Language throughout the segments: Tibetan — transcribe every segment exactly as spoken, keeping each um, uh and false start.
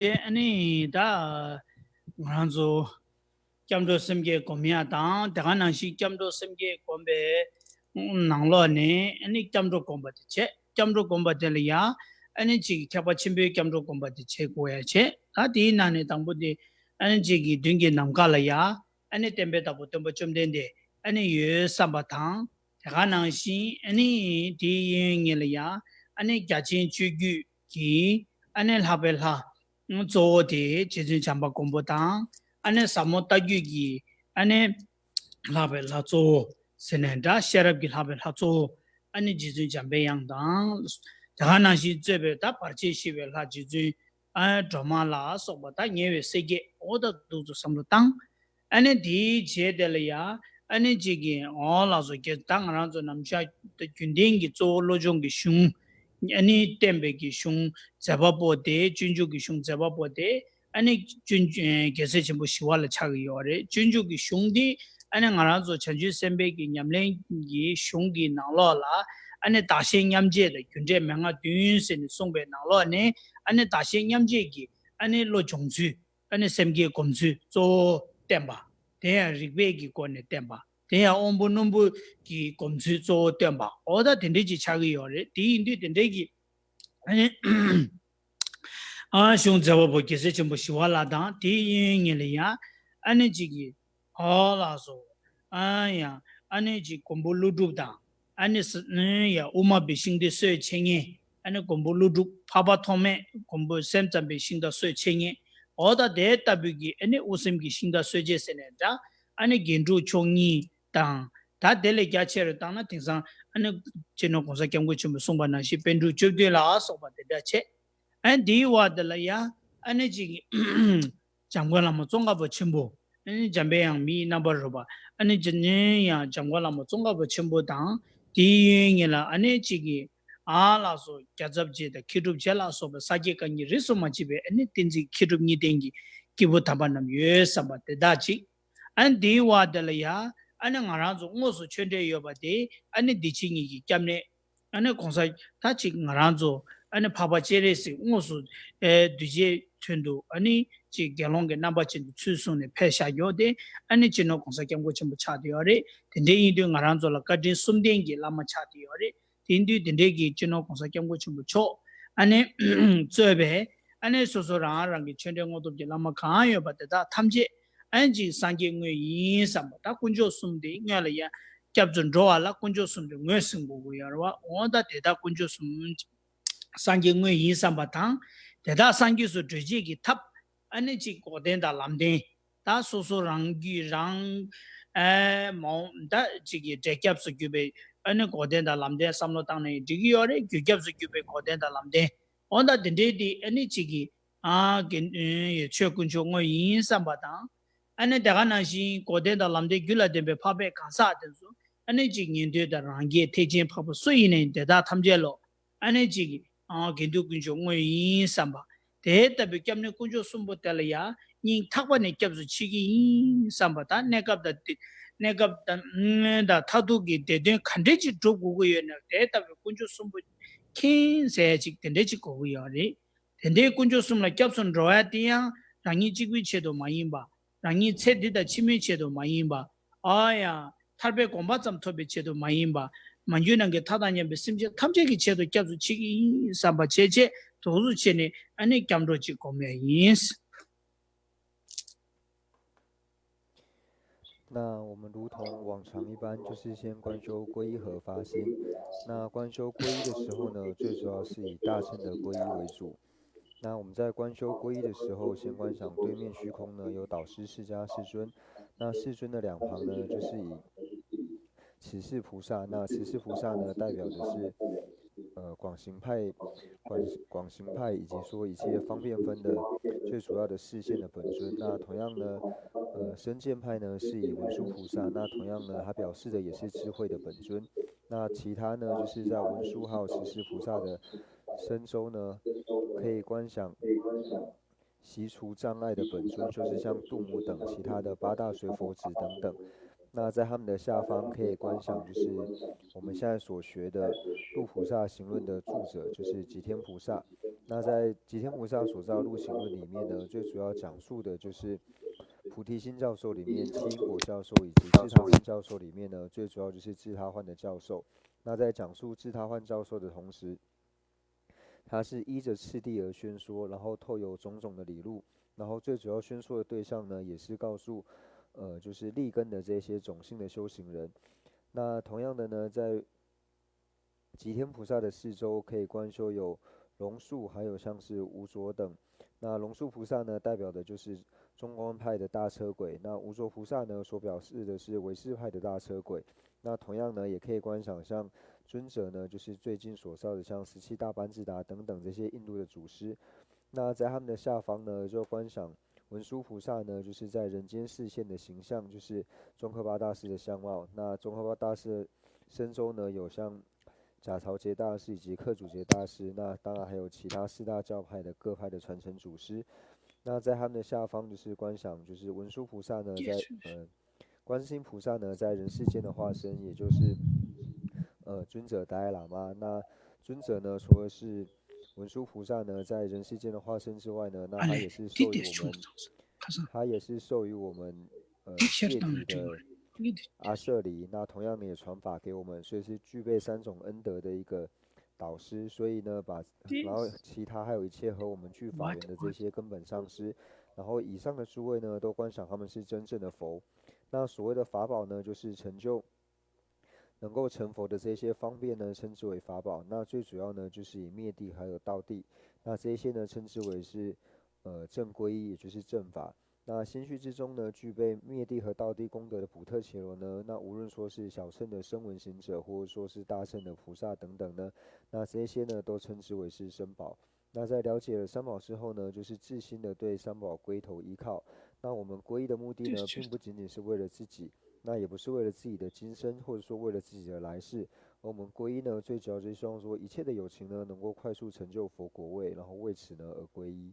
ཨ་ནི་ད་ང་རང་ཚོ་སྐྱབས་འགྲོ་སེམས་བསྐྱེད་སྒོམ་ཡ་དང་། དེ་ག་ནང་བཞིན་སྐྱབས་འགྲོ་སེམས་བསྐྱེད་སྒོམ་པའི་ནང་ལོགས་ནས་ཨ་ནི་སྐྱབས་འགྲོ་སྒོམ་པ་དེ་བྱས། སྐྱབས་འགྲོ་སྒོམ་པ་དེ་ལ་ཡ་ཨ་ནི་གཅིག་གི་ཁྱད་པར་ཆེན་པོའི་སྐྱབས་འགྲོ་སྒོམ་པ་དེ་བྱེད་དགོས་ཡ་བྱས། ད་དེའི་ནང་ནས་དང་པོ་དེ་ཨ་ནི་གཅིག་གི་མདུན་གྱི་ནམ་མཁའ་ལ་ཡ་ཨ་ནི་བསྟན་པའི་བདག་པོ་སྟོན་པ་བཅོམ་ལྡན་འདས་ཨ་ནི་ཡོད་བསམ་པ་དང་། དེ་ག་ནང་བཞིན་ཨ་ནི་དེའི་གཡས་གཡོན་གཉིས་ལ་ཡ་ཨ་ནི་རྒྱ་ཆེན་སྤྱོད་བརྒྱུད་ཀྱི་ཨ་ནི་ལྷག་པའི་ལྷ་གཙོ་བོ་དེ་རྗེ་བཙུན་བྱམས་པ་མགོན་པོ་དང་། ཨ་ནི་ཟབ་མོ་ལྟ་བརྒྱུད་ཀྱི་ཨ་ནི་ལྷག་པའི་ལྷ་གཙོ་བོ་ཟེར་ནས་འདྲ། ཤེས་རབ་ཀྱི་ལྷག་པའི་ལྷ་གཙོ་བོ་ཨ་ནི་རྗེ་བཙུན་འཇམ་པའི་དབྱངས་དང་། དེ་ག་ནང་བཞིན་གཙོས་པའི་ད་བར་ཆད་ཞི་བའི་ལྷ་རྗེ་བཙུན་ཨ་སྒྲོལ་མ་ལ་སོགས་པ་ད་ཉེ་བའི་སྲས་བརྒྱད་འོ་ད་འདུག་ཏུ་བསམ་བློ་བཏང་། ཨ་ནི་དེའི་རྗེས་དེ་ལ་ཡ་ཨ་ནི་གཅིག་གི་འོ་ལགས་སོ། རྒྱ་ད་ང་རང་ཚོ་ནམ་ཞག་རྒྱུན་ལྡན་གྱི་གཙོ་བོ་བློ་སྦྱོང་གི་གཞུང་། ཨ་ནི་བསྟན་པའི་གི་གཞུང་མཛད་པ་པོ་དེ། སྤྱོད་འཇུག་གི་གཞུང་མཛད་པ་པོ་དེ་ཨ་ནི་སྤྱོད་འཇུག་རྒྱལ་སྲས་ཆེན་པོ་ཞི་བ་ལྷ་ཆགས་ཀྱི་ཡོད་རེད། སྤྱོད་འཇུག་གི་གཞུང་འདི་ཨ་ནི་ང་རང་ཚོ་བྱང་ཆུབ་སེམས་དཔའི་གི་ཉམས་ལེན་གྱི་གཞུང་གི་ནང་ལོགས་ལ་ཨ་ནི་བདག་གཞན་མཉམ་བརྗེ་དང་རྒྱུ་འབྲས་མན་ངག་བདུན་ཟེར་ནས་གསུངས་པའི་ནང་ལོགས་ནས་ཨ་ནི་བདག་གཞན་མཉམ་བརྗེ་གི་ཨ་ནི་བློ་སྦྱོང་ཚུལ། ཨ་ནི་སེམས་བསྐྱེད་སྒོམ་ཚུལ་གཙོ་བོ་བསྟན་པ། དེ་ཡང་རིགས་པས་ཀྱི་སྒོ་ནས་བསྟན་པ། དེ་ཡང་དབང་པོ་རྣོན་པོ་གི་སྒོམ་ཚུལ་གཙོ་བོ་བསྟན་པ། འོ་ད་དེ་འདྲས་ཅིག་ཆགས་ཀྱི་ཡོད་རེད། དེ་ཡིན་དུས་དེ་འདྲས་ཀྱི་ཨ་ནི་ཨ་གཞུང་མཛད་པ་པོ་རྒྱལ་སྲས་ཆེན་པོ་ཞི་བ་ལྷ་དང་། དེའི་གཡས་གཡོན་གཉིས་ལ་ཡང་ཨ་ནི་གཅིག་གི་འོ་ལགས་སོ། ཨ་ཡང་ཨ་ནི་གཅིག་མགོན་པོ་ཀླུ་སྒྲུབ་དང་། ཨ་ནི་ས་ཨ་ཡ་དབུ་མ་པའི་ཤིང་རྟ་གསོད་བྱེད་མཁན། ཨ་ནི་མགོན་པོ་ཀླུ་སྒྲུབ། འཕགས་པ་ཐོགས་མེད། མགོན་པོ་སེམས་ཙམ་པའི་ཤིང་རྟ་གསོད་བྱེད་མཁན། འོ་ད་དེ་ལྟ་བུའི་གི་ཨ་ནི་དབུ་སེམས་ཀྱི་ཤིང་རྟ་གསོད་བྱེད་ཟེར་ནས་འདྲ། ཨ་ནི་རྒྱན་དྲུག་མཆོག་གཉིས་དང་། ད་དེ་ལས་རྒྱ་ཆེ་རུ་བཏང་ན་དེང་སང་ཨ་ནི་སྤྱི་ནོར་༸གོང་ས་༸སྐྱབས་མགོན་ཆེན་པོས་གསུངས་པ་ནང་བཞིན་པཎ་གྲུབ་བཅུ་བདུན་ལ་སོགས་པ་དེ་འདྲ་བྱས། ཨ་ནི་དེའི་བར་དེ་ལ་ཡ་ཨ་ནི་གཅིག་གི་འཇམ་མགོན་བླ་མ་ཙོང་ཁ་པ་ཆེན་པོ། ཨ་ནི་འཇམ་པའི་དབྱངས་མིའི་རྣམ་པར་རོལ་པ། ཨ་ནི་ཇི་ནས་ཡང་འཇམ་མགོན་བླ་མ་ཙོང་ཁ་པ་ཆེན་པོ་དང་། དེའི་གཡས་གཡོན་གཉིས་ལ་ཨ་ནི་གཅིག་གི་ཨ་ལགས་སོ། རྒྱལ་ཚབ་རྗེ་དང་མཁས་གྲུབ་རྗེ་ལ་སོགས་པའི་ས་སྐྱ་བཀའ་རྙིང་རིས་སུ་མ་ཆད་པའི་ཨ་ནི་བསྟན་འཛིན་མཁས་གྲུབ་གཉིས་ལྡན་གྱི་སྐྱེས་བུ་དམ་པ་རྣམས་ཡོད་བསམ་པ་དེ་དག་ཅིག་ཨ་ནི་དེའི་བར་དེ་ལ་ཡ་ཨ་ནི་ང་རང་ཚོ་དངོས་སུ་ཆོས་འབྲེལ་ཡོད་པ་དེ་ཨ་ནི་བདེ་ཆེན་གཉིས་ཀྱི་སྐྱབས་གནས། ཨ་ནི་གོང་ས་ད་ཅིག་ང་རང་ཚོ་ཨ་ནི་འཕགས་པ་སྤྱན་རས་གཟིགས་དངོས་སུ་ཨེ་གདུལ་བྱའི་དོན་དུ་ཨ་ནི་ཅིག་དགེ་སློང་གི་རྣམ་པ་ཅན་དུ་ཚུལ་བཟུང་ནས་ཕེབས་བཞག་ཡོད་དེ། ཨ་ནི་སྤྱི་ནོར་༸གོང་ས་༸སྐྱབས་མགོན་ཆེན་པོ་ཆགས་བསྡད་ཡོད་རེད། དེ་འདྲ་ཡིན་དུས་ང་རང་ཚོ་ལ་བཀའ་དྲིན་གསུམ་ལྡན་གྱི་བླ་མ་ཆགས་བསྡད་ཡོད་རེད། དེ་ཡིན་དུས་དེ་འདྲའི་གི་སྤྱི་ནོར་༸གོང་ས་༸སྐྱབས་མགོན་ཆེན་པོ་མཆོག་ཨ་ནི་གཙོས་པའི་ཨ་ནི་སོ་སོ་རང་རང་གི་ཆོས་འབྲེལ་དངོས་སྟོབས་ཀྱི་བླ་མ་གང་ཡོད་པ་དེ་དག་ཐམས་ཅད་ཨ་ནི་ཅིག་སངས་རྒྱས་དངོས་ཡིན་བསམ་པ། ད་དཀོན་མཆོག་གསུམ་དེ་སྔོན་ལ་ཡ་སྐྱབས་སུ་འགྲོ་བ་ལ་དཀོན་མཆོག་གསུམ་དེ་ངོས་ཟིན་དགོས་ཀྱི་ཡོད་རེད་བ། འོ་ད་དེ་དག་དཀོན་མཆོག་གསུམ་སངས་རྒྱས་དངོས་ཡིན་བསམ་པ་དང་། དེ་དག་སངས་རྒྱས་སུ་འགྲོ་བྱེད་ཀྱི་ཐབས་ཨ་ནི་ཅིག་འགོག་བདེན་དང་ལམ་བདེན། ད་སོ་སོ་རང་རྒྱུད་རང་ཨེ་མ་འོངས་ད་ཅིག་གི་འབྲས་སྐྱབས་སུ་གྱུར་པའི་ཨ་ནི་འགོག་བདེན་དང་ལམ་བདེན་བསམ་བློ་བཏང་ནས་འགྲིག་གི་ཡོད་རེད། རྒྱུ་སྐྱབས་སུ་གྱུར་པའི་འགོག་བདེན་དང་ལམ་བདེན། འོ་ད་དེ་འདྲའི་དེ་ཨ་ནི་གཅིག་གིས་ཨ་དགེ་འདུན་ཡོད་ཆོས་དཀོན་མཆོག་དངོས་ཡིན་བསམ་པ་དང་། ཨ་ནི་དེ་ག་ནང་བཞིན་འགོག་བདེན་དང་ལམ་བདེན་རྒྱུ་ལ་ལྡན་པའི་འཕགས་པའི་གང་ཟག་དེ་ཚོ་ཨ་ནི་གཅིག་ཉན་ཐོས་དང་རང་རྒྱལ་ཐེག་ཆེན་འཕགས་པ་སུ་ཡིན་ནའི་དེ་དག་ཐམས་ཅད་ལོ། ཨ་ནི་གཅིག་གིས་ཨ་དགེ་འདུན་དཀོན་མཆོག་དངོས་ཡིན་བསམ་པ། དེ་ལྟ་བུའི་སྐྱབས་གནས་དཀོན་མཆོག་གསུམ་པོ་དེ་ལ་ཡང་སྙིང་ཐག་པ་ནས་སྐྱབས་སུ་མཆི་གི་ཡིན་བསམ་པ་དང་། གནས་སྐབས་དང་དེ་གནས་སྐབས་དང་དང་མཐར་ཐུག་གི་བདེ་དོན་ག་འདྲས་ཅིག་སྒྲུབ་དགོས་ཀྱི་ཡོད་ན་དེ་ལྟ་བུའི་དཀོན་མཆོག་གསུམ་པོ་མཁྱེན་ཟེར་ཡ་ཅིག་དེ་འདྲས་ཅིག་དགོས་ཀྱི་ཡོད་རེད། དེ་འདྲའི་དཀོན་མཆོག་གསུམ་ལ་སྐྱབས་སུ་འགྲོ་ཡ་དེ་ཡང་རང་ཉིད་གཅིག་པུའི་ཆེད་དུ་མ་ཡིན་པ། རང་ཉིད་ཚེ་འདི་དང་ཕྱི་མའི་ཆེད་དུ་མ་ཡིན་པ། ཨ་ཡ། ཐར་པའི་གོ་འཕང་ཙམ་ཐོབ་པའི་ཆེད་དུ་མ་ཡིན་པ། མ་གྱུར་ནམ་མཁའི་མཐའ་དང་མཉམ་པའི་སེམས་ཅན་ཐམས་ཅད་ཀྱི་ཆེད་དུ་སྐྱབས་སུ་མཆི་གི་ཡིན་བསམ་པ་བྱས་བྱས་དུས་སུ་བྱས་ནས་ཨ་ནི་སྐྱབས་འགྲོ་ཅིག་སྒོམ་ཡ་ཡིན། 那我们如同往常一般，就是先观修皈依和发心。那观修皈依的时候呢，最主要是以大乘的皈依为主。那我们在观修皈依的时候，先观想对面虚空呢有导师释迦世尊，那世尊的两旁呢就是以持世菩萨，那持世菩萨呢代表的是呃广行派，广广行派以及说一切方便分的最主要的示现的本尊。那同样呢，呃深见派呢是以文殊菩萨，那同样呢它表示的也是智慧的本尊。那其他呢就是在文殊还有持世菩萨的身周呢，可以观想习除障碍的本尊，就是像度母等其他的八大水佛子等等。那在他们的下方可以观想，就是我们现在所学的度菩萨行论的著者，就是吉天菩萨。那在吉天菩萨所造《入行论》里面呢，最主要讲述的就是菩提心教授里面七因果教授，以及自他换教授里面呢，最主要就是自他换的教授。那在讲述自他换教授的同时，他是依着次第而宣说，然后透由种种的理路，然后最主要宣说的对象呢，也是告诉，呃，就是立根的这些种姓的修行人。那同样的呢，在吉天菩萨的四周可以观修有龙树，还有像是无着等。那龙树菩萨呢，代表的就是中观派的大车鬼。那无着菩萨呢，所表示的是唯识派的大车鬼。那同样呢，也可以观想像尊者呢，就是最近所造的像十七大班智达等等这些印度的祖师。那在他们的下方呢，就观想文殊菩萨呢，就是在人间示现的形象，就是宗喀巴大师的相貌。那宗喀巴大师的身周呢，有像贾曹杰大师以及克祖杰大师，那当然还有其他四大教派的各派的传承祖师。那在他们的下方，就是观想，就是文殊菩萨呢，在呃，观世音菩萨呢，在人世间的化身，也就是呃尊者达赖喇嘛。那尊者呢，除了是文殊菩萨呢，在人世间的化身之外呢，那他也是授予我们，他也是授予我们呃戒体的阿舍离。那同样呢，也传法给我们，所以是具备三种恩德的一个导师。所以呢，把然后其他还有一切和我们俱法缘的这些根本上师，然后以上的诸位呢，都观想他们是真正的佛。那所谓的法宝呢，就是成就能够成佛的这些方便呢，称之为法宝。那最主要呢，就是以灭谛还有道谛。那这些呢，称之为是呃正皈依，也就是正法。那心绪之中呢，具备灭谛和道谛功德的普特伽罗呢，那无论说是小乘的声闻行者，或者说是大乘的菩萨等等呢，那这些呢，都称之为是僧宝。那在了解了三宝之后呢，就是自心的对三宝归投依靠。那我们皈依的目的呢，并不仅仅是为了自己，那也不是为了自己的今生，或者说为了自己的来世。而我们皈依呢，最主要就是希望说一切的有情呢，能够快速成就佛果位，然后为此呢而皈依。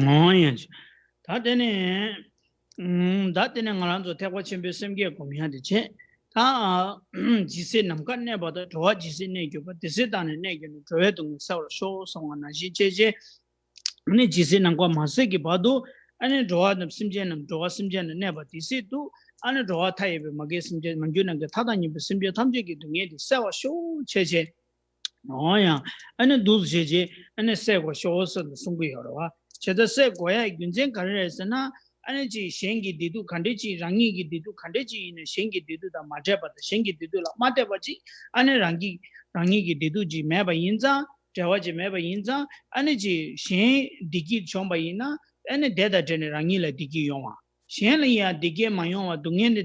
འོ་ཡ། ད་དེ་ནས་ཨུམ། ད་དེ་ནས་ང་རང་ཚོ་ཐེག་པ་ཆེན་པོའི་སེམས་བསྐྱེད་སྒོམ་ཡ་དེ་བྱས། ད་ཇི་སྲིད་ནམ་མཁའ་གནས་པ་དང་། འགྲོ་བ་ཇི་སྲིད་གནས་གྱུར་པ། དེ་སྲིད་བདག་ནི་གནས་གྱུར་ནས། འགྲོ་བའི་སྡུག་བསྔལ་སེལ་བར་ཤོག་གསུངས་པ་ནང་བཞིན་བྱས་བྱས། ཨ་ནི་ཇི་སྲིད་ནམ་མཁའ་མ་ཟད་ཀྱི་བར་དུ། ཨ་ནི་འགྲོ་བ་རྣམས་སེམས་ཅན་རྣམས། འགྲོ་བ་སེམས་ཅན་ལ་གནས་པ་དེ་སྲིད་དུ། ཨ་ནི་འགྲོ་བ་མཐའ་ཡས་པའི་མ་སྐྱེས་སེམས་ཅན། མ་གྱུར་ནམ་མཁའི་མཐའ་དང་མཉམ་པའི་སེམས་ཅན་ཐམས་ཅད་ཀྱི་སྡུག་བསྔལ་དེ་སེལ་བར་ཤོག་བྱས་བྱས། འོ་ཡ། ཨ་ནི་འདུག་སེ་བྱས་བྱས། ཨ་ནི་སེལ་དགོས་ཤོག་ཟེར་ནས་གསུང་གི་ཡོད་རེད་བ། བྱས་ཙང་སེལ་དགོས་ཡ་རྒྱུ་མཚན་ག་རེ་རེད་ཟེར་ན། ཨ་ནི་ཅིག་གཞན་གྱི་བདེ་སྡུག་ག་འདྲ་ཅིག་རང་ཉིད་ཀྱི་བདེ་སྡུག་ག་འདྲ་ཅིག་ཡིན་ན། གཞན་གྱི་བདེ་སྡུག་དང་མ་འཕྲད་པ་དང་། གཞན་གྱི་བདེ་སྡུག་ལ་མ་བལྟས་པ་ཅིག་ཨ་ནི་རང་གི་རང་ཉིད་ཀྱི་བདེ་སྡུག་ཅིག་མེད་པ་ཡིན་ཙང་། འབྲེལ་བ་ཅིག་མེད་པ་ཡིན་ཙང་། ཨ་ནི་ཅིག་གཞན་བདེ་སྐྱིད་བྱུང་བ་ཡིན་ན། ཨ་ནི་དེ་དང་འབྲེལ་ནས་རང་ཉིད་ལ་བདེ་སྐྱིད་ཡོང་བ། གཞན་ལ་ཡང་བདེ་སྐྱིད་མ་ཡོང་བ། སྡུག་བསྔལ་ནི་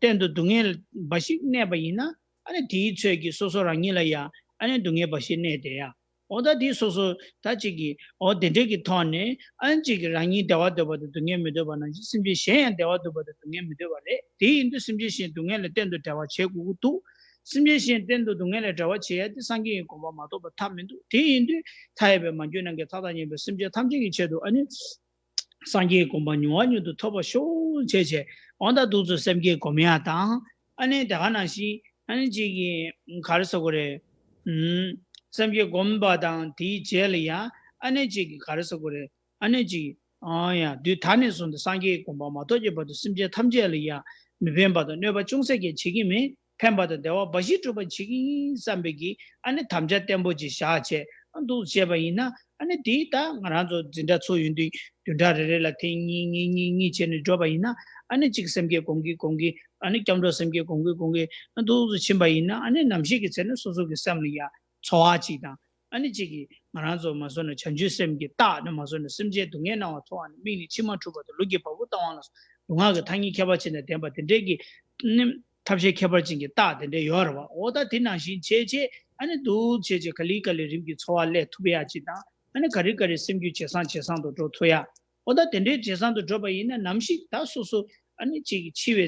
གཏན་དུ་སྡུག་བསྔལ་འབའ་ཞིག་གནས་པ་ཡིན་ན། ཨ་ནི་དེའི་ཚོད་ཀྱིས་སོ་སོ་རང་ཉིད་ལ་ཡང་ཨ་ནི་སྡུག་བསྔལ་འབའ་ཞིག་གནས་བསྡད་ཡ། འོ་ད་དེ་སོ་སོ་ད་ཅིག་གིས། འོ་དེ་འདྲས་ཀྱི་ཐོག་ནས་ཨ་ནི་ཅིག་གིས་རང་ཉིད་བདེ་བ་འདོད་པ་དང་སྡུག་བསྔལ་མི་འདོད་པ་ནང་བཞིན། སེམས་ཅན་གཞན་ཡང་བདེ་བ་འདོད་པ་དང་སྡུག་བསྔལ་མི་འདོད་པ་རེད། དེ་ཡིན་དུས་སེམས་ཅན་གཞན་སྡུག་བསྔལ་ལ་གཏན་དུ་འབྲེལ་བ་བྱེད་དགོས་ཀྱི་འདུག་སེམས་ཅན་གཞན་གཏན་དུ་སྡུག་བསྔལ་ལས་བྲལ་བ་བྱེད་ཡ་དེ་སངས་རྒྱས་ཀྱི་གོ་འཕང་མ་ཐོབ་པར་ཐབས་མི་འདུག་དེ་ཡིན་དུས་མཐའ་ཡས་པའི་མ་གྱུར་ནམ་མཁའི་མཐའ་དང་མཉམ་པའི་སེམས་ཅན་ཐམས་ཅད་ཀྱི་ཆེད་དུ། ཨ་ནི་སངས་རྒྱས་ཀྱི་གོ་འཕང་མྱུར་བ་མྱུར་དུ་ཐོབ་པར་ཤོག་བྱས་བྱས། འོ་ད་འདུག་སེ་སེམས་བསྐྱེད་སྒོམ་ཡ་དང་། ཨ་ནི་དེ་ག་ནང་བཞིན་ཨ་ནི་ཅིག་གིས་ག་རེ་ཟེར་དགོས་རེད། ཨུམ། སེམས་བསྐྱེད་སྒོམ་པ་དང་དེའི་རྗེས་ལ་ཡ། ཨ་ནི་ཅིག་གིས་ག་རེ་ཟེར་དགོས་རེད། ཨ་ནི་ཅིག་ཨ་ཡ། དུས་ད་ནས་བཟུང་སྟེ་སངས་རྒྱས་ཀྱི་གོ་འཕང་མ་ཐོབ་ཀྱི་བར་དུ་སེམས་ཅན་ཐམས་ཅད་ལ་ཡང་མི་ཕན་པ་དང་གནོད་པ་ཅུང་ཟད་ཀྱང་བྱེད་ཀྱི་མེད། ཕན་པ་དང་བདེ་བ་འབའ་ཞིག་སྒྲུབ་པར་བྱེད་ཀྱི་ཡིན་བསམ་པའི་གི་ཨ་ནི་དམ་བཅའ་བརྟན་པོ་ཅིག་བཞག་བྱས། ཨ་འདུག་བྱས་པ་ཡིན་ན། ཨ་ནི་དེ་ད་ང་རང་ཚོ་འཛིན་གྲྭ་ཚུགས་ཡོང་དུས་བདུན་ཕྲག་རེ་རེ་ལ་ཐེངས་གཉིས་གཉིས་གཉིས་གཉིས་བྱས་ནས་འགྲོ་བ་ཡིན་ན། ཨ་ནི་གཅིག་སེམས་བསྐྱེད་སྒོམ་གྱིན་སྒོམ་གྱིན། ཨ་ནི་སྐྱབས་འགྲོ་སེམས་བསྐྱེད་སྒོམ་གྱིན་སྒོམ་གྱིན། ཨ་འདུག་སེ་ཕྱིན་པ་ཡིན་ན། ཨ་ནི་ནམ་ཞིག་གི་ཚེ་ན་སོ་སོ་གི་སེམས་ལ་ཡང་ཚོར་བ་ཅིག་དང་། ཨ་ནི་གཅིག་གིས་ང་རང་ཚོ་མ་བཟོ་ན་བྱང་ཆུབ་སེམས་ཀྱི་རྟགས་ནི་མ་བཟོ་ན། སེམས་ཅན་སྡུག་བསྔལ་སྣང་བ་མཐོང་བ་ནི། མིག་ནི་མཆི་མ་འཁྲུད་པ་དང་། ལུས་ཀྱི་བ་སྤུ་ལྡང་བ་ལ་སོགས་ལུས་ངག་གི་ཐ་སྙད་ཁྱད་པར་ཅན་དང་ལྡན་པ་དེ་འདྲའི་གི་ནི་ཐབས་ཤེས་ཁྱད་པར་ཅན་གྱི་རྟགས་དེ་འདྲ་ཡོད་རེད་བ། འོ་ད་དེ་ནང་བཞིན་བྱས་བྱས། ཨ་ནི་འདུག་བྱས་བྱས་ག་ལེ་ག་ལེ་རིམ་གྱིས་ཚོར་བ་སླེབས་ཐུབ་ཡ་ཅིག་དང་། ཨ་ནི་ག་རེ་ག་རེ་སེམས་རྒྱུད་ཇེ་བཟང་ཇེ་བཟང་དུ་འགྲོ་ཐུབ་ཡ། འོ་ད་དེ་འདྲའི་ཇེ་བཟང་དུ་འགྲོ་བ་ཡིན་ན། ནམ་ཞིག་ད་སོ་སོ་ཨ་ནི་གཅིག་གིས་འཆི་བའི་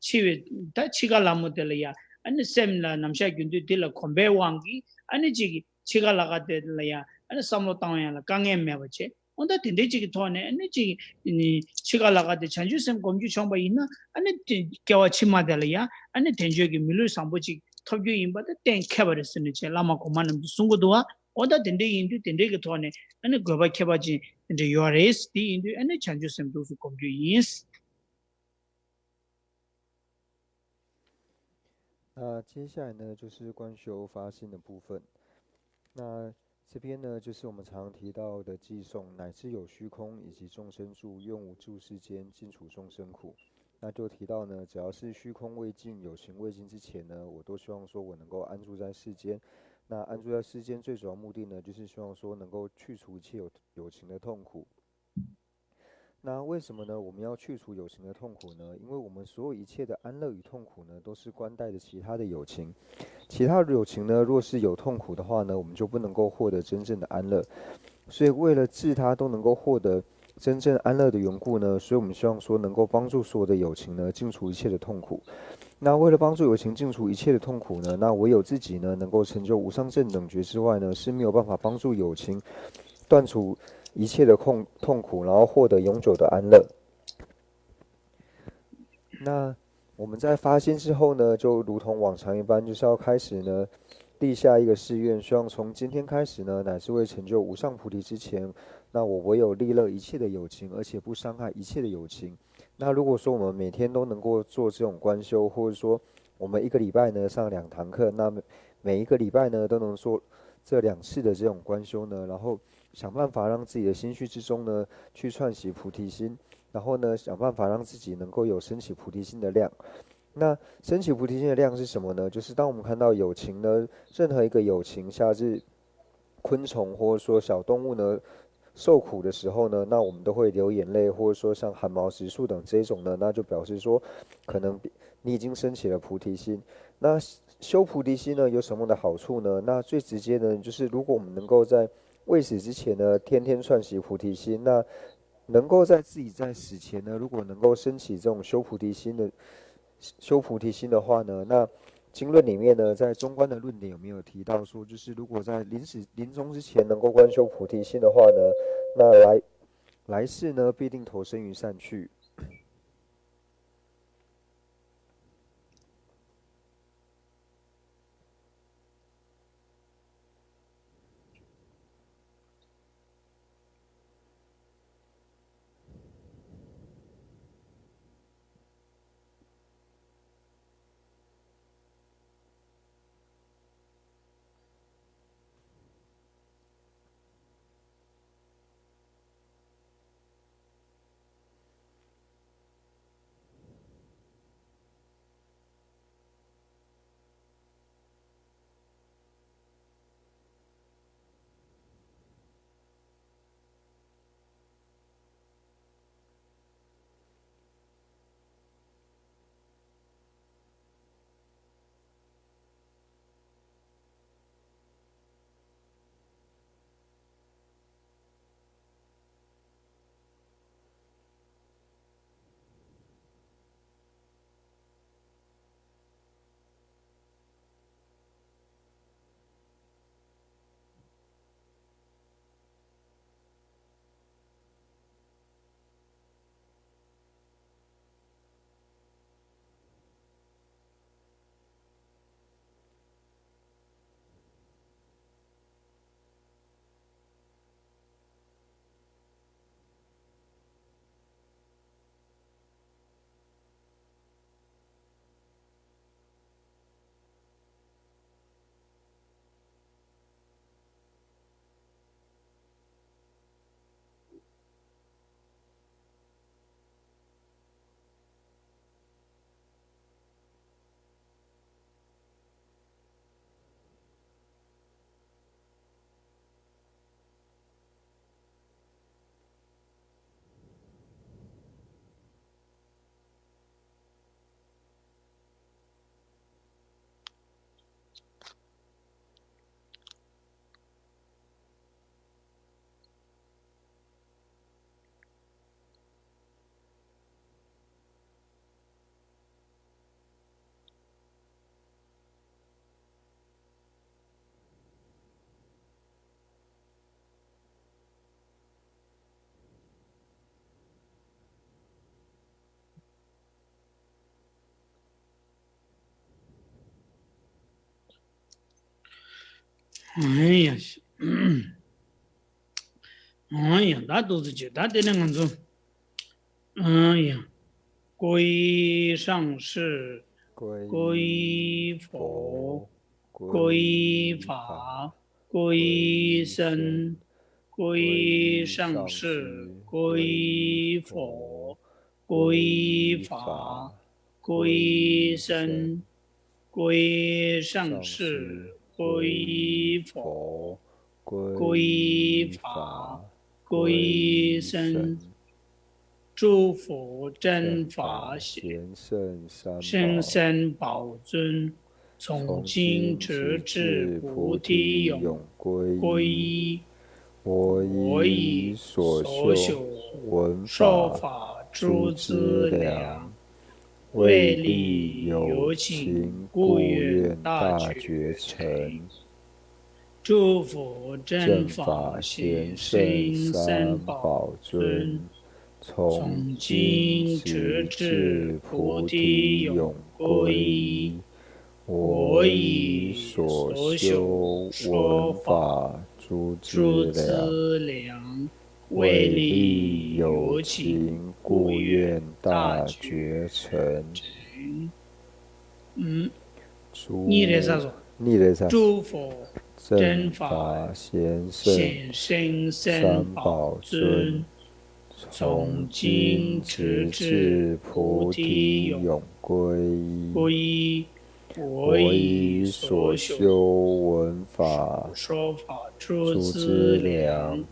འཆི་བའི་ད་འཆི་ཁ་ལ་མོ་དེ་ལ་ཡ། ཨ་ནི་སེམས་ལ་ནམ་ཞག་རྒྱུན་དུ་དེ་ལ་གོམས་པའི་དབང་གིས། ཨ་ནི་གཅིག་གིས་འཆི་ཁ་ལ་ཁ་དེ་ལ་ཡ། ཨ་ནི་བསམ་བློ་བཏང་ཡ་ལ་དཀའ་ངལ་མེད་པ་བྱས། འོ་ད་དེ་འདྲའི་གཅིག་གི་ཐོག་ནས། ཨ་ནི་གཅིག་འཆི་ཁ་ལ་ཁ་དེ་བྱང་ཆུབ་སེམས་སྒོམ་རྒྱུ་བྱུང་བ་ཡིན་ན། ཨ་ནི་དེ་སྐྱེ་བ་ཕྱི་མ་དེ་ལ་ཡ། ཨ་ནི་དལ་འབྱོར་གྱི་མི་ལུས་བཟང་པོ་ཅིག་ཐོབ་རྒྱུ་ཡིན་པ་དེ་གཏན་འཁེལ་བ་རེད་ཟེར་ནས་བྱས། བླ་མ་གོང་མ་རྣམས་ཀྱིས་གསུང་གི་འདུག་བ། འོ་ད་དེ་འདྲའི་ཡིན་དུས་དེ་འདྲའི་གི་ཐོག་ནས། ཨ་ནི་དགོས་པ་ཁྱད་པར་ཅན་དེ་འདྲ་ཡོད་རེད། དེ་ཡིན་དུས་ཨ་ནི་བྱང་ཆུབ་སེམས་འདུག་སེ་སྒོམ་རྒྱུ་ཡིན། 那接下来呢，就是观修发心的部分。那这边呢，就是我们常提到的偈颂，乃至有虚空以及众生住，愿无住世间，尽除众生苦。那就提到呢，只要是虚空未尽、有情未尽之前呢，我都希望说我能够安住在世间。那安住在世间最主要目的呢，就是希望说能够去除一切有有情的痛苦。那为什么呢？我们要去除有情的痛苦呢？因为我们所有一切的安乐与痛苦呢，都是关带着其他的有情。其他的有情呢，若是有痛苦的话呢，我们就不能够获得真正的安乐。所以为了治他都能够获得真正安乐的缘故呢，所以我们希望说能够帮助所有的有情呢，尽除一切的痛苦。那为了帮助有情尽除一切的痛苦呢，那唯有自己呢，能够成就无上正等觉之外呢，是没有办法帮助有情断除一切的痛痛苦，然后获得永久的安乐。那我们在发心之后呢，就如同往常一般，就是要开始呢立下一个誓愿，希望从今天开始呢，乃至未成就无上菩提之前，那我唯有利乐一切的有情，而且不伤害一切的有情。那如果说我们每天都能够做这种观修，或者说我们一个礼拜呢上两堂课，那每每一个礼拜呢都能做这两次的这种观修呢，然后想办法让自己的心绪之中呢去串习菩提心，然后呢想办法让自己能够有升起菩提心的量。那升起菩提心的量是什么呢？就是当我们看到有情呢，任何一个有情，像是昆虫或者说小动物呢，受苦的时候呢，那我们都会流眼泪，或者说像寒毛直竖等这一种呢，那就表示说，可能你已经升起了菩提心。那修菩提心呢，有什么样的好处呢？那最直接呢，就是如果我们能够在未死之前呢，天天串习菩提心，那能够在自己在死前呢，如果能够升起这种修菩提心的修菩提心的话呢，那经论里面呢，在中观的论点有没有提到说，就是如果在临死临终之前能够观修菩提心的话呢，那来来世呢必定投生于善趣。ཨང་ཡ། ཨང་ཡ། ད་ཏོག་ཙམ་བྱེད། ད་དེ་ནས་ང་ཚོ། ཨང་ཡ། 归依上师，归佛，归法，归僧，归上师，归佛，归法，归僧，归上师，归佛，归法，归僧。 诸佛真法显，圣三宝尊，从今直至菩提永，归依。我以所修闻法诸资粮，为利有情，故愿大觉成。 诸佛真法显，圣三宝尊，从今直至菩提永，归依。我以所修闻法诸资粮，为利有情，故愿大觉成。嗯。 གཉིས་རེད་ས་སོ། གཉིས་རེད་ས། 诸佛真法显，圣三宝尊，从今直至菩提永，归依。我以所修闻法诸资粮，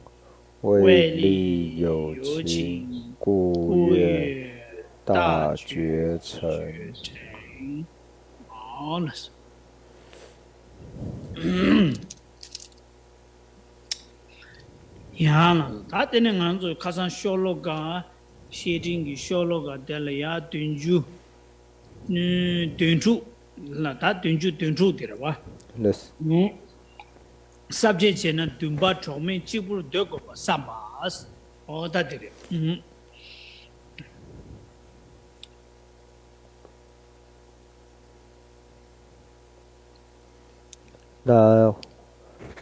为利有情，故愿大觉成。 ཡང་ལ། ད་དེ་ནས་ང་ཚོ་ཁ་སང་ཤོ་ལོ་ཀ། བཤེས་སྤྲིང་གི་ཤོ་ལོ་ཀ་དེ་ལ་ཡ་བདུན་ཅུ། བདུན་དྲུག་ལ་ད་བདུན་ཅུ་དོན་དྲུག་དེ་རེད་བ། ལགས། ཨུ། ས་བཅད་བྱས་ན་འདུན་པ་གྲོགས་མེད་གཅིག་པུར་སྡོད་དགོས་པ་བསམ་པ། འོ་ད་དེ་རེད། ཨུ།那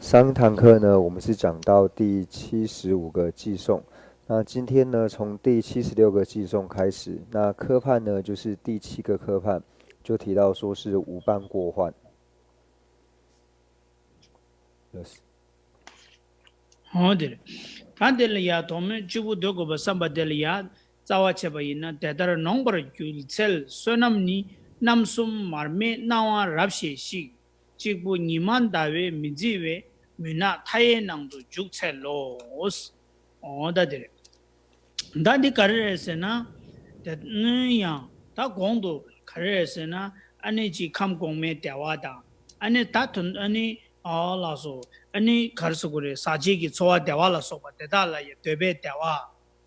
上堂课呢，我们是讲到第七十五个偈颂。那今天呢，从第七十六个偈颂开始。那科判呢，就是第七个科判，就提到说是无伴过患。Yes。 འོ་དེ་རེད། ད་དེ་ལ་ཡ་གྲོགས་མེད་གཅིག་པུར་སྡོད་དགོས་པ་བསམ་པ་དེ་ལ་ཡ་རྩ་བ་བྱས་པ་ཡིན་ན། དེ་ལྟར་ནོངས་པར་གྱུར་ཚེ་བསོད་ནམས་ནི། རྣམ་གསུམ་མར་མེ་སྣང་བ་རབ་བཞེས་ཤིག་གཅིག་པུ་ཉི་མ་ཟླ་བས་མི་བརྫི་བའི། མུན་ནག་མཐའ་ཡས་ནང་དུ་འཇུག་འཚལ་ལོ། འོ་ད་དེ་རེད། ད་འདི་ག་རེ་རེད་ཟེར་ན། དེ་ནས་ཡང་ད་གོང་དུ་ག་རེ་རེད་ཟེར་ན། ཨ་ནི་ཅིག་ཁམས་གོང་མའི་བདེ་བ་དང་། ཨ་ནི་ད་དོན་ཨ་ནི་ཨ་ལགས་སོ། ཨ་ནི་ག་རེ་ཟེར་དགོས་རེད། ཟག་བཅས་ཀྱི་ཚོར་བ་བདེ་བ་ལ་སོགས་པ་དེ་དག་ལ་ཡང་འདོད་པའི་བདེ་བ།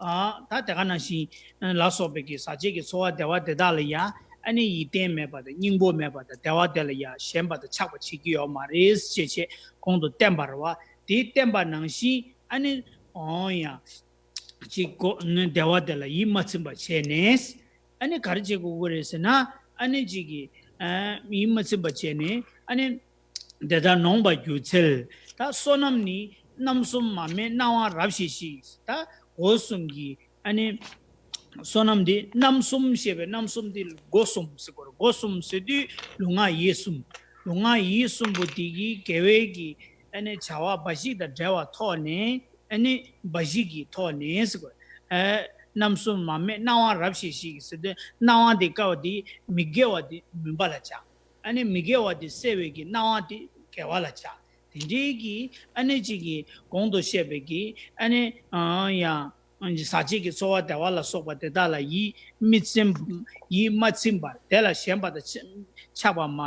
ཨ་ད་དེ་ག་ནང་བཞིན་ལ་སོགས་པའི་གི་ཟག་བཅས་ཀྱི་ཚོར་བ་བདེ་བ་དེ་དག་ལ་ཡང་ཨ་ནི་ཡིད་བརྟན་མེད་པ་དང་སྙིང་པོ་མེད་པ་དང་བདེ་བ་དེ་ལ་ཡང་ཞེན་པ་དང་ཆགས་པ་བྱེད་ཀྱི་ཡོད་མ་རེད་ཅེས་བྱས་གོང་དུ་བསྟན་པ་རེད་བ། དེ་བསྟན་པ་ནང་བཞིན་ཨ་ནི་འོ་ཡང་ཅིག་གོ་བདེ་བ་དེ་ལ་ཡིད་མ་ཚིམ་པ་བྱས་ནས། ཨ་ནི་ག་རེ་བྱེད་དགོས་ཀྱི་རེད་ཟེར་ན། ཨ་ནི་ཅིག་གིས་ཨ་ཡིད་མ་ཚིམ་པ་བྱས་ནས། ཨ་ནི་དེ་ལྟར་ནོངས་པར་གྱུར་ཚེ། ད་བསོད་ནམས་ནི་རྣམ་གསུམ་མར་མེ་སྣང་བ་རབ་བཞེས་ཤིག་ད་སྒོ་གསུམ་གྱི་ཨ་ནི་བསོད་ནམས་འདི་རྣམ་གསུམ་ཞེས་པའི་རྣམ་གསུམ་འདི་སྒོ་གསུམ་ཟེར་དགོས་རེད། སྒོ་གསུམ་ཟེར་དུས་ལུས་ངག་ཡིད་གསུམ། ལུས་ངག་ཡིད་གསུམ་པོ་འདི་གི་དགེ་བའི་གི་ཨ་ནི་བྱ་བ་འབའ་ཞིག་དང་བྲལ་བ་ཐོག་ནས། ཨ་ནི་འབའ་ཞིག་གི་ཐོག་ནས་ཟེར་དགོས། ཨ་རྣམ་གསུམ་མར་མེ་སྣང་བ་རབ་བཞེས་ཤིག་ཟེར་དུས། སྣང་བ་འདི་དཀའ་བ་འདི་མི་དགེ་བ་འདི་མུན་པ་ལ་བྱ། ཨ་ནི་མི་དགེ་བ་འདི་སེལ་བའི་གི་སྣང་བ་འདི་དགེ་བ་ལ་བྱ། དེ་འདྲའི་གི་ཨ་ནི་ཅིག་གི་གོང་དུ་བཤད་པའི་གི་ཨ་ནི་ཨ་ཡང་ཟག་བཅས་ཀྱི་ཚོར་བ་བདེ་བ་ལ་སོགས་པ་དེ་དག་ལ་ཡིད་མི་ཚིམ། ཡིད་མ་ཚིམ་པར་དེ་ལ་ཞེན་པ་དང་ཆགས་པ་མ་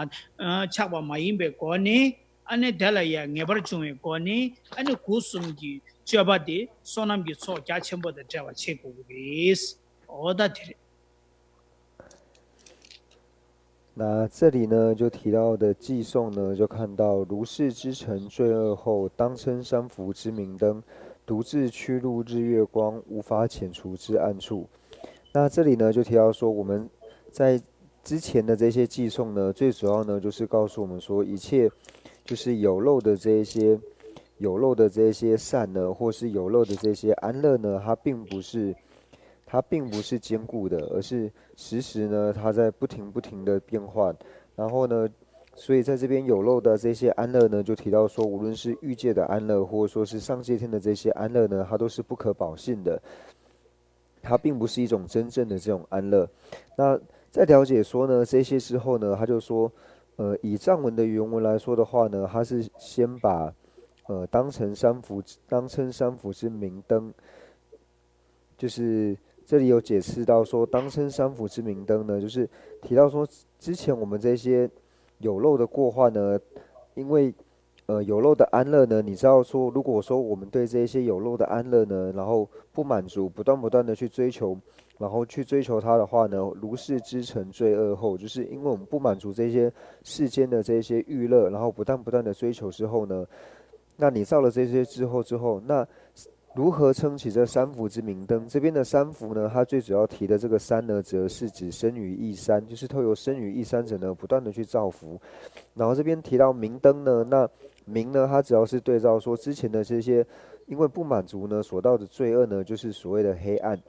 ཆགས་པ་མ་ཡིན་པའི་སྒོ་ནས། ཨ་ནི་དེ་ལ་ཡང་ངེས་པར་འབྱུང་བའི་སྒོ་ནས། ཨ་ནི་སྒོ་གསུམ་གྱི་སྤྱོད་པ་དེ་བསོད་ནམས་ཀྱི་ཚོགས་རྒྱ་ཆེན་པོ་དང་འབྲེལ་བ་བྱེད་དགོས་ཀྱི་རེད། འོ་ད་དེ་རེད། 那这里呢，就提到的偈颂呢，就看到如是知成罪恶后，当称三伏之明灯，独自驱入日月光，无法遣除至暗处。那这里呢，就提到说，我们在之前的这些偈颂呢，最主要呢，就是告诉我们说，一切就是有漏的这一些有漏的这一些善呢，或是有漏的这些安乐呢，它并不是它并不是坚固的，而是时时呢，它在不停不停的变换。然后呢，所以在这边有漏的这些安乐呢，就提到说，无论是欲界的安乐，或者说是上界天的这些安乐呢，它都是不可保性的。它并不是一种真正的这种安乐。那在了解说呢这些之后呢，他就说，呃，以藏文的原文来说的话呢，他是先把呃当成三伏当称三伏之明灯，就是这里有解释到说，当称三伏之明灯呢，就是提到说之前我们这些有漏的过患呢，因为呃有漏的安乐呢，你知道说，如果说我们对这些有漏的安乐呢，然后不满足，不断不断的去追求，然后去追求它的话呢，如是知成罪恶后，就是因为我们不满足这些世间的这些欲乐，然后不断不断的追求之后呢，那你造了这些之后之后，那如何撑起这三伏之明灯？这边的三伏呢，它最主要提的这个三呢，则是指生于异山，就是透由生于异山者呢，不断的去造福。然后这边提到明灯呢，那明呢，它主要是对照说之前的这些，因为不满足呢所造的罪恶呢，就是所谓的黑暗。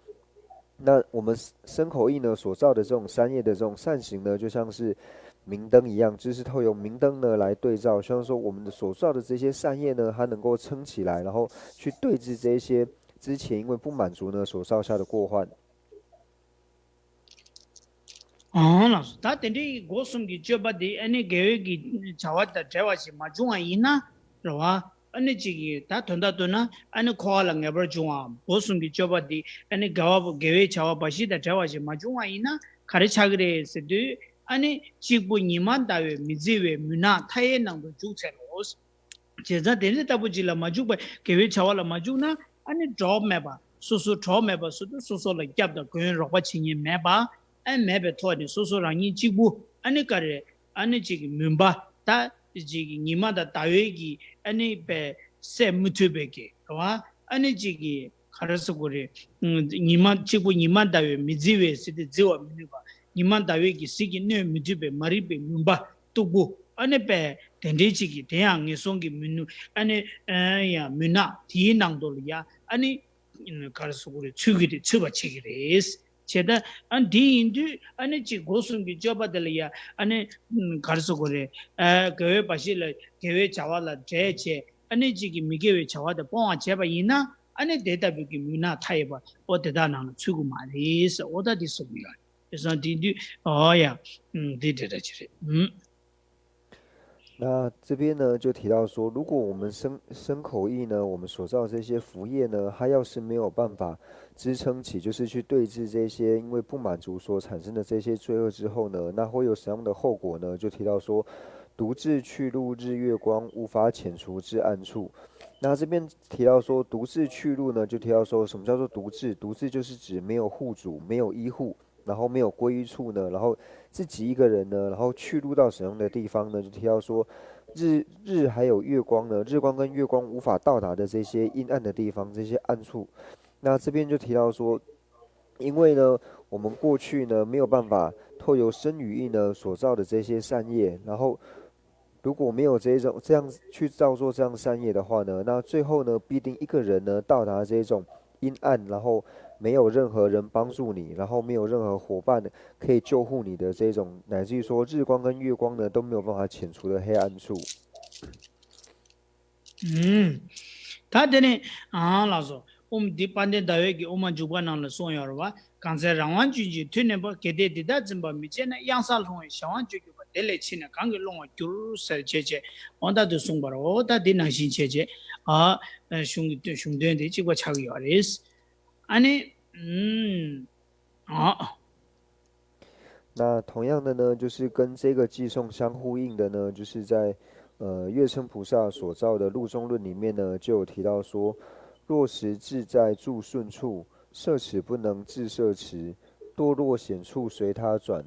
那我们身口意呢所造的这种三业的这种善行呢，就像是明灯一样，就是透由明灯呢来对照，像说我们的所造的这些善业呢，它能够撑起来，然后去对治这一些之前因为不满足呢所造下的过患。 ཨང་ལགས་སོ། ད་དེ་འདྲའི་སྒོ་གསུམ་གྱི་སྤྱོད་པ་དེ་ཨ་ནི་དགེ་བའི་གི་བྱ་བ་དང་བྲལ་བ་ཞིག་མ་བྱུང་བ་ཡིན་ན་རེད་བ། ཨ་ནི་གཅིག་གིས་ད་དོན་དག་ཏུ་ན་ཨ་ནི་འཁོར་བ་ལ་ངེས་པར་འབྱུང་བའམ། སྒོ་གསུམ་གྱི་སྤྱོད་པ་འདི་ཨ་ནི་དགེ་བ་དགེ་བའི་བྱ་བ་འབའ་ཞིག་དང་བྲལ་བ་ཞིག་མ་བྱུང་བ་ཡིན་ན་ག་རེ་ཆགས་ཀྱི་རེད་ཟེར་དུས། ཨ་ནི་གཅིག་པུ་ཉི་མ་ཟླ་བས་མི་བརྫི་བའི་མུན་ནག་མཐའ་ཡས་ནང་དུ་འཇུག་འཚལ་ལོ། བྱས་ཙང་དེ་འདྲ་ལྟ་བུ་ཅིག་ལ་མ་འཇུག་པ། དགེ་བའི་བྱ་བ་ལ་མ་འཇུག་ན་ཨ་ནི་གྲོགས་མེད་པ། སོ་སོ་གྲོགས་མེད་པ་ཟེར་དུས་སོ་སོ་ལ་སྐྱབས་དང་མགོན་རོགས་པ་བྱེད་མཁན་མེད་པ། ཨ་མེད་པའི་ཐོག་ནས་སོ་སོ་རང་ཉིད་གཅིག་པུ་ཨ་ནི་ག་རེ། ཨ་ནི་གཅིག་གི་མུན་པ། ད་གཅིག་གི་ཉི་མ་དང་ཟླ་བའི་གི་ཨ་ནི་པའི་སེལ་མི་ཐུབ་པའི་གི་རེད་བ། ཨ་ནི་གཅིག་གི་ག་རེ་ཟེར་དགོས་རེད། ཉི་མ་གཅིག་པུ་ཉི་མ་ཟླ་བས་མི་བརྫི་བའི་ཟེར་ཏེ་བརྫི་བ་མི་ནུས་པ། ཉི་མ་ཟླ་བའི་གི་ཟིལ་གྱིས་གནོན་མི་ཐུབ་པའི་མ་རིག་པའི་མུན་པ་སྟུག་པོ། ཨ་ནི་པས་དེ་འདྲའི་གཅིག་གི་དེ་ཡང་ངན་སོང་གི་མུན་ནུ། ཨ་ནི་ཨ་ཡང་མུན་ནག་དེའི་ནང་དུ་ལ་ཡ་ཨ་ནི་ག་རེ་ཟེར་དགོས་རེད། ཚུད་ཀྱི་རེད། ཚུད་པ་བྱེད་ཀྱི་རེད། བྱས་ད་ཨ་འདི་ཡིན་དུས་ཨ་ནི་གཅིག་སྒོ་གསུམ་གྱི་སྤྱོད་པ་དེ་ལ་ཡ་ཨ་ནི་ག་རེ་ཟེར་དགོས་རེད། ཨ་དགེ་བའི་བར་གཤིས་ལ་དགེ་བའི་བྱ་བ་ལ་འབྲས་བྱས། ཨ་ནི་གཅིག་གི་མི་དགེ་བའི་བྱ་བ་དེ་སྤོང་བ་བྱས་པ་ཡིན་ན། ཨ་ནི་དེ་ལྟ་བུའི་གི་མུན་ནག་མཐའ་ཡས་པ་ཨོ་དེ་དག་ནང་ལ་ཚུད་ཀྱི་མ་རེད་ཟེར། ཨོ་ད་དེ་གསུང་གི་ཡོད་རེད། དེ་སང་དེ་དུས་ཨོ་ཡ་ཨུམ་དེ་འདྲ་འདྲ་ཅིག་རེད། ཨུམ། 那这边呢，就提到说，如果我们身身口意呢，我们所造这些福业呢，它要是没有办法支撑起，就是去对治这些因为不满足所产生的这些罪恶之后呢，那会有什么样的后果呢？就提到说，独自去入日月光，无法遣除至暗处。那这边提到说，独自去入呢，就提到说什么叫做独自？独自就是指没有护主、没有依护，然后没有归处呢，然后自己一个人呢，然后去入到什么样的地方呢？就提到说，日日还有月光呢，日光跟月光无法到达的这些阴暗的地方，这些暗处。那这边就提到说，因为呢，我们过去呢没有办法透由身语意呢所造的这些善业，然后如果没有这一种这样去造作这样善业的话呢，那最后呢，必定一个人呢到达这一种阴暗，然后没有任何人帮助你，然后没有任何伙伴可以救护你的这种，乃至于说日光跟月光呢都没有办法遣除的黑暗处。 ད་དེ་ནས་ཨང་ལགས་སོ། ཨོཾ་འདི་དཔལ་ལྡན་ཟླ་བའི་གི་དབུ་མ་འཇུག་པ་ནང་ལ་གསུངས་ཡོད་རེད་བ། གང་ཚེ་རང་དབང་ཅན་གྱི་མཐུ་ནན་པོ། གལ་ཏེ་འདི་དག་འཛིན་པར་མི་བྱེད་ན། གཡང་སར་ལྷུང་བའི་གཞན་དབང་སྤྱོད་གྱུར་པ། དེ་ལས་ཕྱིས་ནས་གང་གིས་སློང་བར་འགྱུར། ཟེར་བྱས་བྱས་ཨོ་ད་དུ་གསུངས་པ་རེད། ཨོ་ད་འདི་ནང་བཞིན་བྱས་བྱས་ཨ་གཞུང་གི་གཞུང་དོན་དེ་གཅིག་པ་ཆགས་ཀྱི་ཡོད་རེད། ཨ་ནི་ཨུམ། ཨ། 那同样的呢，就是跟这个偈颂相呼应的呢，就是在呃月称菩萨所造的《路中论》里面呢，就有提到说，若实自在住顺处，设此不能自设持，堕落险处随他转，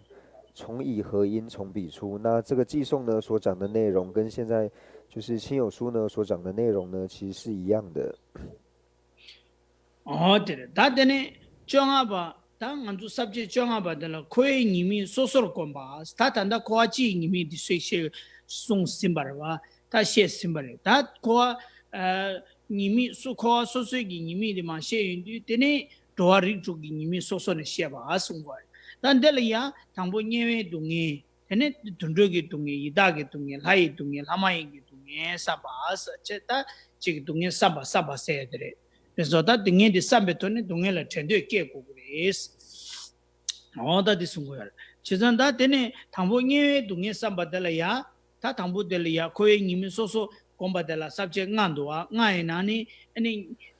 从彼何因从彼出。那这个偈颂呢所讲的内容，跟现在就是亲友书呢所讲的内容呢，其实是一样的。 ཨོ་དེ་རེད། ད་དེ་ནས་བཅོ་ལྔ་པ། ད་ང་ཚོ་ས་བཅད་བཅོ་ལྔ་པ་དེ་ལ་འཁོར་བའི་ཉེས་དམིགས་སོ་སོར་བསྒོམ་པ། ད་ད་ལྟ་འཁོར་བ་སྤྱིའི་ཉེས་དམིགས་འདི་སུས་ཤེས་གསུངས་ཟིན་པ་རེད་བ། ད་བཤད་ཟིན་པ་རེད། ད་འཁོར་བ་ཉེས་དམིགས་སོ་འཁོར་བ་སོ་སོའི་གི་ཉེས་དམིགས་དེ་མ་བཤད་ཡོང་དུས། དེ་ནས་འགྲོ་བ་རིགས་དྲུག་གི་ཉེས་དམིགས་སོ་སོ་ནས་བཤད་པ་གསུང་དགོས་རེད། ད་འདི་ལ་ཡང་དང་པོ་དམྱལ་བའི་སྡུག་བསྔལ། དེ་ནས་དུད་འགྲོ་གི་སྡུག་བསྔལ། ཡི་དྭགས་ཀྱི་སྡུག་བསྔལ། ལྷ་ཡི་སྡུག་བསྔལ། ལྷ་མ་ཡིན་གྱི་སྡུག་བསྔལ་བསམ་པ་ཟེར་བྱས། ད་གཅིག་གི་སྡུག་བསྔལ་བསམ་པ་བསམ་པ་ཟེར་ཡ་དེ་རེད། དེ་ཚོ་ད་སྡུག་བསྔལ་འདི་བསམ་པའི་ཐོག་ནས་སྡུག་བསྔལ་ལ་བྲལ་འདོད་སྐྱེ་དགོས་ཀྱི་རེད། འོ་ད་འདི་གསུང་གི་ཡོད་རེད། བྱས་ཙང་ད་དེ་ནས་དང་པོ་དམྱལ་བའི་སྡུག་བསྔལ་བསམ་པ་དེ་ལ་ཡ། ད་དང་པོ་དེ་ལ་ཡ་འཁོར་བའི་ཉེས་དམིགས་སོ་སོ་བསྒོམ་པ་དེ་ལ་ས་བཅད་ལྔ་འདུག་བ། ལྔ་ཡི་ནང་ནས་ཨ་ནི་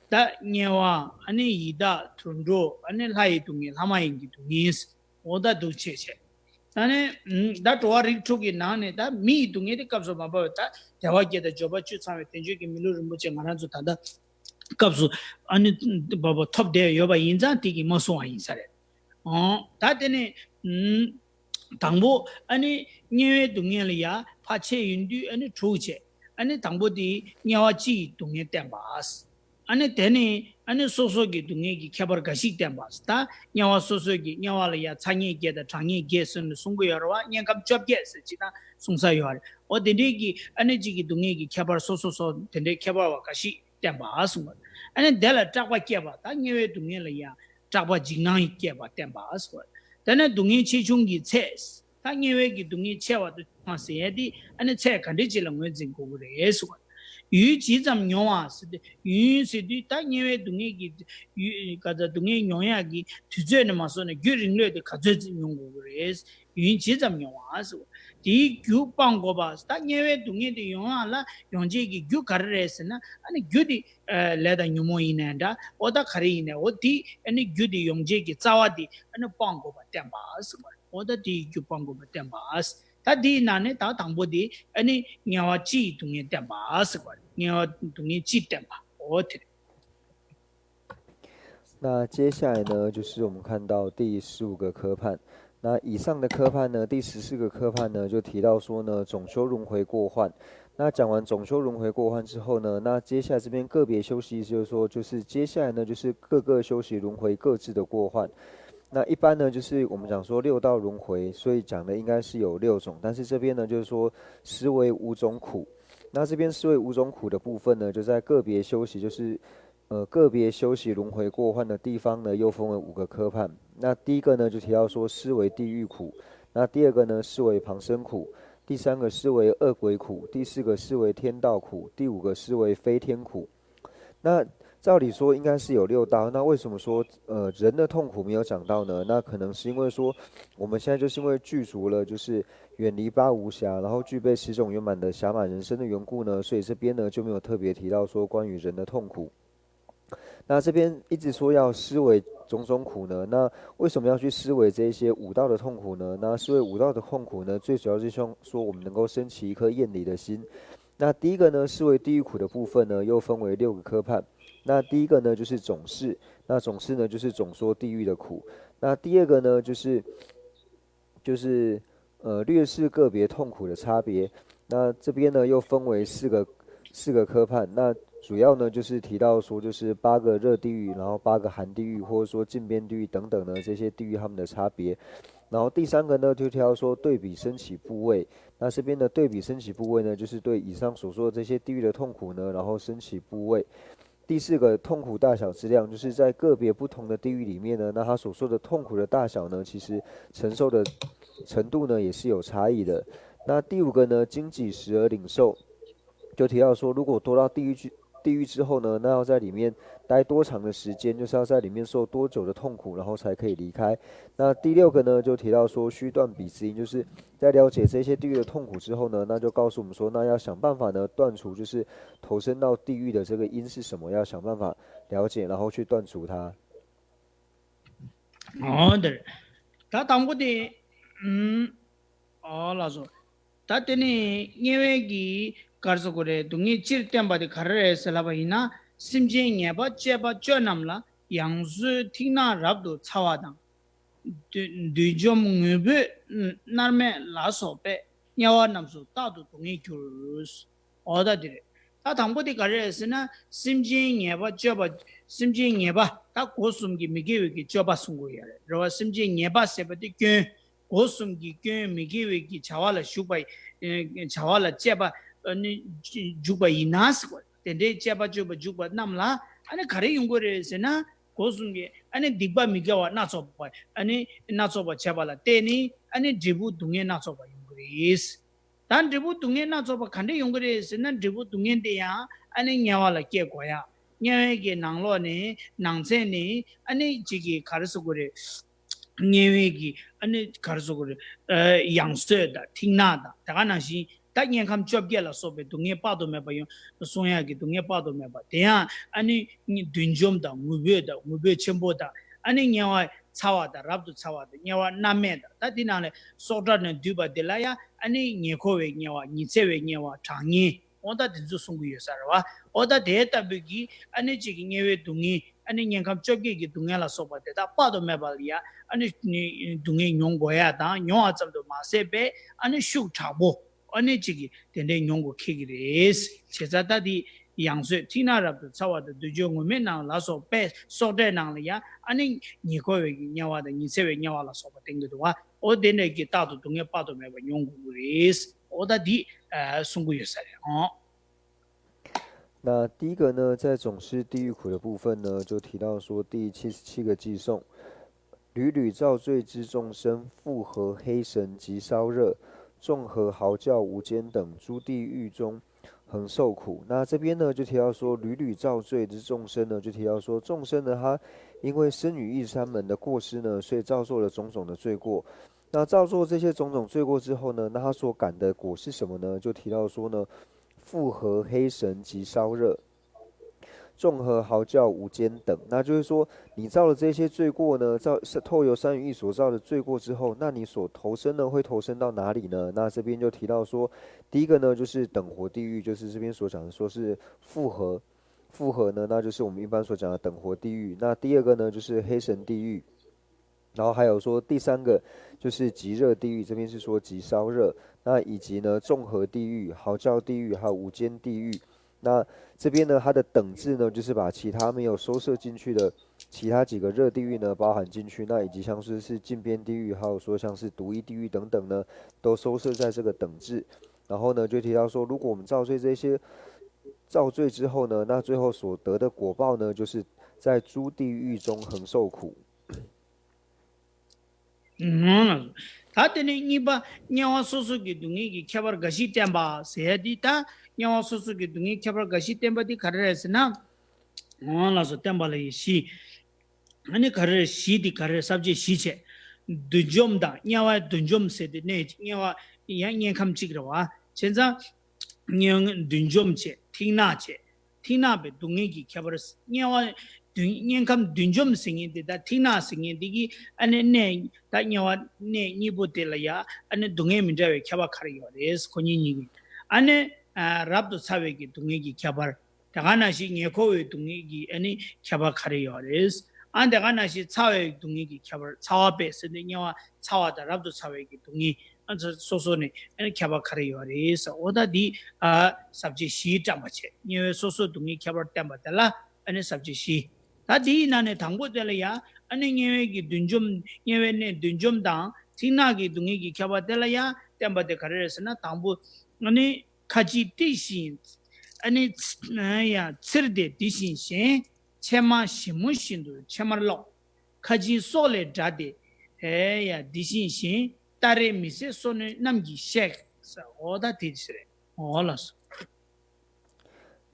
ད་དམྱལ་བ། ཨ་ནི་ཡི་དྭགས། དུད་འགྲོ། ཨ་ནི་ལྷ་ཡི་སྡུག་བསྔལ། ལྷ་མ་ཡིན་གྱི་སྡུག་བསྔལ། འོ་ད་འདུག་བྱས་བྱས། ད་ནི་ད་འགྲོ་བ་རིགས་དྲུག་གི་ནང་ནས་ད་མི་ཡི་སྡུག་བསྔལ་དེ་སྐབས་སུ་མ་བབས་པའི་ད་དལ་བ་བརྒྱད་དང་འབྱོར་པ་བཅུ་ཚང་བའི་དལ་འབྱོར་གྱི་མི་ལུས་རིན་པོ་ཆེ་ང་རང་ཚོ་ད་ལྟ་སྐབས་སུ་ཨ་ནི་བབས་པ་ཐོབ་བསྡད་ཡོད་པ་ཡིན་ཙང་དེ་གི་མ་གསུང་བ་ཡིན་ས་རེད། ཨོ་ད་དེ་ནི་དང་པོ་ཨ་ནི་དམྱལ་བའི་སྡུག་བསྔལ་ལ་ཡ་ཕར་ཕྱེ་ཡོང་དུས་ཨ་ནི་དྲུག་བྱས། ཨ་ནི་དང་པོ་དེ་དམྱལ་བ་སྤྱི་ཡི་སྡུག་བསྔལ་བསྟན་པ། ཨ་ནི་དེ་ནི་ཨ་ནི་སོ་སོ་གི་སྡུག་བསྔལ་གྱི་ཁྱད་པར་འགའ་ཞིག་བསྟན་པ། ད་དམྱལ་བ་སོ་སོ་གི་དམྱལ་བ་ལ་ཡ་ཚ་དམྱལ་བརྒྱད་དང་གྲང་དམྱལ་བརྒྱད་ཟེར་ནས་གསུང་གི་ཡོད་རེད་བ། དམྱལ་ཁམས་བཅོ་བརྒྱད་ཟེར་ཅིག་ད་གསུང་ས་ཡོད་རེད། འོ་དེ་འདྲའི་གི་ཨ་ནི་གཅིག་གི་སྡུག་བསྔལ་གྱི་ཁྱད་པར་སོ་སོ་སོ་དེ་འདྲའི་ཁྱད་པར་བ་འགའ་ཞིག་བསྟན་པ་གསུང་བ། ཨ་ནི་དེ་ལ་སྐྲག་པ་སྐྱེས་པ། ད་དམྱལ་བའི་སྡུག་བསྔལ་ལ་ཡ་སྐྲག་པ་འཇིགས་སྣང་སྐྱེས་པ་བསྟན་པ་གསུང་བ། དེ་ནས་སྡུག་བསྔལ་ཆེ་ཆུང་གི་ཚད། ད་དམྱལ་བའི་གི་སྡུག་བསྔལ་ཆེ་བ་དང་ཆུང་བ་ཟེར་ཡས་དེ་ཨ་ནི་ཚད་ག་འདྲ་ཅིག་ལ་ངོས་འཛིན་དགོས་ཀྱི་རེད་གསུང་བ། ཡུན་ཇི་ཙམ་མྱོང་བ་ཟེར་ཏེ། ཡུན་ཟེར་དུས་ད་དམྱལ་བའི་སྡུག་བསྔལ་གྱི་ཡུན་ག་ཚ་སྡུག་བསྔལ་མྱོང་ཡག་གི་དུས་ཚོད་ནས་མ་བཟུང་ནས་རྒྱུན་རིང་ལོས་དེ་ག་ཚོད་ཅིག་མྱོང་དགོས་ཀྱི་རེད། ཡུན་ཇི་ཙམ་མྱོང་བ་ཟེར་བ། དེའི་རྒྱུ་སྤང་དགོས་པ། ད་དམྱལ་བའི་སྡུག་བསྔལ་དེ་ཡོང་ཡག་ལ་ཡོང་བྱེད་ཀྱི་རྒྱུ་ག་རེ་རེད་ཟེར་ན། ཨ་ནི་རྒྱུ་དེ་ལས་དང་ཉོན་མོངས་ཡིན་ནའི་འདྲ། འོ་ད་ག་རེ་ཡིན་ནའི་འོ་དེ་ཨ་ནི་རྒྱུ་དེ་ཡོང་བྱེད་ཀྱི་རྩ་བ་དེ་ཨ་ནི་སྤང་དགོས་པ་བསྟན་པ་ཟེར་བ། འོ་ད་དེའི་རྒྱུ་སྤང་དགོས་པ་བསྟན་པ། ད་དེའི་ནང་ནས་ད་དང་པོ་དེ་ཨ་ནི་དམྱལ་བ་སྤྱི་ཡི་སྡུག་བསྔལ་བསྟན་པ་ཟེར་བ། དམྱལ་བ་སྡུག་བསྔལ་སྤྱི་བསྟན་པ། འོ་དེ་རེད། 那接下来呢，就是我们看到第十五个科判。那以上的科判呢，第十四个科判呢，就提到说呢，总修轮回过患。那讲完总修轮回过患之后呢，那接下来这边个别修习，就是说，就是接下来呢，就是各个修习轮回各自的过患。那一般呢，就是我们讲说六道轮回，所以讲的应该是有六种，但是这边呢，就是说思维五种苦。那这边思维五种苦的部分呢，就在个别修习，就是呃个别修习轮回过患的地方呢，又分为五个科判。那第一个呢，就提到说思维地狱苦。那第二个呢，思维旁生苦。第三个思维恶鬼苦。第四个思维天道苦。第五个思维非天苦。那照理说应该是有六道，那为什么说呃人的痛苦没有讲到呢？那可能是因为说我们现在就是因为具足了，就是远离八无暇，然后具备十种圆满的暇满人生的缘故呢，所以这边呢就没有特别提到说关于人的痛苦。那这边一直说要思维种种苦呢，那为什么要去思维这些五道的痛苦呢？那思维五道的痛苦呢，最主要是希望说我们能够升起一颗厌离的心。那第一个呢，思维地狱苦的部分呢，又分为六个科判。那第一个呢，就是总示。那总示呢，就是总说地狱的苦。那第二个呢，就是就是呃略示个别痛苦的差别。那这边呢，又分为四个四个科判。那主要呢，就是提到说，就是八个热地狱，然后八个寒地狱，或者说近边地狱等等呢，这些地狱他们的差别。然后第三个呢，就提到说对比升起部位。那这边的对比升起部位呢，就是对以上所说的这些地狱的痛苦呢，然后升起部位。第四个痛苦大小之量，就是在个别不同的地狱里面呢，那他所说的痛苦的大小呢，其实承受的程度呢也是有差异的。那第五个呢，经几时而领受，就提到说，如果多到地狱去地狱之后呢，那要在里面待多长的时间，就是要在里面受多久的痛苦，然后才可以离开。那第六个呢，就提到说，须断彼之因，就是在了解这些地狱的痛苦之后呢，那就告诉我们说，那要想办法呢断除，就是投身到地狱的这个因是什么，要想办法了解，然后去断除它。འོ་འདིར། ད་དང་པོ་དེ། ཨུམ། ཨོ་ལགས་སོ། ད་དེ་ནི་དམྱལ་བའི་གི་ག་རེ་ཟེར་དགོས་རེད། སྡུག་བསྔལ་སྤྱིར་བསྟན་པ་དེ་ག་རེ་རེད་ཟེར་ལབ་པ་ཡིན་ན། སེམས་ཅན་ཉེས་པ་སྤྱོད་པ་སྤྱོད་རྣམས་ལ་ཡང་སོས་ཐིག་ནག་རབ་ཏུ་ཚ་བ་དང་། བདུད་བདུད་འཇོམས་ངུ་འབོད་མནར་མེད་ལ་སོགས་པས་དམྱལ་བ་རྣམས་སུ་རྟག་ཏུ་སྡུག་བསྔལ་འགྱུར། འོ་ད་དེ་རེད། ད་དང་པོ་དེ་ག་རེ་རེད་ཟེར་ན། སེམས་ཅན་ཉེས་པ་སྤྱོད་པ། སེམས་ཅན་ཉེས་པ་ད་སྒོ་གསུམ་གྱི་མི་དགེ་བའི་གི་སྤྱོད་པ་གསུང་གི་ཡོད་རེད། རེད་བ། སེམས་ཅན་ཉེས་པ་ཟེར་བ་དེ་སྐྱོན། སྒོ་གསུམ་གྱི་སྐྱོན་མི་དགེ་བའི་གི་བྱ་བ་ལ་ཞུགས་པ། ཨེ། བྱ་བ་ལ་སྤྱད་པ། ཨ་ནི་འཇུག་པ་ཡིན་ན་ཟེར་བ། དེ་འདྲའི་སྤྱད་པ་སྤྱོད་པ་འཇུག་པ་རྣམས་ལ་ཨ་ནི་ག་རེ་ཡོང་གི་རེད་ཟེར་ན། སྒོ་གསུམ་གྱི་ཨ་ནི་སྡིག་པ་མི་དགེ་བ་སྣ་ཚོགས་པ། ཨ་ནི་སྣ་ཚོགས་པ་བྱས་པ་ལ་བརྟེན་ནས་ཨ་ནི་འབྲས་བུ་སྡུག་བསྔལ་སྣ་ཚོགས་པ་ཡོང་གི་རེད། ད་འབྲས་བུ་སྡུག་བསྔལ་སྣ་ཚོགས་པ་ག་འདྲ་ཡོང་གི་རེད་ཟེར་ན། འབྲས་བུ་སྡུག་བསྔལ་དེ་ཡང་ཨ་ནི་དམྱལ་བ་ལ་སྐྱེ་དགོས་ཡ། དམྱལ་བའི་གི་ནང་ལོགས་ནས་ནང་ཚན་ནས་ཨ་ནི་གཅིག་གི་ག་རེ་ཟེར་དགོས་རེད། དམྱལ་བའི་གི་ཨ་ནི་ག་རེ་ཟེར་དགོས་རེད། ཡང་སོས་དང་ཐིག་ནག་དང་། དེ་ག་ནང་བཞིན་ད་དམྱལ་ཁམས་བཅོ་བརྒྱད་ལ་སོགས་པའི་སྡུག་བསྔལ་དཔག་ཏུ་མེད་པ་ཡོང་གསུང་ཡག་གི་སྡུག་བསྔལ་དཔག་ཏུ་མེད་པ་དེ་ཡང་ཨ་ནི་བདུད་འཇོམས་དང་ངུ་འབོད་དང་ངུ་འབོད་ཆེན་པོ་དང་། ཨ་ནི་དམྱལ་བ་ཚ་བ་དང་རབ་ཏུ་ཚ་བ་དང་། དམྱལ་བ་མནར་མེད་དང་། ད་དེ་ནང་ལས་སྲོག་དགྲ་ནས་བསྡུས་པ་དེ་ལ་ཡང་ཨ་ནི་ཉེ་འཁོར་བའི་དམྱལ་བ། ཉི་ཚེ་བའི་དམྱལ་བ། གྲང་དམྱལ། འོ་ད་དེ་ཚོ་གསུང་གི་ཡོད་ས་རེད་བ། འོ་ད་དེ་ལྟ་བུའི་གི་ཨ་ནི་གཅིག་གི་དམྱལ་བའི་སྡུག་བསྔལ། ཨ་ནི་དམྱལ་ཁམས་བཅོ་བརྒྱད་ཀྱི་སྡུག་བསྔལ་ལ་སོགས་པ་དེ་དག་དཔག་ཏུ་མེད་པ་ལ་ཡ་ཨ་ནི་སྡུག་བསྔལ་མྱོང་དགོས་ཡ་དང་། མྱོང་བ་ཙམ་དུ་མ་ཟད་པའི་ཨ་ནི་ཤུགས་དྲག་པོ་ཨ་ནི་གཅིག་གི་དེ་འདྲའི་མྱོང་དགོས་འཁེལ་གྱི་རེད། བྱས་ཙང་ད་དེ་ཡང་སོས་ཐིག་ནག་རབ་ཏུ་ཚ་བ་དང་། བདུད་འཇོམས་ངུ་འབོད་རྣམས་ལ་སོགས་པའི་སྲོག་གྲོགས་རྣམས་ལ་ཡ་ཨ་ནི་ཉེ་འཁོར་བའི་གི་དམྱལ་བ་དང་ཉི་ཚེ་བའི་དམྱལ་བ་ལ་སོགས་པ་བསྟན་གྱི་འདུག་བ། འོ་དེ་འདྲའི་གི་རྟག་ཏུ་སྡུག་བསྔལ་དཔག་ཏུ་མེད་པ་མྱོང་དགོས་ཀྱི་རེད། འོ་ད་འདི་གསུང་གི་ཡོད་ས་རེད། ཨོ། 那第一个呢，在总示地狱苦的部分呢，就提到说第七十七个偈颂：“屡屡造罪之众生，覆河黑绳及烧热，众河号叫无间等，诸地狱中恒受苦。”那这边呢，就提到说，屡屡造罪之众生呢，就提到说，众生呢，他因为身语意三门的过失呢，所以造作了种种的罪过。那造作这些种种罪过之后呢，那他所感的果是什么呢？就提到说呢，覆河黑绳及烧热，众河号叫无间等。那就是说，你造了这些罪过呢，造是透由三语意所造的罪过之后，那你所投生呢，会投生到哪里呢？那这边就提到说，第一个呢，就是等活地狱，就是这边所讲的，说是覆河，覆河呢，那就是我们一般所讲的等活地狱。那第二个呢，就是黑绳地狱。然后还有说第三个就是极热地狱，这边是说极烧热，那以及呢众合地狱、嚎叫地狱还有无间地狱。那这边呢它的等字呢就是把其他没有收摄进去的其他几个热地狱呢包含进去，那以及像是是禁边地狱，还有说像是独一地狱等等呢都收摄在这个等字。然后呢就提到说，如果我们造罪这些造罪之后呢，那最后所得的果报呢就是在诸地狱中恒受苦。ད་དེ་ནས་གཉིས་པ་དམྱལ་བ་སོ་སོ་གི་སྡུག་བསྔལ་གྱི་ཁྱད་པར་འགའ་ཞིག་བསྟན་པ་ཟེར་ཡ་འདི། ད་དམྱལ་བ་སོ་སོ་གི་སྡུག་བསྔལ་ཁྱད་པར་འགའ་ཞིག་བསྟན་པ་འདི་ག་རེ་རེད་ཟེར་ན། འོང་ལགས་སོ། བསྟན་པ་ལ་ཡི་བཞི། ཨ་ནི་ག་རེ་རེད། བཞི་འདི་ག་རེ་རེད། ས་བཅད་བཞི་བྱས། བདུད་འཇོམས་དང་དམྱལ་བའི་བདུད་འཇོམས་ཟེར་དེ་གནས་དམྱལ་བ་ཡང་དམྱལ་ཁམས་གཅིག་རེད་བ། བྱས་ཙང་དམྱལ་བདུད་འཇོམས་བྱས། མཐིང་ནག་བྱས། མཐིང་ནག་པའི་སྡུག་བསྔལ་གྱི་ཁྱད་པར། དམྱལ་བ་བདུད་དམྱལ་ཁམས་བདུད་འཇོམས་ཟེར་མཁན་དེ་དང་མཐིང་ནག་ཟེར་མཁན་དེ་གི་ཨ་ནི་གནས་ད་དམྱལ་བ་གནས་གཉིས་པོ་དེ་ལ་ཡ་ཨ་ནི་སྡུག་བསྔལ་མི་འདྲ་བའི་ཁྱད་པར་ག་རེ་ཡོད་རེད། ཁོ་གཉིས་གཉིས་ཀྱི་ཨ་ནི་རབ་ཏུ་ཚ་བའི་གི་སྡུག་བསྔལ་གྱི་ཁྱད་པར། དེ་ག་ནང་བཞིན་ཉེ་འཁོར་བའི་སྡུག་བསྔལ་གྱི་ཨ་ནི་ཁྱད་པར་ག་རེ་ཡོད་རེད། ཨ་དེ་ག་ནང་བཞིན་ཚ་བའི་སྡུག་བསྔལ་གྱི་ཁྱད་པར། ཚ་བ་པས་ཟེར་ནས་དམྱལ་བ་ཚ་བ་དང་རབ་ཏུ་ཚ་བའི་གི་སྡུག་བསྔལ། ཨ་ཚ་སོ་སོ་ནས་ཨ་ནི་ཁྱད་པར་ག་རེ་ཡོད་རེད་ཟེར། འོ་ད་འདི་ཨ་ས་བཅད་བཞིའི་བཀྲམ་པ་བྱས། དམྱལ་བའི་སོ་སོ་སྡུག་བསྔལ་ཁྱད་པར་བསྟན་པ་དེ་ལ་ཨ་ནི་ས་བཅད་བཞི། ད་དེའི་ནང་ནས་དང་པོ་དེ་ལ་ཡ་ཨ་ནི་དམྱལ་བའི་གི་བདུད་འཇོམས། དམྱལ་བའི་གནས་བདུད་འཇོམས་དང་མཐིང་ནག་གི་སྡུག་བསྔལ་གྱི་ཁྱད་པར་དེ་ལ་ཡ་བསྟན་པ་དེ་ག་རེ་རེད་ཟེར་ན། དང་པོ་ཨ་ནི་ཁ་ཅིག་བཀྲེས་ཤིང་ཨ་ནི་ཚ་ཡ་འཚིར་ཏེ་དེ་བཞིན་གཞན། ཕྱེ་མ་ཞིབ་མོ་བཞིན་དུ་ཕྱེ་མར་ཀློག། ཁ་ཅིག་སྲོག་ལས་བྲལ་ཏེ་ཨེ་ཡ་དེ་བཞིན་གཞན། སྟ་རེ་མི་བཟད་སོ་ནོན་རྣམས་ཀྱིས་གཤེགས། འོ་ད་དེ་ཟེར་རེད། འོ་ལགས་སོ།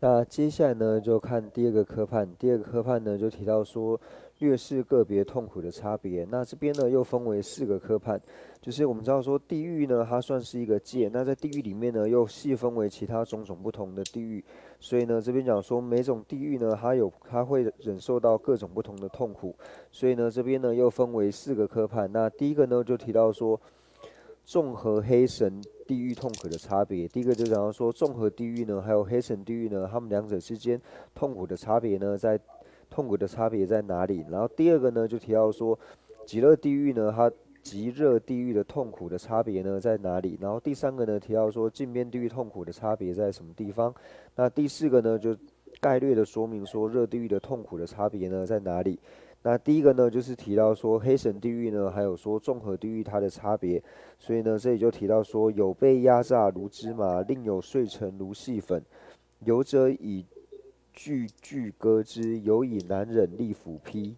那接下来呢，就看第二个科判。第二个科判呢，就提到说，略示个别痛苦的差别。那这边呢，又分为四个科判，就是我们知道说，地狱呢，它算是一个界，那在地狱里面呢，又细分为其他种种不同的地狱。所以呢，这边讲说，每种地狱呢，它有它会忍受到各种不同的痛苦。所以呢，这边呢，又分为四个科判。那第一个呢，就提到说， 综合黑神地狱痛苦的差别。第一个就讲到说，综合地狱呢，还有黑神地狱呢，他们两者之间痛苦的差别呢，在痛苦的差别在哪里？然后第二个呢，就提到说，极热地狱呢，它极热地狱的痛苦的差别呢在哪里？然后第三个呢，提到说禁边地狱痛苦的差别在什么地方？那第四个呢，就概略的说明说热地狱的痛苦的差别呢在哪里？那第一个呢，就是提到说黑神地狱呢，还有说综合地狱它的差别。所以呢，这里就提到说，有被压榨如芝麻，另有碎成如细粉，有者以锯锯割之，有以难忍利斧劈。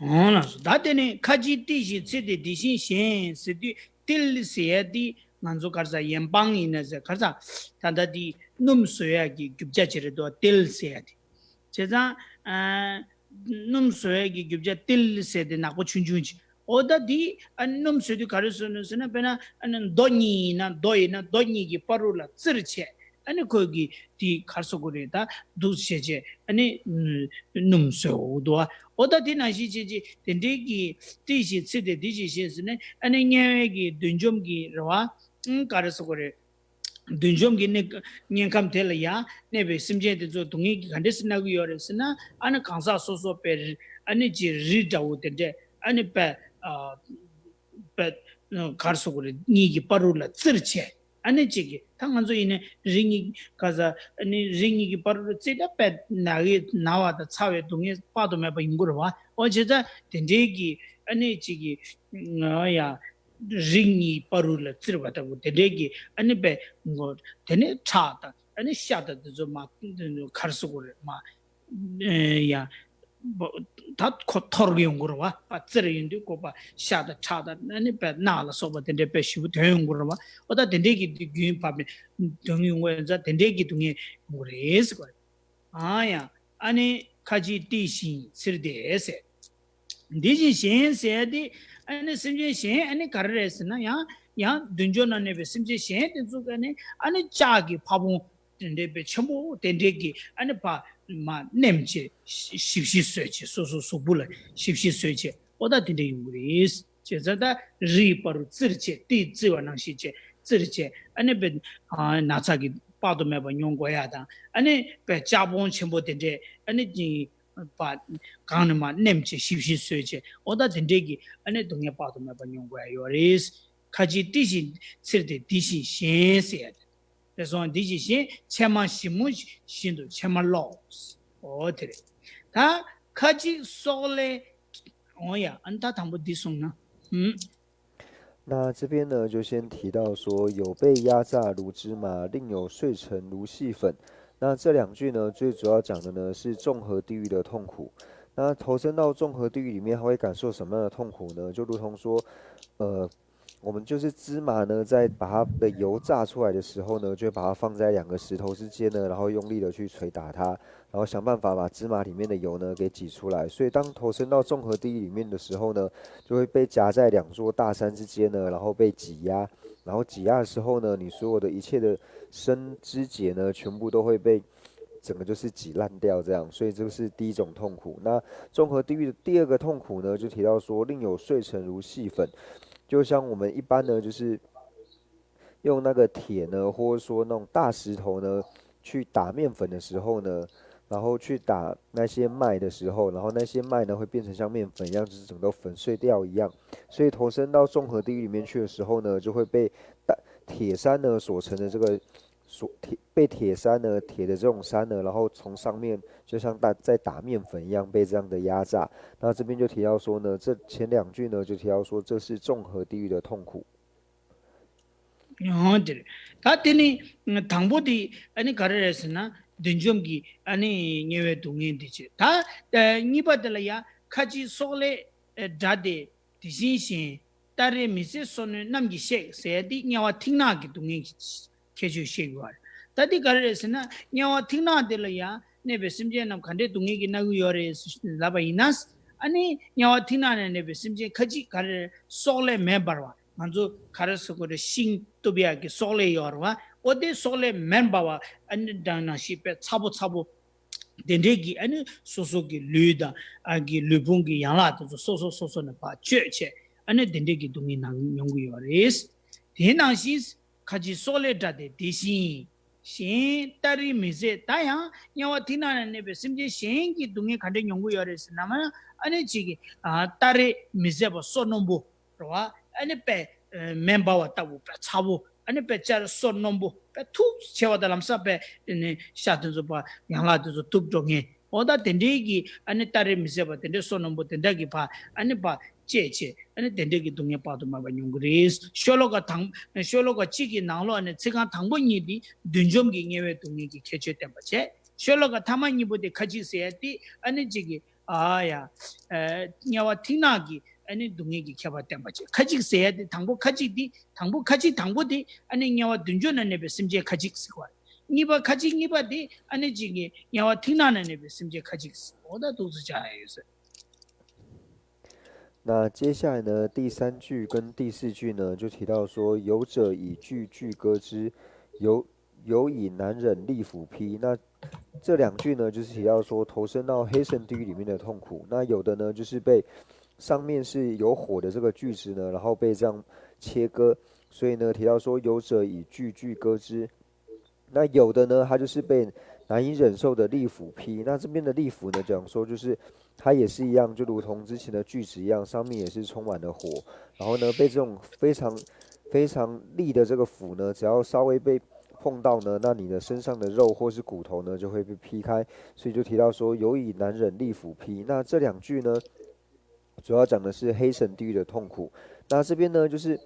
འོང་ལགས་སོ། ད་དེ་ནས་ཁ་ཅིག་བཀྲེས་ཤིང་འཚིར་ཏེ་དེ་བཞིན་གཞན་ཟེར་དུས། ཏིལ་ཟེར་ཡ་དེ་ང་ཚོ་ག་རེ་ཟ། ཡན་པང་ཡིན་ན་ཟེར། ག་རེ་ཟ། ད་ལྟ་དེ་སྣུམ་བཟོ་ཡ་གི་རྒྱུ་ཆ་ཅིག་རེད་དོ། ཏིལ་ཟེར་ཡ་དེ། བྱས་ཙང་ཨ་སྣུམ་བཟོ་ཡ་གི་རྒྱུ་ཆ་ཏིལ་ཟེར་དེ་ནག་པོ་ཆུང་ཆུང་ཅིག་འོ་ད་དེ་ཨ་སྣུམ་བཟོ་དུས་ག་རེ་བཟོ་ནི་ཟེར་ན། དཔེར་ན་ཨ་ནི་རྡོ་གཉིས་ཡིན་ན། རྡོ་ཡིན་ན་རྡོ་གཉིས་ཀྱི་བར་དུ་ལ་བཙིར་བྱས། ཨ་ནི་ཁོས་ཀྱིས་དེ་ག་རེ་ཟེར་དགོས་རེད། ད་འདུག་བྱས་བྱས་ཨ་ནི་སྣུམ་བཟོས་འོ་འདུག་ཨ། འོ་ད་དེ་ནང་བཞིན་བྱས་བྱས་དེ་འདྲའི་གི་བཀྲེས་ཤིང་འཚིར་ཏེ་དེ་བཞིན་གཞན་ཟེར་ནས། ཨ་ནི་དམྱལ་བའི་གི་བདུད་འཇོམས་ཀྱི་རེད་བ། ཨང་ག་རེ་ཟེར་དགོས་རེད། བདུད་འཇོམས་ཀྱི་གནས་དམྱལ་ཁམས་དེ་ལ་ཡང་གནས་པའི་སེམས་ཅན་དེ་ཚོ་སྡུག་བསྔལ་གྱིས་ག་འདྲས་སེ་མནར་གྱི་ཡོད་རེད་ཟེར་ན། ཨ་ནི་གང་ཟག་སོ་སོ་པའི་ཨ་ནི་ཅིག་རི་འདྲ་བོ་དེ་འདྲས་ཨ་ནི་པའི་ཨ་པའི་ག་རེ་ཟེར་དགོས་རེད། གཉིས་ཀྱི་བར་དུ་ལ་བཙིར་བྱས། ཨ་ནི་གཅིག་གིས་ད་ང་ཚོ་ཡིན་ན་རི་གཉིས་ག་ས་ཨ་ནི་རི་གཉིས་ཀྱི་བར་དུ་བཙིར་ད་པའི་ན་གི་ན་བ་དང་ཚ་བའི་སྡུག་བསྔལ་དཔག་ཏུ་མེད་པ་ཡོང་གི་རེད་བ། འོ་བྱས་ཙང་དེ་འདྲའི་གི་ཨ་ནི་གཅིག་གིས་ང་ཡ་རི་གཉིས་བར་དུ་ལ་བཙིར་བ་ལྟ་བུ་དེ་འདྲའི་གི་ཨ་ནི་པའི་མགོ་དེ་ནས་ཁྲག་དང་ཨ་ནི་ཤ་དང་དེ་ཚོ་མ་ག་རེ་ཟེར་དགོས་རེད། མ་ཡ་ད་ཁོ་འཐོར་གི་ཡོང་གི་རེད་བ། པ་བཙིར་ཡོང་དུས་ཁོ་པ་ཤ་དང་ཁྲག་དང་ཨ་ནི་པའི་རྣག་ལ་སོགས་པ་དེ་འདྲའི་དཔེ་ཞེ་པོ་ཐོན་ཡོང་གི་རེད་བ། འོ་ད་དེ་འདྲའི་གི་རྒྱུན་བབས་ནས་ཐོན་ཡོང་གི་ཡོད་ཙང་དེ་འདྲའི་གི་སྡུག་བསྔལ་ཡོང་གི་རེད་ཟེར་བ་རེད། ཨ་ཡ། ཨ་ནི་ཁ་ཅིག་བཀྲེས་ཤིང་འཚིར་ཏེ་ཟེར། འདི་བཞིན་གཞན་ཟེར་ཏེ། ཨ་ནི་སེམས་ཅན་གཞན་ཨ་ནི་ག་རེ་རེད་ཟེར་ན། ཡང་ཡང་བདུད་འཇོམས་ནང་གནས་པའི་སེམས་ཅན་གཞན་དེ་ཚོ་ག་ནི་ཨ་ནི་ལྕགས་ཀྱི་ཕ་བོང་དེ་འདྲའི་དཔེ་ཆེན་པོ་དེ་འདྲའི་གི་ཨ་ནི་ཕ་མ་མནན་བྱས་ཞིབ་ཞིབ་བཟོས་བྱས། སོ་སོ་གཟུགས་པོ་ལ་ཞིབ་ཞིབ་བཟོས་བྱས། འོ་ད་དེ་འདྲ་ཡོང་གི་རེད། བྱས་ཙང་ད་རིའི་བར་དུ་བཙིར་བྱས། ཏིལ་བཙིར་བ་ནང་བཞིན་བྱས་བཙིར་བྱས། ཨ་ནི་དཔེ་ན་ཚ་གི་དཔག་ཏུ་མེད་པ་མྱོང་དགོས་ཡ་དང་། ཨ་ནི་དཔེ་ལྕགས་ཕོང་ཆེན་པོ་དེ་འདྲས་ཨ་ནི་ པ་གང་ནས་མ་མནན་བྱས་ཞིབ་ཞིབ་བཟོས་བྱས། འོ་ད་དེ་འདྲས་ཀྱི་ཨ་ནི་སྡུག་བསྔལ་དཔག་ཏུ་མེད་པ་མྱོང་དགོས་ཡ་ཡོད་རེད། ཁ་ཅིག་དེ་བཞིན་ཚེར་ཏེ་དེ་བཞིན་གཞན་ཟེར་ཡ་དེ། དེ་སོང་དེ་བཞིན་གཞན་ཕྱེ་མ་ཞིབ་མོ་བཞིན་དུ་ཕྱེ་མ་ལོག་འོ་དེ་རེད། ད་ཁ་ཅིག་སོག་ལེ། འོ་ཡ། ཨ་ནི་ད་དང་པོ་འདི་སོང་ན། ཨུམ།那这边呢，就先提到说有被压榨如芝麻，另有碎成如细粉。那这两句呢，最主要讲的呢是综合地狱的痛苦。那投身到综合地狱里面，他会感受什么样的痛苦呢？就如同说，呃，我们就是芝麻呢，在把它的油榨出来的时候呢，就会把它放在两个石头之间呢，然后用力的去捶打它，然后想办法把芝麻里面的油呢给挤出来。所以当投身到综合地狱里面的时候呢，就会被夹在两座大山之间呢，然后被挤压，然后挤压的时候呢，你所有的一切的生枝节呢，全部都会被整个就是挤烂掉这样。所以这个是第一种痛苦。那综合地狱的第二个痛苦呢，就提到说另有碎成如细粉，就像我们一般呢，就是用那个铁呢，或者说那种大石头呢，去打面粉的时候呢，然后去打那些麦的时候，然后那些麦呢会变成像面粉一样，就是整个粉碎掉一样。所以投身到综合地狱里面去的时候呢，就会被大铁山呢所成的这个所铁被铁山呢铁的这种山呢，然后从上面就像大在打面粉一样被这样的压榨。那这边就提到说呢，这前两句呢就提到说这是综合地狱的痛苦。 ཡང་དེ་རེད། ད་དེ་ནི་དང་པོ་དེ་ཨ་ནི་ག་རེ་རེད་ཟེར་ན་བདུད་འཇོམས་ཀྱི་ཨ་ནི་དམྱལ་བའི་སྡུག་བསྔལ་འདི་བྱེད། ད་གཉིས་པ་དེ་ལ་ཡ་ཁ་ཅིག་སོག་ལེ་འདྲ་སྟེ་དེ་བཞིན་གཞན། སྟ་རེ་མི་བཟད་སོ་སྣོད་རྣམས་ཀྱིས་གཤེགས་ཟེར་ཏེ་དམྱལ་བ་མཐིང་ནག་གི་སྡུག་བསྔལ་གྱི་ཁྱད་ཆོས་བཤད་དགོས་པ་རེད། ད་འདི་ག་རེ་རེད་ཟེར་ན་དམྱལ་བ་མཐིང་ནག་དེ་ལ་ཡང་གནས་པའི་སེམས་ཅན་རྣམས་ག་འདྲའི་སྡུག་བསྔལ་གྱིས་མནར་གྱི་ཡོད་རེད་ལབ་པ་ཡིན་ན། ཨ་ནི་དམྱལ་བ་མཐིང་ནག་ནས་གནས་པའི་སེམས་ཅན་ཁ་ཅིག་ག་རེ་རེད། སོག་ལེ་མེ་འབར་བ། ང་ཚོ་ག་རེ་ཟེར་དགོས་རེད། ཤིང་གཏུབ་ཡག་གི་སོག་ལེ་ཡོད་རེད་བ། ཨོ་དེ་སོག་ལེ་མེ་འབར་བ་ཨ་ནི་འདྲ་ནང་བཞིན་དཔེ་ཚ་པོ་ཚ་པོ། དེ་འདྲས་ཀྱི་ཨ་ནི་སོ་སོ་གི་ལུས་དང་ཨ་གི་ལུས་ཕུང་གི་ཡན་ལག་དེ་ཚོ་སོ་སོ་སོ་སོ་ནས་ཕར་གཅོད་བྱས། ཨ་ནི་དེ་འདྲས་ཀྱི་སྡུག་བསྔལ་ནང་མྱོང་གི་ཡོད་རེད། དེ་ནང་བཞིན་ཁ་ཅིག་སོག་ལེ་འདྲ་སྟེ་དེ་བཞིན་གཞན། སྟ་རེ་མི་བཟད། ད་ཡང་དམྱལ་བ་མཐིང་ནག་ནས་གནས་པའི་སེམས་ཅན་གཞན་གྱི་སྡུག་བསྔལ་ག་འདྲས་མྱོང་གི་ཡོད་རེད་ཟེར་ན་མ། ཨ་ནི་གཅིག་གིས་ཨ་སྟ་རེ་མི་བཟད་པ་སོ་སྣུམ་པོ་རེད་བ། ཨ་ནི་དཔེ་མེ་འབར་བ་ལྟ་བུ་དཔེ་ཚ་པོ། ཨ་ནི་དཔེ་ལྕགས་སོ་སྣུམ་པོ་དཔེ་ཐུག་ཆེ་བ་དང་། ལམ་སང་དཔེ་ཨ་ནི་ཤ་དེ་ཚོ་ཕར་ཡན་ལག་དེ་ཚོ་ཐུབ་འགྲོ་མཁན། འོ་ད་དེ་འདྲའི་གི་ཨ་ནི་སྟ་རེ་མི་བཟད་པ་དེ་འདྲའི་སོ་སྣུམ་པོ་དེ་འདྲ་གི་ཕར་ཨ་ནི་ཕར་བཅད་བྱས། ཨ་ནི་དེ་འདྲའི་གི་སྡུག་བསྔལ་དཔག་ཏུ་མེད་པ་མྱོང་གི་རེད། ཤོ་ལོ་ཀ་དང་ཤོ་ལོ་ཀ་གཅིག་གི་ནང་ལོགས་ནས་ཚིག་རྐང་དང་པོ་གཉིས་དེ་བདུད་འཇོམས་ཀྱི་དམྱལ་བའི་སྡུག་བསྔལ་གྱི་ཁྱད་ཆོས་བསྟན་པ་བྱས། ཤོ་ལོ་ཀ་ཐ་མ་གཉིས་པོ་དེ་ཁ་ཅིག་ཟེར་ཡ་དེ་ཨ་ནི་གཅིག་གི་ཨ་ཡ། ཨ་དམྱལ་བ་མཐིང་ནག་གི་ཨ་ནི་སྡུག་བསྔལ་གྱི་ཁྱད་པར་བསྟན་པ་བྱས། ཁ་ཅིག་ཟེར་ཡ་དེ་དང་པོ་ཁ་ཅིག་དེ་དང་པོ་ཁ་ཅིག་དང་པོ་དེ་ཨ་ནི་དམྱལ་བ་བདུད་འཇོམས་ན་གནས་པའི་སེམས་ཅན་ཁ་ཅིག་ཟེར་བ། གཉིས་པ་ཁ་ཅིག་གཉིས་པ་དེ་ཨ་ནི་གཅིག་གི་དམྱལ་བ་མཐིང་ནག་ན་གནས་པའི་སེམས་ཅན་ཁ་ཅིག་ཟེར། འོ་ད་འདུག་སེ་བྱ་ཡ་ཡོད་ཟེར། 那接下来呢，第三句跟第四句呢，就提到说，有者以锯锯割之，有有以难忍利斧劈。那这两句呢，就是提到说，投身到黑神地狱里面的痛苦。那有的呢，就是被上面是有火的这个锯子呢，然后被这样切割。所以呢，提到说，有者以锯锯割之，那有的呢，它就是被难以忍受的利斧劈。那这边的利斧呢，讲说就是它也是一样，就如同之前的锯子一样，上面也是充满了火，然后呢，被这种非常非常利的这个斧呢，只要稍微被碰到呢，那你的身上的肉或是骨头呢就会被劈开，所以就提到说有以难忍利斧劈。那这两句呢，主要讲的是黑神地狱的痛苦。那这边呢，就是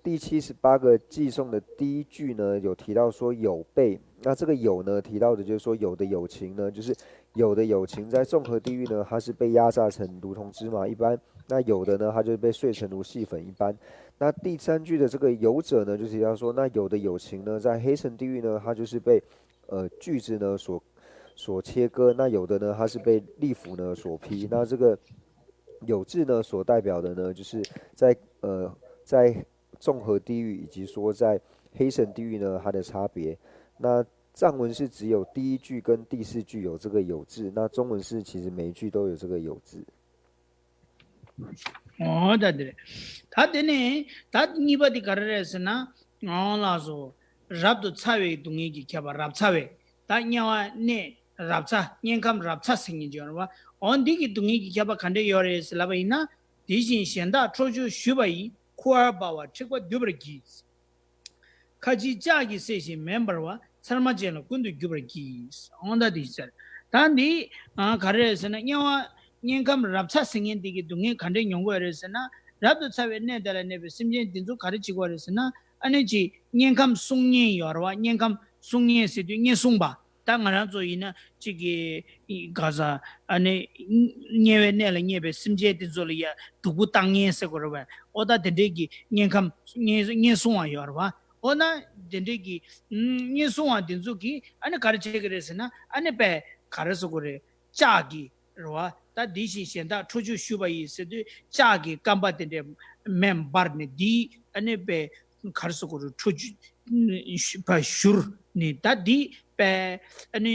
第七十八个偈颂的第一句呢，有提到说有被。那这个有呢，提到的就是说有的有情呢，就是有的有情在综合地狱呢，它是被压榨成如同芝麻一般；那有的呢，它就被碎成如细粉一般。那第三句的这个有者呢，就提到说，那有的有情呢，在黑神地狱呢，它就是被呃锯子呢所所切割；那有的呢，它是被利斧呢所劈。那这个有字呢所代表的呢，就是在呃在综合地狱以及说在黑神地狱呢它的差别。那藏文是只有第一句跟第四句有这个有字，那中文是其实每一句都有这个有字。 འོ་ད་དེ་རེད། ད་དེ་ནས་ད་གཉིས་པ་དེ་ག་རེ་རེད་ཟེར་ན། འོ་ལགས་སོ། རབ་ཏུ་ཚ་བའི་སྡུག་བསྔལ་གྱི་ཁྱད་པར། རབ་ཚ་བའི། ད་དམྱལ་བ་གནས་ རབ་ཚ་དམྱལ་ཁམས་རབ་ཚ་ཟེར་མཁན་ཅིག་ཡོད་རེད་བ། འོ་འདི་གི་སྡུག་བསྔལ་གྱི་ཁྱབ་པ་ག་འདྲས་ཡོད་རེད་ཟེར་ལབ་པ་ཡིན་ན། དེ་བཞིན་གཞན་དག་འཕྲོག་བཅོམ་ཞུས་པ་ཡིས། ཁུ་བ་འབར་བ་འཁྲིག་པ་འདུས་པར་བགྱི། ཁ་ཅིག་ལྕགས་ཀྱིས་བསད་ཤིང་མེ་འབར་བ། ཚེར་མ་ཅན་ལ་ཀུན་ཏུ་རྒྱུ་བར་བགྱི། འོ་ད་དེ་ཟེར། ད་འདི་ཨ་ག་རེ་རེད་ཟེར་ན། དམྱལ་བ་དམྱལ་ཁམས་རབ་ཚ་ཟེར་མཁན་འདི་གི་སྡུག་བསྔལ་ག་འདྲས་མྱོང་གི་ཡོད་རེད་ཟེར་ན། རབ་ཏུ་ཚ་བའི་གནས་དེ་ལ་གནས་པའི་སེམས་ཅན་འདི་ཚོ་ག་རེ་བྱེད་ཀྱི་ཡོད་རེད་ཟེར་ན། ཨ་ནི་ཅིག་དམྱལ་ཁམས་སྲུང་མཁན་ཡོད་རེད་བ། དམྱལ་ཁམས་སྲུང་མཁན་ཟེར་དུས་དམྱལ་སྲུང་པ། ད་ང་རང་ཚོ་ཡིན་ན་གཅིག་གི་ག་ས་ཨ་ནི་དམྱལ་བའི་གནས་ལ་གནས་པའི་སེམས་ཅན་དེ་ཚོ་ལ་ཡ་སྡུག་པོ་བཏང་མཁན་ཟེར་དགོས་རེད་བས། ཨོ་ད་དེ་འདྲས་ཀྱི་དམྱལ་ཁམས་དམྱལ་དམྱལ་སྲུང་བ་ཡོད་རེད་བ། ཨོ་ན་དེ་འདྲས་ཀྱི་དམྱལ་སྲུང་བ་དེ་ཚོ་གིས་ཨ་ནི་ག་རེ་བྱེད་ཀྱི་རེད་ཟེར་ན། ཨ་ནི་པས་ག་རེ་ཟེར་དགོས་རེད། ལྕགས་ཀྱི་རེད་བ། ད་དེ་བཞིན་གཞན་དག་འཕྲོག་བཅོམ་ཞུས་པ་ཡིས་ཟེར་དུས། ལྕགས་ཀྱི་རྐང་པ་དེ་འདྲས་མེ་འབར་ནས་འདི་ཨ་ནི་པས་ག་རེ་ཟེར་དགོས་རེད། འཕྲོག་བཅོམ་བ་བཞུར་ནས། ད་འདི་པས་ཨ་ནི་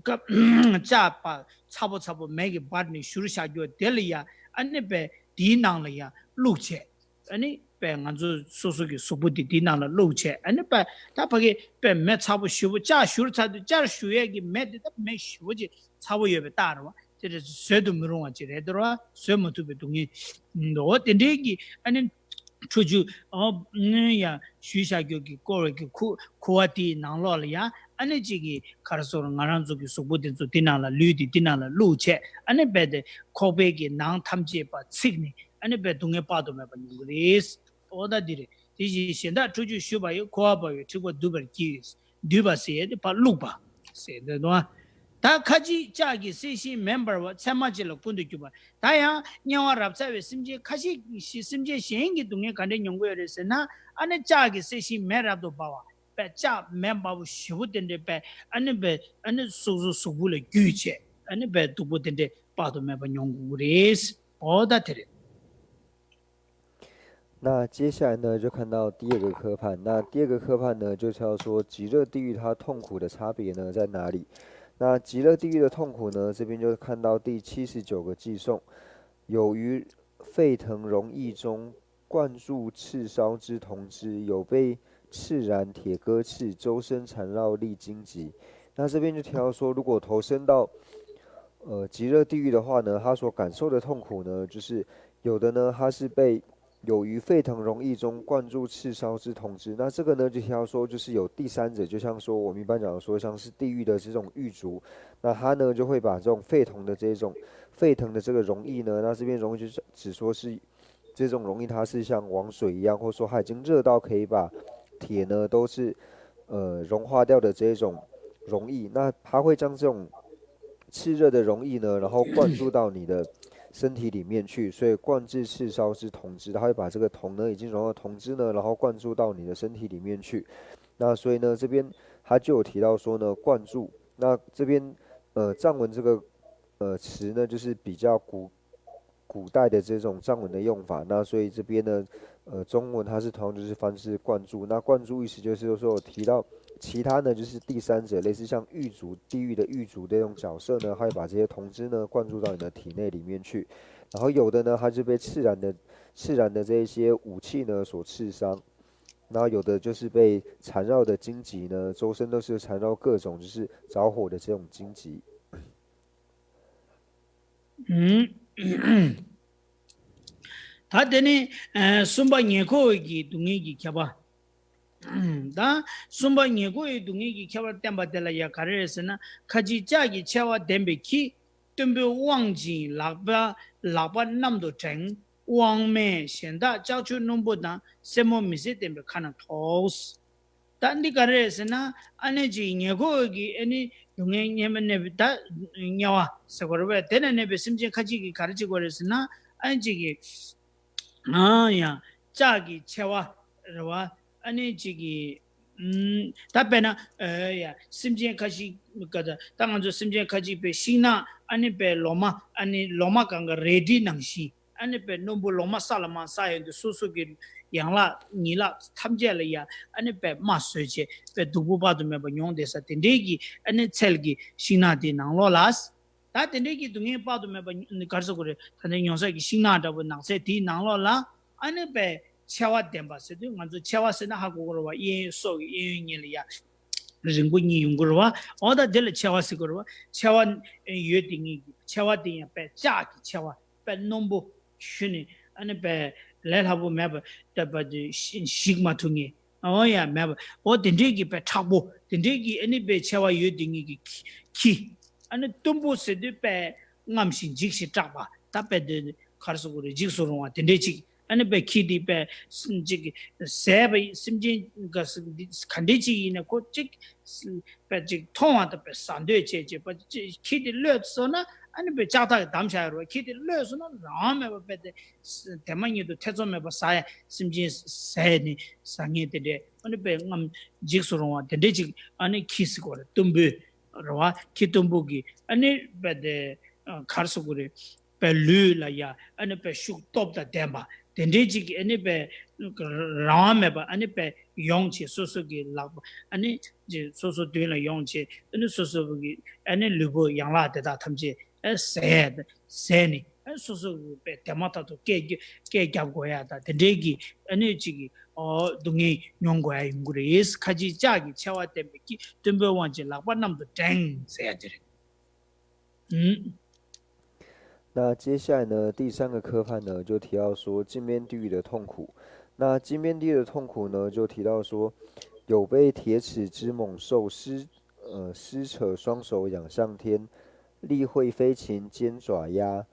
ཀ་ལྕགས་པ་ཚ་པོ་ཚ་པོ་མེ་གིས་འབར་ནས་བཞུར་བཞག་རྒྱུ་དེ་ལ་ཡ། ཨ་ནི་པས་དེའི་ནང་ལ་ཡ་བླུགས་བྱས། ཨ་ནི་པས་ང་ཚོ་སོ་སོ་གི་གཟུགས་པོ་དེ་དེའི་ནང་ལ་བླུགས་བྱས། ཨ་ནི་པས་ད་ཕ་གི་པས་མེ་ཚ་པོ་ཞེ་པོ། ལྕགས་བཞུར་ཚར་དུས་ལྕགས་བཞུར་ཡས་ཀྱི་མེ་དེ་ད་མེ་ཞེ་པོ་ཅིག་ཚ་པོ་ཡོད་པའི་རྟགས་རེད་བ། དེ་རེད། བཟོད་དུ་མི་རུང་བ་ཅིག་རེད་འདུག་ར། བཟོད་མ་ཐུབ་པའི་སྡུག་བསྔལ་འདུག། འོ་དེ་འདྲའི་གི་ཨ་ནི་འཕྲོག་བཅོམ་ཨོ་ཡ་ཞུས་བཞག་རྒྱུ་གི་བསྐོར་བའི་གི་ཁུ་ཁུ་བ་དེའི་ནང་ལོགས་ལ་ཡ། ཨ་ནི་ཅིག་གི་ག་རེ་ཟེར། ང་རང་ཚོ་གི་གཟུགས་པོ་དེ་ཚོ་དེ་ནང་ལ། ལུས་དེ་དེ་ནང་ལ་བླུགས་བྱས། ཨ་ནི་རྦད་དེ་ཁོག་པའི་གི་ནང་ཐམས་ཅད་པ་ཚིག་ནས། ཨ་ནི་རྦད་སྡུག་བསྔལ་དཔག་ཏུ་མེད་པ་མྱོང་གི་རེད། ཨོ་ད་འདི་རེད། དེ་བཞིན་གཞན་དག་འཕྲོག་བཅོམ་ཞུས་པ་ཡིས། ཁུ་བ་འབར་བའི་འཁྲིག་པ་འདུས་པར་བགྱི། འདུས་པ་ཟེར་ཡས་དེ་ཕར་བླུགས་པ་ཟེར་འདོད་དོ། ད་ཁ་ཅིག་ལྕགས་ཀྱིས་བསད་ཤིང་མེ་འབར་བ། ཚེར་མ་ཅན་ལ་ཀུན་ཏུ་རྒྱུ་བར། ད་ཡང་དམྱལ་བ་རབ་ཚ་བའི་སེམས་ཅན་ཁ་ཅིག་གིས། སེམས་ཅན་གཞན་གྱི་སྡུག་བསྔལ་ག་འདྲས་མྱོང་གི་ཡོད་རེད་ཟེར་ན། ཨ་ནི་ལྕགས་ཀྱིས་བསད་ཤིང་མེ་རབ་ཏུ་འབར་བ། པས་ལྕགས་མེ་འབར་པོ་ཞེ་པོ་དེ་འདྲས་པས་ཨ་ནི་པས་ཨ་ནི་སོ་སོ་གཟུགས་པོ་ལ་རྒྱུས་བྱས། ཨ་ནི་པས་སྡུག་པོ་དེ་འདྲས་དཔག་ཏུ་མེད་པ་མྱོང་དགོས་ཀྱི་རེད། ཨོ་ད་དེ་རེད། 那接下来呢，就看到第二个科判。那第二个科判呢，就叫说极乐地狱它痛苦的差别呢在哪里？那极乐地狱的痛苦呢，这边就看到第七十九个偈颂，有于沸腾熔翳中，灌注赤烧之铜汁，有被赤燃铁戈刺，周身缠绕历荆棘。那这边就提到说，如果投身到呃极乐地狱的话呢，他所感受的痛苦呢，就是有的呢，他是被有于沸腾熔翳中灌注赤烧之铜汁。那这个呢，就提到说，就是有第三者，就像说我们一般讲说，像是地狱的这种狱卒，那他呢就会把这种沸腾的这种沸腾的这个熔翳呢，那这边熔翳就是指说是这种熔翳，它是像王水一样，或者说它已经热到可以把铁呢都是呃融化掉的这种熔翳。那他会将这种 炽热的熔翳呢，然后灌注到你的身体里面去，所以灌注赤烧之铜汁，它会把这个铜呢已经融化铜汁呢，然后灌注到你的身体里面去。那所以呢，这边他就有提到说呢，灌注。那这边呃藏文这个呃词呢，就是比较古古代的这种藏文的用法。那所以这边呢，呃，中文它是通常就是翻是灌注。那灌注意思就是说有提到其他呢，就是第三者，类似像狱卒、地狱的狱卒这种角色呢，他会把这些铜汁呢灌注到你的体内里面去。然后有的呢，他就被赤燃的赤燃的这一些武器呢所刺伤。然后有的就是被缠绕的荆棘呢，周身都是缠绕各种就是着火的这种荆棘。 ད་དེ་ནི་གསུམ་པ་ཉེ་འཁོར་བའི་གི་སྡུག་བསྔལ་གྱི་ཁྱབ་པ། ད་གསུམ་པ་ཉེ་འཁོར་བའི་སྡུག་བསྔལ་གྱི་ཁྱབ་པ་བསྟན་པ་དེ་ལ་ཡ་ག་རེ་རེད་ཟེར་ན། ཁ་ཅིག་ལྕགས་ཀྱི་མཆེ་བ་ལྡན་པའི་ཁྱི། གཏུམ་པོས་དབང་ཅིང་ལག་པ་ལག་པ་གནམ་དུ་བསྒྲེང་། དབང་མེད་གཞན་དག་ལྕགས་ཆུ་རྣོན་པོ་དང་། སེན་མོ་མི་བཟད་ལྡན་པའི་ཁ་ན་ཐོགས། ད་འདི་ག་རེ་རེད་ཟེར་ན། ཨ་ནི་ཅིག་ཉེ་འཁོར་གྱི་ཨ་ནི་སྡུག་བསྔལ་མཉམ་པར་གནས་པའི་ད་དམྱལ་བ་ཟེར་བ་རེད་པས། དེ་ན་གནས་པའི་སེམས་ཅན་ཁ་ཅིག་གིས་ག་རེ་བྱེད་དགོས་རེད་ཟེར་ན། ཨ་ནི་ཅིག་གིས་ཨ་ཡང་ལྕགས་ཀྱི་མཆེ་བ་རེད་བ། ཨ་ནི་ཅིག་གིས་ད་དཔེར་ན་ཡ་སེམས་ཅན་ཁ་ཅིག་ག་ད་ད་ང་ཚོ་སེམས་ཅན་ཁ་ཅིག་པའི་ཤིང་ནགས། ཨ་ནི་པའི་ལོ་མ། ཨ་ནི་ལོ་མ་གང་ག་རལ་གྲི་ནང་བཞིན། ཨ་ནི་པའི་རྣོན་པོ་ལོ་མ་ས་ལ་མར་ཟགས་ཡོང་དུས། སོ་སོ་གི་ཡན་ལག་ཉིང་ལག་ཐམས་ཅད་ལ་ཡ་ཨ་ནི་པའི་རྨ་བཟོས་བྱས། པའི་སྡུག་པོ་དཔག་ཏུ་མེད་པ་མྱོང་བསྡད་ས་དེ་འདྲའི་གི་ཨ་ནི་ཚལ་གྱི་ཤིང་ནགས་དེའི་ནང་ལོགས་ལ། ད་དེ་འདྲའི་གི་སྡུག་བསྔལ་དཔག་ཏུ་མེད་པ་ག་རེ་ཟེར་དགོས་རེད། ད་ལྟ་མྱོང་ས་གི་ཤིང་ནགས་འདྲ་པོ་ནགས་ཚལ་དེའི་ནང་ལོགས་ལ། ཨ་ནི་པའི་མཆེ་བ་ལྡན་པ་ཟེར་དུས། ང་ཚོ་མཆེ་བ་ཟེར་ན་ཧ་གོ་གི་རེད་བ། གཡས་གཡོན་སོགས་ཀྱི་གཡས་གཡོན་གཉིས་ལ་ཡ། རིང་པོ་གཉིས་ཡོང་གི་རེད་བ། འོ་ད་དེ་ལ་མཆེ་བ་ཟེར་གི་རེད་བ། མཆེ་བ་ཡོད་དེ་ངེད་ཀྱི་མཆེ་བ་དེ་ཡང་དཔེ་ལྕགས་ཀྱི་མཆེ་བ་དཔེ་རྣོན་པོ་ཞུ་ནས་ཨ་ནི་དཔེ་ལས་སླ་པོ་མེད་པ་ལྟ་བུ་དེ་ཞིག་མ་ཐུབ་ངེས། འོ་ཡ་མེད་པ། འོ་དེ་འདྲས་ཀྱི་དཔེ་མཁྲེགས་པོ་དེ་འདྲས་ཀྱི་ཨ་ནི་དཔེ་མཆེ་བ་ཡོད་དེ་ངེད་ཀྱི་ཁྱི། ཨ་ནི་གཏུམ་པོ་ཟེར་དུས་དཔེ་རྔམ་ཞིང་འཇིགས་ཤིང་སྐྲག་པ་ད་དཔེ་དེ་གར་སོ་གོ་རེ་འཇིགས་སུ་རུང་བ་དེ་འདྲས་ཅིག་ཨ་ནི་དཔེ་ཁྱི་དེ་དཔེ་ཅིག་ཟས་པ་སེམས་ཅན་ག་ས་ག་འདྲས་ཅིག་ཡིན་ན་ཁོ་ཅིག་དཔེ་ཅིག་མཐོང་བ་དང་དཔེ་ཟ་འདོད་བྱེད་བྱེད་པ་ཅིག་ཁྱི་དེ་གློད་སོང་ན་ཨ་ནི་དཔེ་ལྕགས་ཐག་གིས་བསྡམས་བཞག་ཡོད་རེད་བ། ཁྱི་དེ་གློད་སོང་ན་རང་མེད་པ་དཔེ་དེ་དེ་མ་ཉིད་དུ་ཐེ་ཚོམ་མེད་པ་ཟ་ཡ་སེམས་ཅན་ཟས་ནི་ཟ་ངེས་དེ་འདྲས་ཨ་ནི་དཔེ་རྔམ་འཇིགས་སུ་རུང་བ་དེ་འདྲས་ཅིག་ཨ་ནི་ཁྱི་ཟེར་གོ་རེ་གཏུམ་པོའི་རེད་བ། ཁྱི་གཏུམ་པོ་གི་ཨ་ནི་དཔེ་དེ་གར་སོ་གོ་རེ་དཔེ་ལུས་ལ་ཡ་ཨ་ནི་དཔེ་ཤུགས་སྟོབས་དང་ལྡན་པ་དེ་འདྲའི་ཅིག་གི་ཨ་ནི་དཔེ་རང་དབང་མེད་པ་ཨ་ནི་དཔེ་ཡོང་བྱེད་སོ་སོ་གི་ལག་པ་ཨ་ནི་སོ་སོ་མདུན་ལ་ཡོང་བྱེད་ཨ་ནི་སོ་སོ་གི་ཨ་ནི་ལུས་པོ་ཡན་ལག་དེ་དག་ཐམས་ཅད་ཨ་ཟས་ཟས་ནི་ཨ་སོ་སོ་གི་དཔེ་དེ་མ་ཐག་ཏུ་སྐད་རྒྱབ་སྐད་རྒྱབ་དགོས་ཡ་དང་དེ་འདྲའི་གི་ཨ་ནི་ཅིག་གི་ཨོ་སྡུག་བསྔལ་མྱོང་དགོས་ཡ་ཡོང་གི་རེད། ཁ་ཅིག་ལྕགས་ཀྱི་མཆེ་བ་ལྡན་པའི་ཁྱི་གཏུམ་པོའི་དབང་གིས་ལག་པ་གནམ་དུ་བསྒྲེངས་ཟེར་ཡ་དེ་རེད། ཨུམ། 那接下来呢，第三个科判呢，就提到说禁边地狱的痛苦。那禁边地狱的痛苦呢，就提到说，有被铁齿之猛兽撕呃撕扯双手仰向天，利喙飞禽尖爪压，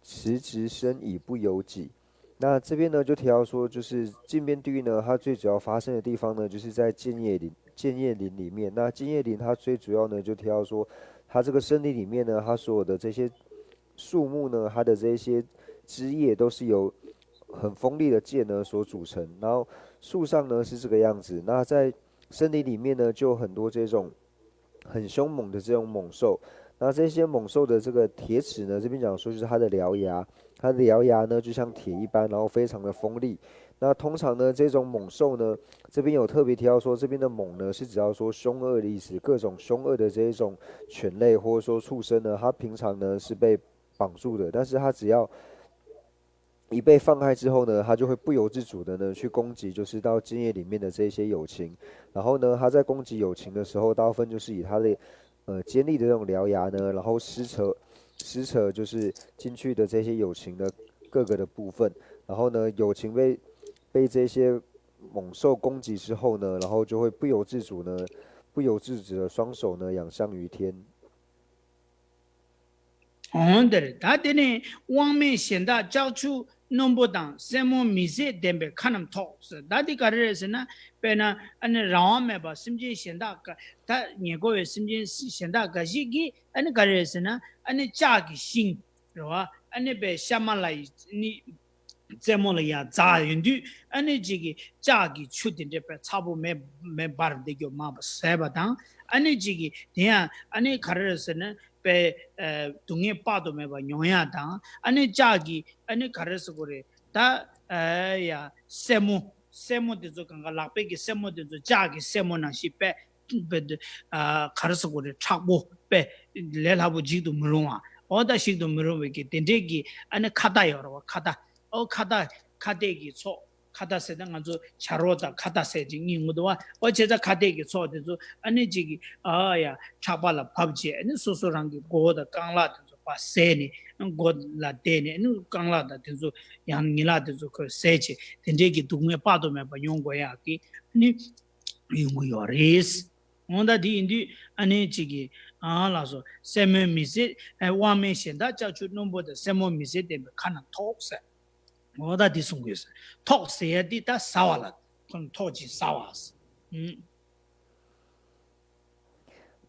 直直伸以不由己。那这边呢，就提到说，就是禁边地狱呢，它最主要发生的地方呢，就是在建业林。建业林里面，那建业林它最主要呢，就提到说，它这个森林里面呢，它所有的这些树木呢，它的这些枝叶都是由很锋利的剑呢所组成，然后树上呢是这个样子，那在森林里面呢就有很多这种很凶猛的这种猛兽，那这些猛兽的这个铁齿呢，这边讲说就是它的獠牙，它的獠牙呢就像铁一般，然后非常的锋利。那通常呢，这种猛兽呢，这边有特别提到说，这边的猛呢是指到说凶恶的意思，各种凶恶的这一种犬类或者说畜生呢，它平常呢是被绑住的，但是它只要一被放开之后呢，它就会不由自主的呢去攻击，就是到建业里面的这一些友情。然后呢，它在攻击友情的时候，大部分就是以它的呃尖利的这种獠牙呢，然后撕扯撕扯就是进去的这些友情的各个的部分。然后呢，友情被被这些猛兽攻击之后呢，然后就会不由自主呢，不由自主的双手呢仰向于天。 འོང་དེར་ད་དེ་ནས་དབང་མེད་གཞན་དག་ལྕགས་ཀྱུ་རྣོན་པོ་དང་སེན་མོ་མི་བཟད་ལྡན་པའི་ཁ་རྣམས་ཐོགས་ཟེར། ད་འདི་ག་རེ་རེད་ཟེར་ན་དཔེར་ན་ཨ་ནི་རང་དབང་མེད་པ་སེམས་ཅན་གཞན་དག་ག་ད་ཉེ་འཁོར་བའི་སེམས་ཅན་གཞན་དག་འགའ་ཞིག་གིས་ཨ་ནི་ག་རེ་རེད་ཟེར་ན་ཨ་ནི་ལྕགས་ཀྱི་ཤིང་རེད་བ། ཨ་ནི་པའི་ཤ་མ་ལ་ཡི་ནི་རྩེ་མོ་ལ་ཡང་འཛག་ཡོང་དུས་ཨ་ནི་ཅིག་གི་ལྕགས་ཀྱི་ཆུ་དེ་འདྲ་པའི་ཚ་པོ་མེ་མེ་འབར་འདི་རྒྱུ་མང་པོ་ཟས་པ་དང་ཨ་ནི་ཅིག་གི་དེ་ཡང་ཨ་ནི་ག་རེ་རེད་ཟེར་ན། པའི་སྡུག་བསྔལ་དཔག་ཏུ་མེད་པ་མྱོང་ཡ་དང་ཨ་ནི་ལྕགས་ཀྱི་ཨ་ནི་ག་རེ་ཟེར་དགོས་རེད་ད། ཡ་སེན་མོ་སེན་མོ་དེ་ཚོ་གང་ག་ལག་པའི་གི་སེན་མོ་དེ་ཚོ་ལྕགས་ཀྱི་སེན་མོ་ནང་བཞིན་པས་པས་ག་རེ་ཟེར་དགོས་རེད་མཁྲེགས་པོ་པས་ལས་སླ་པོ་འཇིག་ཏུ་མི་རུང་བ་འོ་ད་ཞིག་ཏུ་མི་རུང་བའི་གི་དེ་འདྲའི་གི་ཨ་ནི་ཁྭ་ཏ་ཡོད་རེད་བ། ཁྭ་ཏ་ཨོ་ཁྭ་ཏ་ཁྭ་ཏའི་གི་ཚོགས། ཁྭ་ཏ་ཟེར་ན་ང་ཚོ་བྱ་རོག་དང་ཁྭ་ཏ་ཟེར་གྱི་གཉིས་ཡོང་གི་འདུག་བ། ཨོ་བྱས་ཙང་ཁྭ་ཏའི་གི་ཚོགས་དེ་ཚོ་ཨ་ནི་གཅིག་གི་ཨ་ཡ་ཁྲག་པ་ལ་བབས་བྱས་ཨ་ནི་སོ་སོ་རང་གི་མགོ་བོ་དང་རྐང་ལག་དེ་ཚོ་ཕར་བཟས་ནས་མགོ་ལ་བསྡད་ནས་ཨ་ནི་རྐང་ལག་དང་དེ་ཚོ་ཡང་ཉིན་ལག་དེ་ཚོ་ཁོས་བཟས་བྱས་དེ་འདྲའི་གི་སྡུག་བསྔལ་དཔག་ཏུ་མེད་པ་མྱོང་དགོས་ཡག་གི་ཨ་ནི་ཡོང་གི་ཡོད་རེད། འོ་ད་དེ་ཡིན་དུས་ཨ་ནི་གཅིག་གི་ཨ་ལགས་སོ་སེན་མོ་མི་བཟད་དབང་མེད་གཞན་དག་ལྕགས་ཀྱུ་རྣོན་པོ་དང་སེན་མོ་མི་བཟད་ལྡན་པའི་ཁ་རྣམས་ཐོགས་ཟེར། འོ་ད་འདི་གསུང་དགོས་ཟེར། ཐོགས་ཟེར་ཡ་འདི་ད་ཟ་བ་ལ་ཁོང་ཐོགས་ཀྱིས་ཟ་བ་ཟེར། ཨུམ།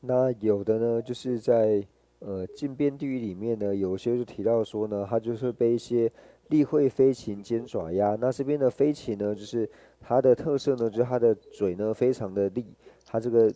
那有的呢，就是在呃禁边地狱里面呢，有些就提到说呢，它就是被一些利喙飞禽尖爪压。那这边的飞禽呢，就是它的特色呢，就是它的嘴呢非常的利，它这个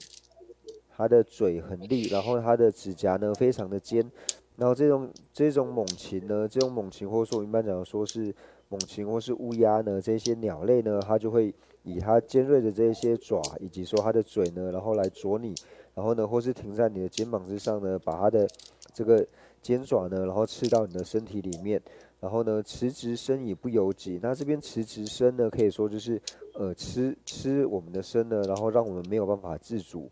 它的嘴很利，然后它的指甲呢非常的尖，然后这种这种猛禽呢，这种猛禽或者说我们一般讲说是猛禽或是乌鸦呢，这些鸟类呢，它就会以它尖锐的这些爪，以及说它的嘴呢，然后来啄你，然后呢，或是停在你的肩膀之上呢，把它的这个尖爪呢，然后刺到你的身体里面，然后呢，辞职生已不由己。那这边辞职生呢，可以说就是呃吃吃我们的生呢，然后让我们没有办法自主。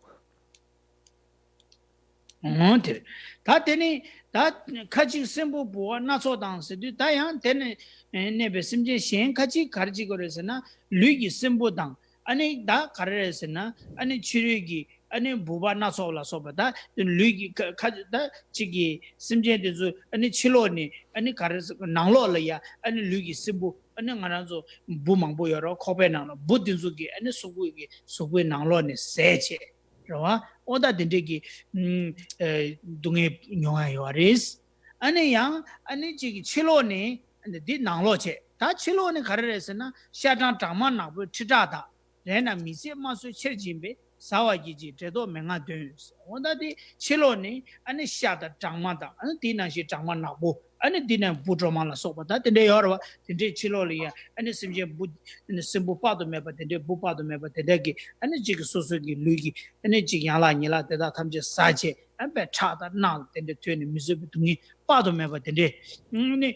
འོང་དེར། ད་དེ་ནི་ད་ཁ་ཅིག་སྲིན་པོ་ལྦུ་བ་སྣ་ཚོགས་དང་ཟེར་དུས། ད་ཡང་དེ་ནི་གནས་པའི་སེམས་ཅན་གཞན་ཁ་ཅིག་ག་རེ་བྱེད་ཀྱི་རེད་ཟེར་ན། ལུས་ཀྱི་སྲིན་པོ་དང་། ཨ་ནི་ད་ག་རེ་རེད་ཟེར་ན། ཨ་ནི་ཕྱི་རོལ་གྱི་ཨ་ནི་ལྦུ་བ་སྣ་ཚོགས་ལ་སོགས་པ། ད་ལུས་ཀྱི་ཁ་ཁ་ད་ཅིག་གི་སེམས་ཅན་དེ་ཚོ་ཨ་ནི་ཕྱི་ལོགས་ནས། ཨ་ནི་ག་རེ་ཟེར། ནང་ལོགས་ལ་ཡ་ཨ་ནི་ལུས་ཀྱི་སྲིན་པོ། ཨ་ནི་ང་རང་ཚོ་ལྦུ་མང་པོ་ཡོད་རེད། ཁོག་པའི་ནང་ལ་ལྦུ་དེ་ཚོ་གི་ཨ་ནི་གཟུགས་པོ་གི་གཟུགས་པོའི་ནང་ལོགས་ནས་ཟས་བྱས། རེད་བ། ཨོ་ད་དེ་འདྲས་ཀྱི་ཨུམ་ཨེ་སྡུག་བསྔལ་མྱོང་ཡ་ཡོད་རེད། ཨ་ནི་ཡང་ཨ་ནི་གཅིག་གི་ཕྱི་ལོགས་ནས། ཨ་ནི་འདི་ནང་ལོགས་བྱས། ད་ཕྱི་ལོགས་ནས་ག་རེ་རེད་ཟེར་ན། ཤ་སྦྲང་སྦྲང་མ་ནག་པོའི་ཁྲི་ཕྲག་དག། རེ་ན་མི་བཟད་དམར་གསོད་ཆེར་སྦྱིན་པས། ཟ་བར་གྱིས་ཀྱི་འབྲས་རྟོག་མན་ངག་འདོན། ཨོ་ད་དེ་ཕྱི་ལོགས་ནས་ཨ་ནི་ཤ་དང་སྦྲང་མ་དང་། ཨ་ནི་དེའི་ནང་བཞིན་སྦྲང་མ་ནག་པོ། ཨ་ནི་འདི་ནས་ལྦུ་སྒྲོལ་མ་ལ་སོགས་པ་དང་དེ་འདྲས་ཡོད་རེད་བ། དེ་འདྲས་ཕྱི་ལོགས་ལ་ཡ་ཨ་ནི་སེམས་ཅན་ལྦུ་ཨ་ནི་སྲིན་པོ་དཔག་ཏུ་མེད་པ་དེ་འདྲས། ལྦུ་དཔག་ཏུ་མེད་པ་དེ་འདྲས་ཀྱི་ཨ་ནི་གཅིག་གི་སོ་སོ་གི་ལུས་ཀྱི་ཨ་ནི་གཅིག་ཡན་ལག་ཉིང་ལག་དེ་དག་ཐམས་ཅད་ཟ་བྱས། ཨ་ནི་ཁྲག་དང་རྣག་དེ་འདྲས་ཐོན་ནས་མི་བཟོད་པའི་སྡུག་བསྔལ་དཔག་ཏུ་མེད་པ་དེ་འདྲས་ཨ་ནི་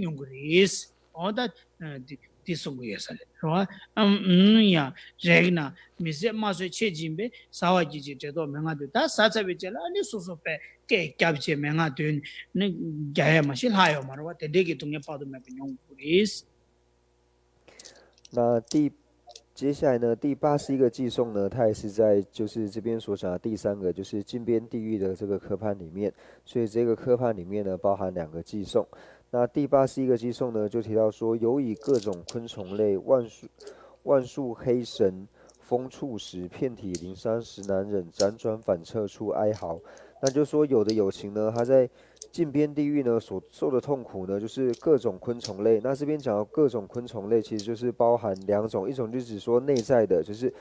མྱོང་གི་རེད། འོ་ད་འདི་འདི་གསུང་གི་ཡོད་ས་རེད། རེད་བ། ཨམ་ཨུམ་ཡ། རེག་ན་མི་བཟད་དམར་གསོད་ཆེར་སྦྱིན་པས། ཟ་བར་གྱིས་ཀྱི་འབྲས་རྟོག་མན་ངག་འདོན། ད་ཟ་ཚར་བའི་རྗེས་ལ་ཨ་ནི་སོ་སོ་པས་སྐད་བརྒྱབ་བྱས་མན་ངག་འདོན་ནི་རྒྱག་ཡ་མ་གཞི་ལྷག་ཡོད་མ་རེད་བ། དེ་འདྲས་ཀྱི་སྡུག་བསྔལ་དཔག་ཏུ་མེད་པ་མྱོང་དགོས་རེད། 那第接下来呢，第八十一个偈颂呢，它也是在就是这边所讲的第三个，就是禁边地狱的这个科判里面。所以这个科判里面呢，包含两个偈颂。那第八十一个偈颂呢，就提到说，尤以各种昆虫类，万树万树黑绳风触时，遍体鳞伤实难忍，辗转反侧处哀嚎。那就是说，有的友情呢，他在禁边地狱呢所受的痛苦呢，就是各种昆虫类。那这边讲到各种昆虫类，其实就是包含两种，一种就是说内在的，就是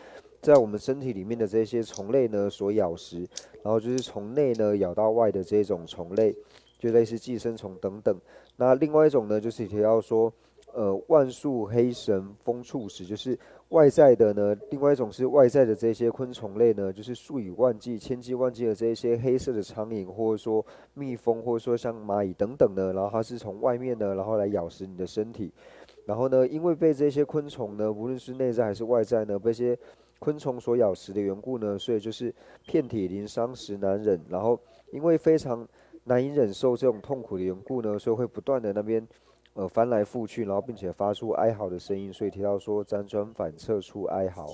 在我们身体里面的这些虫类呢所咬食，然后就是从内呢咬到外的这种虫类，就类似寄生虫等等。那另外一种呢，就是提到说，呃，万树黑绳风触时，就是外在的呢，另外一种是外在的这些昆虫类呢，就是数以万计、千计万计的这一些黑色的苍蝇，或者说蜜蜂，或者说像蚂蚁等等的，然后它是从外面呢，然后来咬食你的身体。然后呢，因为被这些昆虫呢，无论是内在还是外在呢，被这些昆虫所咬食的缘故呢，所以就是遍体鳞伤实难忍。然后因为非常难以忍受这种痛苦的缘故呢，所以会不断的那边呃翻来覆去，然后并且发出哀嚎的声音，所以提到说辗转反侧出哀嚎。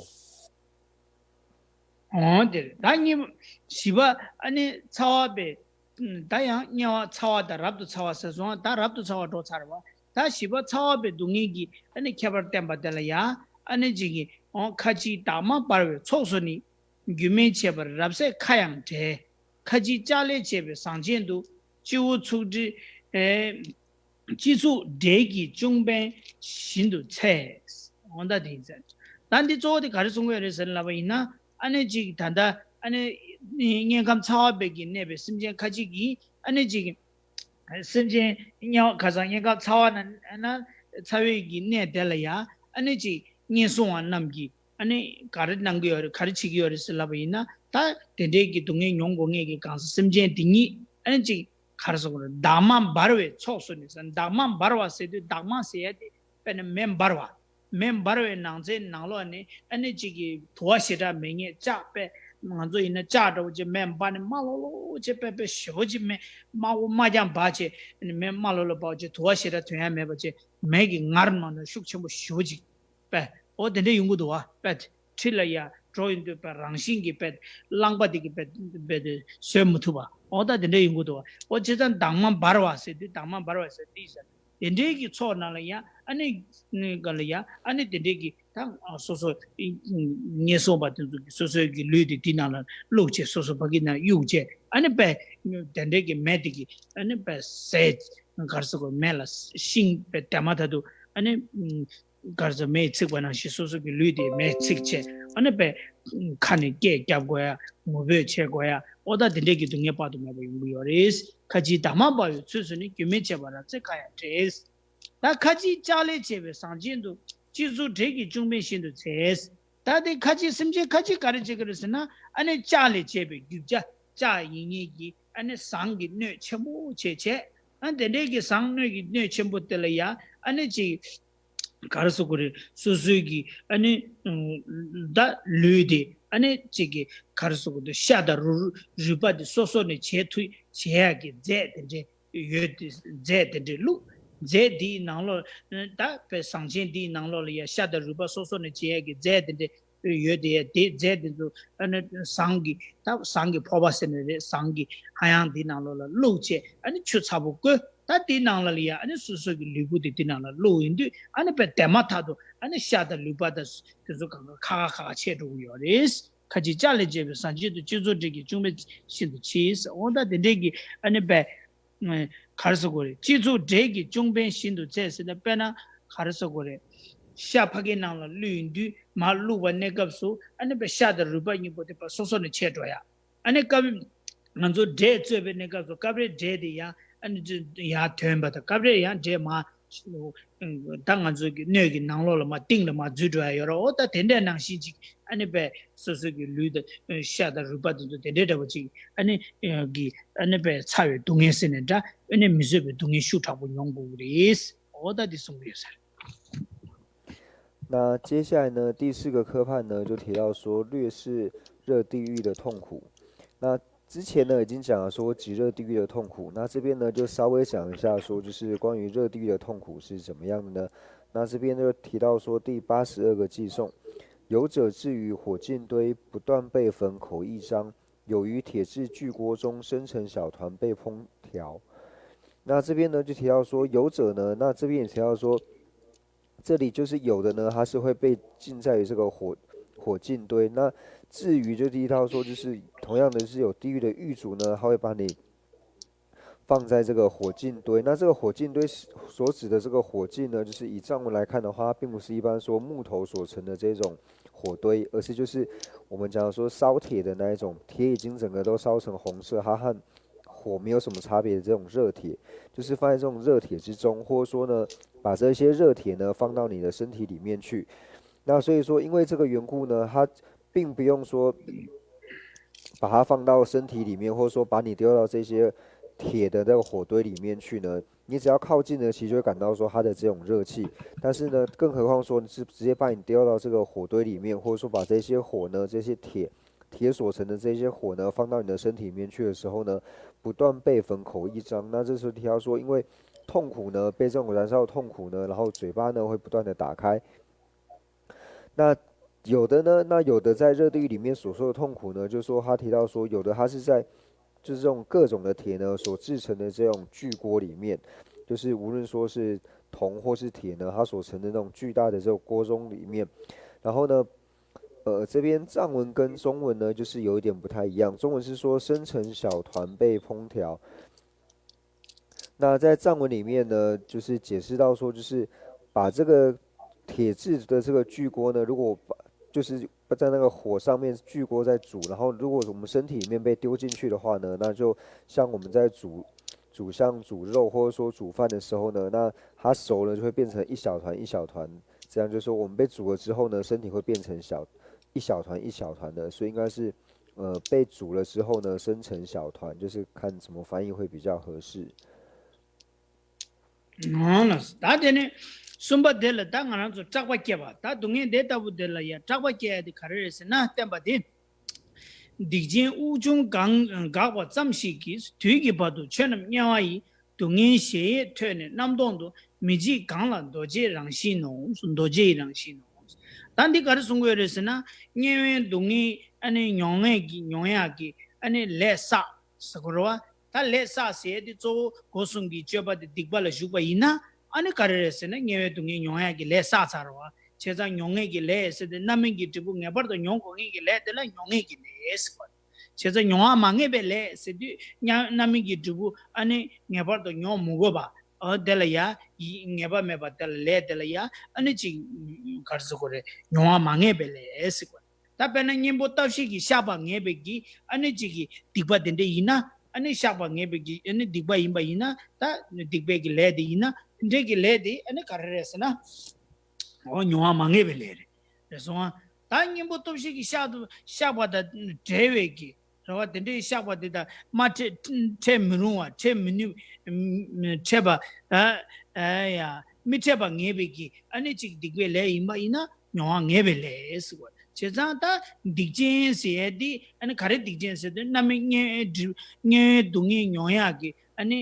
འོང་དེར། ད་གཉིས་པ་བཞི་པ་ཨ་ནི་ཚ་བ་པའི། ད་ཡང་དམྱལ་བ་ཚ་བ་དང་རབ་ཏུ་ཚ་བ་ཟེར་སོང་། ད་རབ་ཏུ་ཚ་བ་འགྲོ་ཚར་བ། ད་བཞི་པ་ཚ་བ་པའི་སྡུག་བསྔལ་གྱི་ཨ་ནི་ཁྱད་པར་བསྟན་པ་དེ་ལ་ཡ། ཨ་ནི་གཅིག་གིས་འོང་། ཁ་ཅིག་དྭངས་མ་འབར་བའི་ཚོགས་སུ་ནི། རྒྱུན་མི་འཆད་པར་རབ་བསྲེགས་ཁ་ཡང་བྲལ། ཁ་ཅིག་ལྕགས་ལས་བྱས་པའི་ཟངས་ཆེན་དུ། སྤྱི་བོ་ཚུགས་འདྲེ་ཨེ། སྤྱི་གཙུག་འདྲེ་གི་ཅུང་པན་བཞིན་དུ་འཚལ། འོ་ད་དེ་ཡིན་ཟེར། ད་འདི་གཙོ་བོ་དེ་ག་རེ་གསུང་གི་ཡོད་རེད་ཟེར་ལབ་པ་ཡིན་ན། ཨ་ནི་གཅིག་ད་ལྟ་ཨ་ནི་དམྱལ་ཁམས་ཚ་བ་པའི་གི་གནས་པའི་སེམས་ཅན་ཁ་ཅིག་གིས་ཨ་ནི་གཅིག་སེམས་ཅན་དམྱལ་བ་ཁ་སང་དམྱལ་ཁམས་ཚ་བ་ན་ན་ཚ་བའི་གི་གནས་དེ་ལ་ཡ། ཨ་ནི་གཅིག་ངན་སོང་བ་རྣམས་ཀྱིས་ཨ་ནི་ག་རེ་གནང་གི་ཡོད་རེད། ག་རེ་བྱེད་ཀྱི་ཡོད་རེད་ཟེར་ལབ་པ་ཡིན་ན། ད་དེ་འདྲའི་གི་སྡུག་བསྔལ་མྱོང་དགོས་ངེས་ཀྱི་གང་ཟག་སེམས་ཅན་དེ་ཉིད་ཨ་ནི་གཅིག་ག་རེ་ཟེར་དགོས་རེད། དྭངས་མ་འབར་བའི་ཚོགས་སུ་ནི་ཟེར། དྭངས་མ་འབར་བ་ཟེར་དུས། དྭངས་མ་ཟེར་ཡ་དེ་དཔེར་ན་མེ་འབར་བ། མེ་འབར་བའི་ནང་ཚན་ནང་ལོགས་ནས་ཨ་ནི་གཅིག་གི་དུ་བ་ཞེ་དྲག་མེད་མཁན་ལྕགས་པས། ང་ཚོ་ཡིན་ན་ལྕགས་འདྲ་བོ་ཅིག་མེ་འབར་ནས་དམར་ལོག་ལོག་ཅིག་པས་པས་ཞེ་པོ་ཅིག་མེ་དམར་པོ་དམར་རྐྱང་འབར་བྱས། ཨ་ནི་མེ་དམར་ལོག་ལོག་འབར་བྱས་དུ་བ་ཞེ་དྲག་ཐོན་ཡ་མེད་པ་བྱས། མེ་གི་ངར་མ་ནོར་ཤུགས་ཆེན་པོ་ཞེ་པོ་ཅིག་པས། འོ་དེ་འདྲ་ཡོང་གི་འདུག་བ། པས་ཁྲི་ལ་ཡ་འགྲོ་ཡོང་དུས་པས་རང་བཞིན་གྱིས་པས་རླངས་པ་དེ་གིས་པས་པས་དེ་བཟོད་མི་ཐུབ་པ། འོ་ད་དེ་འདྲ་ཡོང་གི་འདུག་བ། འོ་བྱས་ཙང་དྭངས་མ་འབར་བ་ཟེར་དུས། དྭངས་མ་འབར་བ་ཟེར་དུས་ཟེར། དེ་འདྲའི་གི་ཚོགས་ནང་ལ་ཡང་ཨ་ནི་ག་ལ་ཡ་ཨ་ནི་དེ་འདྲའི་གི་ད་སོ་སོ་ངན་སོང་པ་དེ་ཚོ་གི་སོ་སོའི་གི་ལུས་དེ་དེ་ནང་ལ་བླུགས་བྱས། སོ་སོ་ཕ་གི་ནང་གཡུགས་བྱས། ཨ་ནི་པས་དེ་འདྲའི་གི་མེ་དེ་གི་ཨ་ནི་པས་ཟས་གར་སོ་གི་མེ་ལ་ཤིང་པས་དེ་མ་ཐག་ཏུ་ཨ་ནི་གར་སོ་མེས་ཚིག་པ་ནང་བཞིན་སོ་སོ་གི་ལུས་དེ་མེས་ཚིག་བྱས། ཨ་ནི་པས་ཁ་ནས་སྐད་རྒྱབ་དགོས་ཡ། ངུ་འབོད་བྱེད་དགོས་ཡ། འོ་ད་དེ་འདྲའི་གི་སྡུག་བསྔལ་དཔག་ཏུ་མེད་པ་ཡོང་གི་ཡོད་རེད། ཁ་ཅིག་དྭངས་མ་འབར་བའི་ཚོགས་སུ་ནི། རྒྱུན་མི་འཆད་པར་རབ་བསྲེགས་ཁ་ཡང་བྲལ། ད་ཁ་ཅིག་ལྕགས་ལས་བྱས་པའི་ཟངས་ཆེན་དུ། སྤྱི་གཙུག་འདྲེ་གི་ཅུང་པན་བཞིན་དུ་འཚལ། ད་དེ་ཁ་ཅིག་སེམས་ཅན་ཁ་ཅིག་ག་རེ་བྱེད་ཀྱི་རེད་ཟེར་ན། ཨ་ནི་ལྕགས་ལས་བྱས་པའི་རྒྱུ་ཆ་ལྕགས་ཡིན་ངེས་ཀྱི་ ཨ་ནི་ཟངས་ཀྱི་སྣོད་ཆེན་པོ་བྱས་བྱས། ཨ་དེ་འདྲའི་གི་ཟངས་སྣོད་ཀྱི་སྣོད་ཆེན་པོ་དེ་ལ་ཡ་ཨ་ནི་ཅིག་ག་རེ་ཟེར་དགོས་རེད། སོ་སོའི་གི་ཨ་ནི་ད་ལུས་དེ་ཨ་ནི་ཅིག་གི་ག་རེ་ཟེར་དགོས་འདུག་ཤ་དང་རུ་རུས་པ་དེ་སོ་སོ་ནས་བྱེད་ཐུབ་བྱེད་ཡག་གི་རྫས་དེ་འདྲས་ཡོད་དེ། རྫས་དེ་འདྲས་བླུགས། རྫས་དེའི་ནང་ལོགས་ད་པའི་ཟངས་ཆེན་དེའི་ནང་ལོགས་ལ་ཡ་ཤ་དང་རུས་པ་སོ་སོ་ནས་བྱེད་ཡག་གི་རྫས་དེ་འདྲས་ཡོད་དེ། དེ་རྫས་དེ་ཚོ་ཨ་ནི་ཟངས་ཀྱི་ད་ཟངས་ཀྱི་ཕོར་པ་ཟེར་ནས་རེད། ཟངས་ཀྱི་ཧ་ཡང་དེའི་ནང་ལོགས་ལ་བླུགས་བྱས། ཨ་ནི་ཆུ་ཚ་པོ་བསྐོལ། ད་དེའི་ནང་ལ་ལ་ཡ་ཨ་ནི་སོ་སོ་གི་ལུས་པོ་དེ་དེའི་ནང་ལ་བླུགས་ཡིན་དུས། ཨ་ནི་དཔེ་དེ་མ་ཐག་ཏུ་ཨ་ནི་ཤ་དང་ལུས་པ་དང་དེ་ཚོ་གང་ག་ཁ་ཁ་ཁ་ཁ་ཆད་འགྲོ་གི་ཡོད་རེད། ཁ་ཅིག་ལྕགས་ལས་བྱས་པའི་ཟངས་ཆེན་དུ། སྤྱི་ཚོགས་འབྲེལ་གྱི་ཅུང་ཕན་བཞིན་དུ་མཆིས། འོ་ད་དེ་འདྲས་ཀྱི་ཨ་ནི་དཔེ་ག་རེ་ཟེར་དགོས་རེད། སྤྱི་ཚོགས་འབྲེལ་གྱི་ཅུང་ཕན་བཞིན་དུ་མཛད་ཟེར་ན། དཔེར་ན་ག་རེ་ཟེར་དགོས་རེད། ཤ་ཕ་གིའི་ནང་ལ་བླུགས་ཡིན་དུས། མར་བླུགས་པ་གནས་སྐབས་སུ་ཨ་ནི་དཔེ་ཤ་དང་རུས་པ་གཉིས་པོ་དེ་ཕར་སོ་སོ་ནས་ཆད་འགྲོ་ཡ། ཨ་ནི་སྐབས་ང་ཚོ་འབྲས་བཙོས་པའི་གནས་སྐབས་སུ་སྐབས་རེ་འབྲས་དེ་ཡང་ཨ་ནི་ཡར་ཐོན་པ་དང་། སྐབས་རེ་ཡང་འབྲས་མར་ད་ང་ཚོ་གི་སྣོད་ཀྱི་ནང་ལོགས་ལ་མར་གཏིང་ལ་མར་འཛུལ་འགྲོ་ཡ་ཡོད་རེད། འོ་ད་དེ་འདྲའི་ནང་བཞིན་ཅིག་ཨ་ནི་དཔེ་སོ་སོ་གི་ལུས་དང་ཤ་དང་རུས་པ་དེ་ཚོ་དེ་འདྲའི་འདྲ་པོ་ཅིག་ཨ་ནི་གི་ཨ་ནི་དཔེ་ཚ་བའི་སྡུག་བསྔལ་ཟེར་ནས་འདྲ། ཨ་ནི་མི་བཟོད་པའི་སྡུག་བསྔལ་ཤུགས་དྲག་པོ་མྱོང་དགོས་ཀྱི་རེད། འོ་ད་འདི་གསུང་གི་ཡོད་ས་རེད། 那接下来呢，第四个科判呢，就提到说略示热地狱的痛苦。那之前呢，已经讲了说极热地狱的痛苦，那这边呢，就稍微讲一下说，就是关于热地狱的痛苦是怎么样的呢？那这边就提到说第八十二个偈颂，游者置于火尽堆，不断被焚，口亦张，有于铁质巨锅中，生成小团被烹调。那这边呢，就提到说游者呢，那这边也提到说，这里就是有的呢，它是会被浸在于这个火火尽堆。那至于就提到说，就是同样的是有地狱的狱卒呢，他会把你放在这个火尽堆。那这个火尽堆所指的这个火尽呢，就是以藏文来看的话，并不是一般说木头所成的这种火堆，而是就是我们讲说烧铁的那一种，铁已经整个都烧成红色，它和火没有什么差别的这种热铁，就是放在这种热铁之中，或者说呢，把这些热铁呢放到你的身体里面去。那所以说，因为这个缘故呢，它并不用说把它放到身体里面，或者说把你丢到这些铁的那个火堆里面去呢。你只要靠近呢，其实就会感到说它的这种热气。但是呢，更何况说是直接把你丢到这个火堆里面，或者说把这些火呢，这些铁铁所成的这些火呢，放到你的身体里面去的时候呢，不断被焚，口亦张。那这时候提到说，因为痛苦呢，被这种燃烧的痛苦呢，然后嘴巴呢会不断的打开。那有的呢，那有的在热地狱里面所受的痛苦呢，就是说他提到说，有的他是在就是这种各种的铁呢所制成的这种巨锅里面，就是无论说是铜或是铁呢，它所成的那种巨大的这种锅中里面，然后呢，呃，这边藏文跟中文呢，就是有一点不太一样。中文是说生成小团被烹调，那在藏文里面呢，就是解释到说，就是把这个铁质的这个巨锅呢，如果把就是在那个火上面巨锅在煮，然后如果我们身体里面被丢进去的话呢，那就像我们在煮煮像煮肉或者说煮饭的时候呢，那它熟了就会变成一小团一小团，这样就是说我们被煮了之后呢，身体会变成小一小团一小团的，所以应该是呃被煮了之后呢，生成小团，就是看怎么翻译会比较合适。 ཨང་ལགས། ད་དེ་ནས་གསུམ་པ་དེ་ལ་ད་ང་རང་ཚོ་སྐྲག་པ་སྐྱེ་བ། ད་སྡུག་བསྔལ་དེ་ལྟ་བུ་དེ་ལ་ཡ་སྐྲག་པ་སྐྱེ་ཡ་དེ་ག་རེ་རེད་ཟེར་ན། བསྟན་པ་དེ། སྡིག་ཅན་དབུགས་ཕྱུང་འགག་འགག་པ་ཙམ་ཞིག་གིས། དུས་ཀྱི་བར་དུ་ཆོས་རྣམས་དམྱལ་བ་ཡི། སྡུག་བསྔལ་གཞལ་ཡས་ཐོས་ནས་རྣམ་རྟོག་འདུ། མི་འཇིགས་གང་ལ་རྡོ་རྗེའི་རང་བཞིན་ནོ། རྡོ་རྗེ་ཡི་རང་བཞིན་ནོ། ད་འདི་ག་རེ་གསུང་གི་ཡོད་རེད་ཟེར་ན། དམྱལ་བའི་སྡུག་བསྔལ་ཨ་ནི་མྱོང་ངེས་ཀྱི་མྱོང་ཡག་གི་ཨ་ནི་ལས་བསགས་ཟེར་གོ་རེད་བ། ད་ལས་བསགས་ཟེར་ཡས་དེ་གཙོ་བོ་སྒོ་གསུམ་གྱི་སྤྱོད་པ་དེ་སྡིག་པ་ལ་ཞུགས་པ་ཡིན་ན། ཨ་ནི་ག་རེ་རེད་ཟེར་ན། དམྱལ་བའི་སྡུག་བསྔལ་མྱོང་ཡག་གི་ལས་བསགས་ཚར་བ། བྱས་ཙང་མྱོང་ངེས་ཀྱི་ལས་ཟེར་དེ། རྣམ་སྨིན་གྱི་འབྲས་བུ་ངེས་པར་དུ་མྱོང་དགོས་ངེས་ཀྱི་ལས་དེ་ལ་མྱོང་ངེས་ཀྱི་ལས་ཟེར་བ། བྱས་ཙང་མྱོང་བ་མ་ངེས་པའི་ལས་ཟེར་དུས། རྣམ་སྨིན་གྱི་འབྲས་བུ་ཨ་ནི་ངེས་པར་དུ་མྱོང་མི་དགོས་པ། ཨ་དེ་ལ་ཡ། ཡི་ངེས་པ་མེད་པ་དེ་ལ། ལས་དེ་ལ་ཡ་ཨ་ནི་ཅིག་ག་རེ་ཟེར་དགོས་རེད། མྱོང་བ་མ་ངེས་པའི་ལས་ཟེར་དགོས། ད་དཔེར་ན་གཉེན་པོ་སྟབས་ཤིག་གིས་བཤགས་པ་ངེས་པའི་གི་ཨ་ནི་ཅིག་གི་སྡིག་པ་དེ་འདྲ་ཡིན་ན། ཨ་ནི་བཤགས་པ་ངེས་པའི་གི་ཨ་ནི་སྡིག་པ་ཡིན་པ་ཡིན་ན། ད་སྡིག་པའི་གི་ལས་དེ་ཡིན་ན། འདྲེ་གི་ལས་དེ་ཨ་ནི་ག་རེ་རེད་ཟེར་ན། འོ་མྱོང་བ་མ་ངེས་པའི་ལས་རེད། རེད་སོང་ཨ། ད་གཉེན་པོ་སྟོབས་ཤིག་གིས་བཤགས་དུ་བཤགས་པ་དང་བྲལ་བའི་གི་ རེད་བ། དེ་འདྲའི་བཤགས་པ་དེ་དག་མ་འཕྲད་འཕྲད་མི་རུང་བ། འཕྲད་མི་ནུས། ཨམ་འཕྲད་པ། ཨ་ཨ་ཡ། མི་འཕྲད་པ་ངེས་པའི་གི་ཨ་ནི་གཅིག་སྡིག་པའི་ལས་ཡིན་པ་ཡིན་ན་མྱོང་བ་ངེས་པའི་ལས་ཟེར་བ། བྱས་ཙང་ད་སྡིག་ཅན་ཟེར་ཡས་དེ་ཨ་ནི་ག་རེ་སྡིག་ཅན་ཟེར་དུས། རྣམ་སྨིན་དམྱལ་བའི་སྡུག་བསྔལ་མྱོང་ཡག་གི་ཨ་ནི་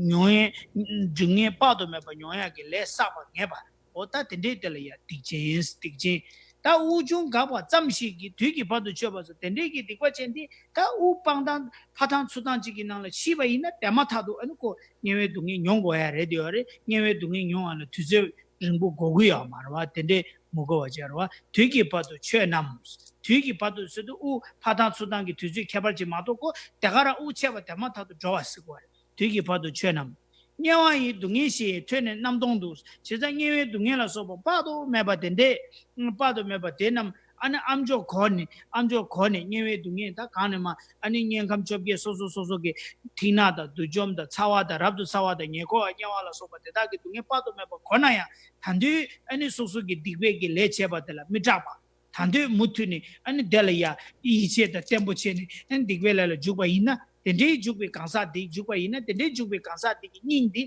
མྱོང་ཡས་སྡུག་བསྔལ་དཔག་ཏུ་མེད་པ་མྱོང་ཡག་གི་ལས་བསགས་པ་ངེས་པ། འོ་ད་དེ་འདྲའི་དེ་ལ་ཡ་སྡིག་ཅན། སྡིག་ཅན། ད་དབུགས་ཕྱུང་འགགས་པ་ཙམ་ཞིག་གིས་དུས་ཀྱི་བར་དུ་ཆོད་པ་སོགས་དེ་འདྲའི་གི་སྡིག་པ་ཅན་དེ། ད་དབུགས་སྤང་སྟངས་འཕར་སྟངས་ཚུར་སྟངས་གཅིག་གི་ནང་ལ་ཤི་བ་ཡིན་ན་དེ་མ་ཐག་ཏུ་ཨ་ནི་ཁོ་དམྱལ་བའི་སྡུག་བསྔལ་མྱོང་དགོས་ཡ་རེད། དེ་ཡོད་རེད། དམྱལ་བའི་སྡུག་བསྔལ་མྱོང་བ་ལ་དུས་ཚོད་རིང་པོ་འགོར་གི་ཡོད་མ་རེད་བ། དེ་འདྲའི་མི་དགོས་པ་ཅིག་རེད་བ། དུས་ཀྱི་བར་དུ་ཆོད་རྣམས། དུས་ཀྱི་བར་དུ་ཟེར་དུས་དབུགས་འཕར་སྟངས་ཚུར་སྟངས་ཀྱི་དུས་ཚོད་ཁྱད་པར་ཅིག་མ་གཏོགས། ཁོ་དེ་ག་རང་དབུགས་ཆད་པ་དེ་མ་ཐག་ཏུ་འགྲོ་བ་ཟེར་དགོས་རེད། དུས་ཀྱི་བར་དུ་ཆོད་རྣམས། དམྱལ་བ་ཡི་སྡུག་བསྔལ་ཞེས་ཐོས་ནས་རྣམ་སྟོང་དུ། བྱས་ཙང་དམྱལ་བའི་སྡུག་བསྔལ་ལ་སོགས་པ་དཔག་ཏུ་མེད་པ་དེ་འདྲས། དཔག་ཏུ་མེད་པ་དེ་རྣམས་ཨ་ནི་ཨ་མཆོག་གོ་ནས། ཨ་མཆོག་གོ་ནས་དམྱལ་བའི་སྡུག་བསྔལ་ད་གང་ནས་མ། ཨ་ནི་དམྱལ་ཁམས་བཅོ་བརྒྱད་སོ་སོ་སོ་སོ་གི་མཐིང་ནག་དང་བདུད་འཇོམས་དང་ཚ་བ་དང་རབ་ཏུ་ཚ་བ་དང་ཉེ་འཁོར་བ་དམྱལ་བ་ལ་སོགས་པ་དེ་དག་གི་སྡུག་བསྔལ་དཔག་ཏུ་མེད་པ་གོ་ན་ཡང་། ད་དུང་ཨ་ནི་སོ་སོ་གི་སྡིག་པའི་གི་ལས་བྱས་པ་དེ་ལ་མི་སྐྲག་པ། ད་དུང་མུ་མཐུད་ནས་ཨ་ནི་དེ་ལ་ཡ་ཡིད་ཆེས་དང་བརྟན་པོ་བྱས་ནས། ཨ་ནི་སྡིག་པའི་ལས་ལ་འཇུག་པ་ཡིན་ན། དེ་འདྲའི་འཇུག་པའི་གང་ཟག་དེ། འཇུག་པ་ཡིན་ན། དེ་འདྲའི་འཇུག་པའི་གང་ཟག་དེ་གི་སྙིང་འདི།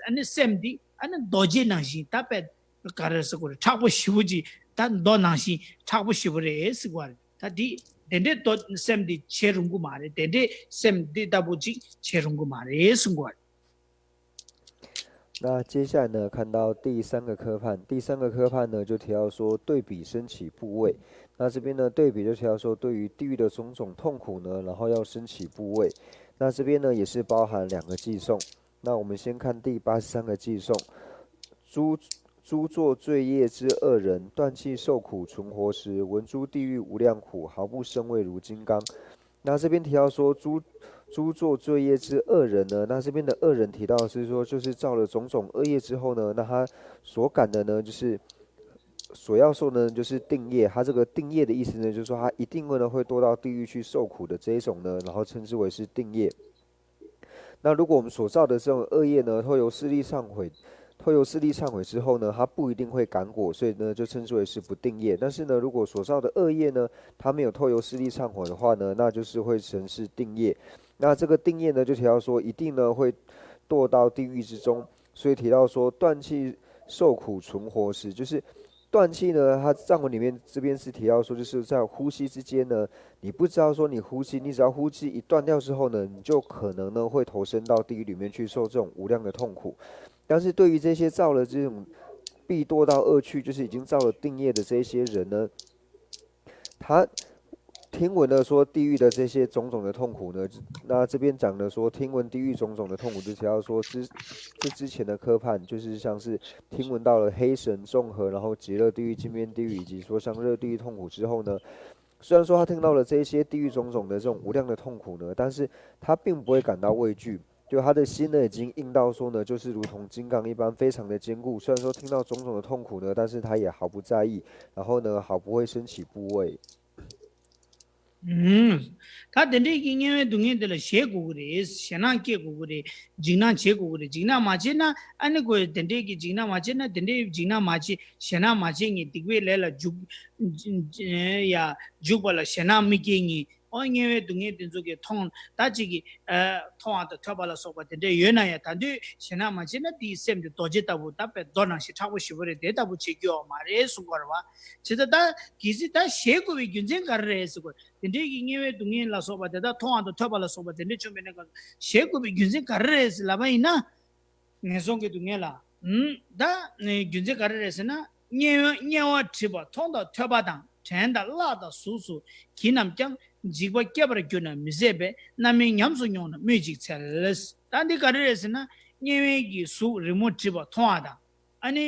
ཨ་ནི་སེམས་འདི་ཨ་ནི་རྡོ་རྗེ་ནང་བཞིན། ད་དཔེ་ག་རེ་ཟེར་དགོས་རེད། མཁྲེགས་པོ་ཞེ་པོ་ཅིག་ད་རྡོ་ནང་བཞིན་མཁྲེགས་པོ་ཞེ་པོ་རེད་ཟེར་དགོས་རེད། ད་འདི་དེ་འདྲའི་རྡོ་སེམས་འདི་བྱེད་རུང་གི་མ་རེད། དེ་འདྲའི་སེམས་འདི་ལྟ་བུ་ཅིག་བྱེད་རུང་གི་མ་རེད་ཟེར་དགོས་རེད། 那接下来呢，看到第三个科判，第三个科判呢，就提到说对比升起部位。那这边呢，对比就提到说对于地狱的种种痛苦呢，然后要升起部位。那这边呢，也是包含两个偈颂。那我们先看第八十三个偈颂：诸诸作罪业之恶人，断气受苦存活时，闻诸地狱无量苦，毫不生畏如金刚。那这边提到说诸诸作罪业之恶人呢，那这边的恶人提到的是说，就是造了种种恶业之后呢，那他所感的呢，就是所要受呢，就是定业。他这个定业的意思呢，就是说他一定会呢会堕到地狱去受苦的这一种呢，然后称之为是定业。那如果我们所造的这种恶业呢，透由势力忏悔，透由势力忏悔之后呢，他不一定会感果，所以呢就称之为是不定业。但是呢，如果所造的恶业呢，他没有透由势力忏悔的话呢，那就是会成是定业。那这个定业呢，就提到说一定呢会堕到地狱之中，所以提到说断气受苦存活时，就是断气呢，它藏文里面这边是提到说，就是在呼吸之间呢，你不知道说你呼吸，你只要呼吸一断掉之后呢，你就可能呢会投身到地狱里面去受这种无量的痛苦。但是对于这些造了这种必堕到恶趣，就是已经造了定业的这一些人呢，他听闻了说地狱的这些种种的痛苦呢，那这边讲的说听闻地狱种种的痛苦，就提到说之这之前的科判，就是像是听闻到了黑神众合，然后极乐地狱、禁边地狱，以及说像热地狱痛苦之后呢，虽然说他听到了这一些地狱种种的这种无量的痛苦呢，但是他并不会感到畏惧。就他的心呢，已经硬到说呢，就是如同金刚一般，非常的坚固。虽然说听到种种的痛苦呢，但是他也毫不在意，然后呢，毫不会升起怖畏。 ཨུམ། ད་དེ་འདྲའི་གི་དམྱལ་བའི་སྡུག་བསྔལ་དེ་ལ་ཞེད་དགོས་ཀྱི་རེད། ཞེད་སྣང་སྐྱེ་དགོས་ཀྱི་རེད། འཇིགས་སྣང་བྱེད་དགོས་ཀྱི་རེད། འཇིགས་སྣང་མ་བྱེད་ན། ཨ་ནི་ཁོས་དེ་འདྲའི་གི་འཇིགས་སྣང་མ་བྱེད་ན། དེ་འདྲའི་འཇིགས་སྣང་མ་བྱེད། ཞེད་སྣང་མ་བྱེད་མཁན། སྡིག་པའི་ལས་ལ་འཇུག་ཡ་འཇུག་པ་ལ་ཞེད་སྣང་མི་སྐྱེ་མཁན། ཨོ། དམྱལ་བའི་སྡུག་བསྔལ་དེ་ཚོ་གི་མཐོང་། ད་ཅིག་གི་ཨ་མཐོང་བ་དང་ཐོས་པ་ལ་སོགས་པ་དེ་འདྲ་ཡོད་ན་ཡང་། ད་དུང་ཞེད་སྣང་མ་བྱེད་ན། དེའི་སེམས་དེ་རྡོ་རྗེ་ལྟ་བུ། ད་དཔེ་རྡོ་ནང་བཞིན་མཁྲེགས་པོ་ཞེ་པོ་རེད། དེ་ལྟ་བུ་བྱེད་རྒྱུ་ཡོད་མ་རེད་གསུང་གི་ཡོད་རེད་བ། བྱས་ཙང་ད་གལ་སྲིད་ད་ཞེད་དགོས་པའི་རྒྱུ་མཚན་ག་རེ་རེད་ཟེར་དགོས། དེ་འདྲའི་གི་དམྱལ་བའི་སྡུག་བསྔལ་ལ་སོགས་པ་དེ་དག་མཐོང་བ་དང་ཐོས་པ་ལ་སོགས་པ་དེ་འདྲ་བྱུང་བའི་གནས་སྐབས་སུ་ཞེད་དགོས་པའི་རྒྱུ་མཚན་ག་རེ་རེད་ཟེར་ལབ་པ་ཡིན་ན། ངན་སོང་གི་སྡུག་བསྔལ་ལ། ཨུམ། ད་རྒྱུ་མཚན་ག་རེ་རེད་ཟེར་ན། དམྱལ་བ་དམྱལ་བ་བྲིས་པ་མཐོང་དང་ཐོས་པ་དང་། དྲན་དང་བཀླགས་དང་གཟུགས་སུ་གྱིས་རྣམས་ཀྱང་། འཇིགས་པ་སྐྱེ་བར་གྱུར་ན་མི་བཟད་པས། རྣམ་སྨིན་ཉམས་སུ་མྱོང་ན་སྨོས་ཅི་འཚལ། ད་འདི་ག་རེ་རེད་ཟེར་ན། དམྱལ་བའི་གི་གཟུགས་རི་མོ་བྲིས་པ་མཐོང་བ་དང་། ཨ་ནི།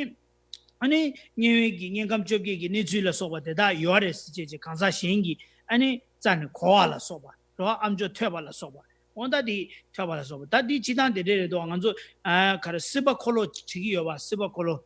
ཨ་ནི་དམྱལ་བའི་གི་དམྱལ་ཁམས་བཅོ་བརྒྱད་ཀྱི་གནས་ཚུལ་ལ་སོགས་པ་དེ་དག་ཡོད་རེད་ཟེར་བྱས་བྱས། གང་ཟག་གཞན་གྱིས་ཨ་ནི་རྩ་ནས་གོ་བ་ལ་སོགས་པ། རེད་བ། ཨ་མཆོག་ཐོས་པ་ལ་སོགས་པ། འོ་ད་དེ་ཐོས་པ་ལ་སོགས་པ། ད་དེ་སྤྱིར་བཏང་དེ་འདྲ་རེད་དོ། ང་ཚོ་ཨ་ག་རེ། སྲིད་པ་འཁོར་ལོ་བྲིས་ཀྱི་ཡོད་པ། སྲིད་པ་འཁོར་ལོ།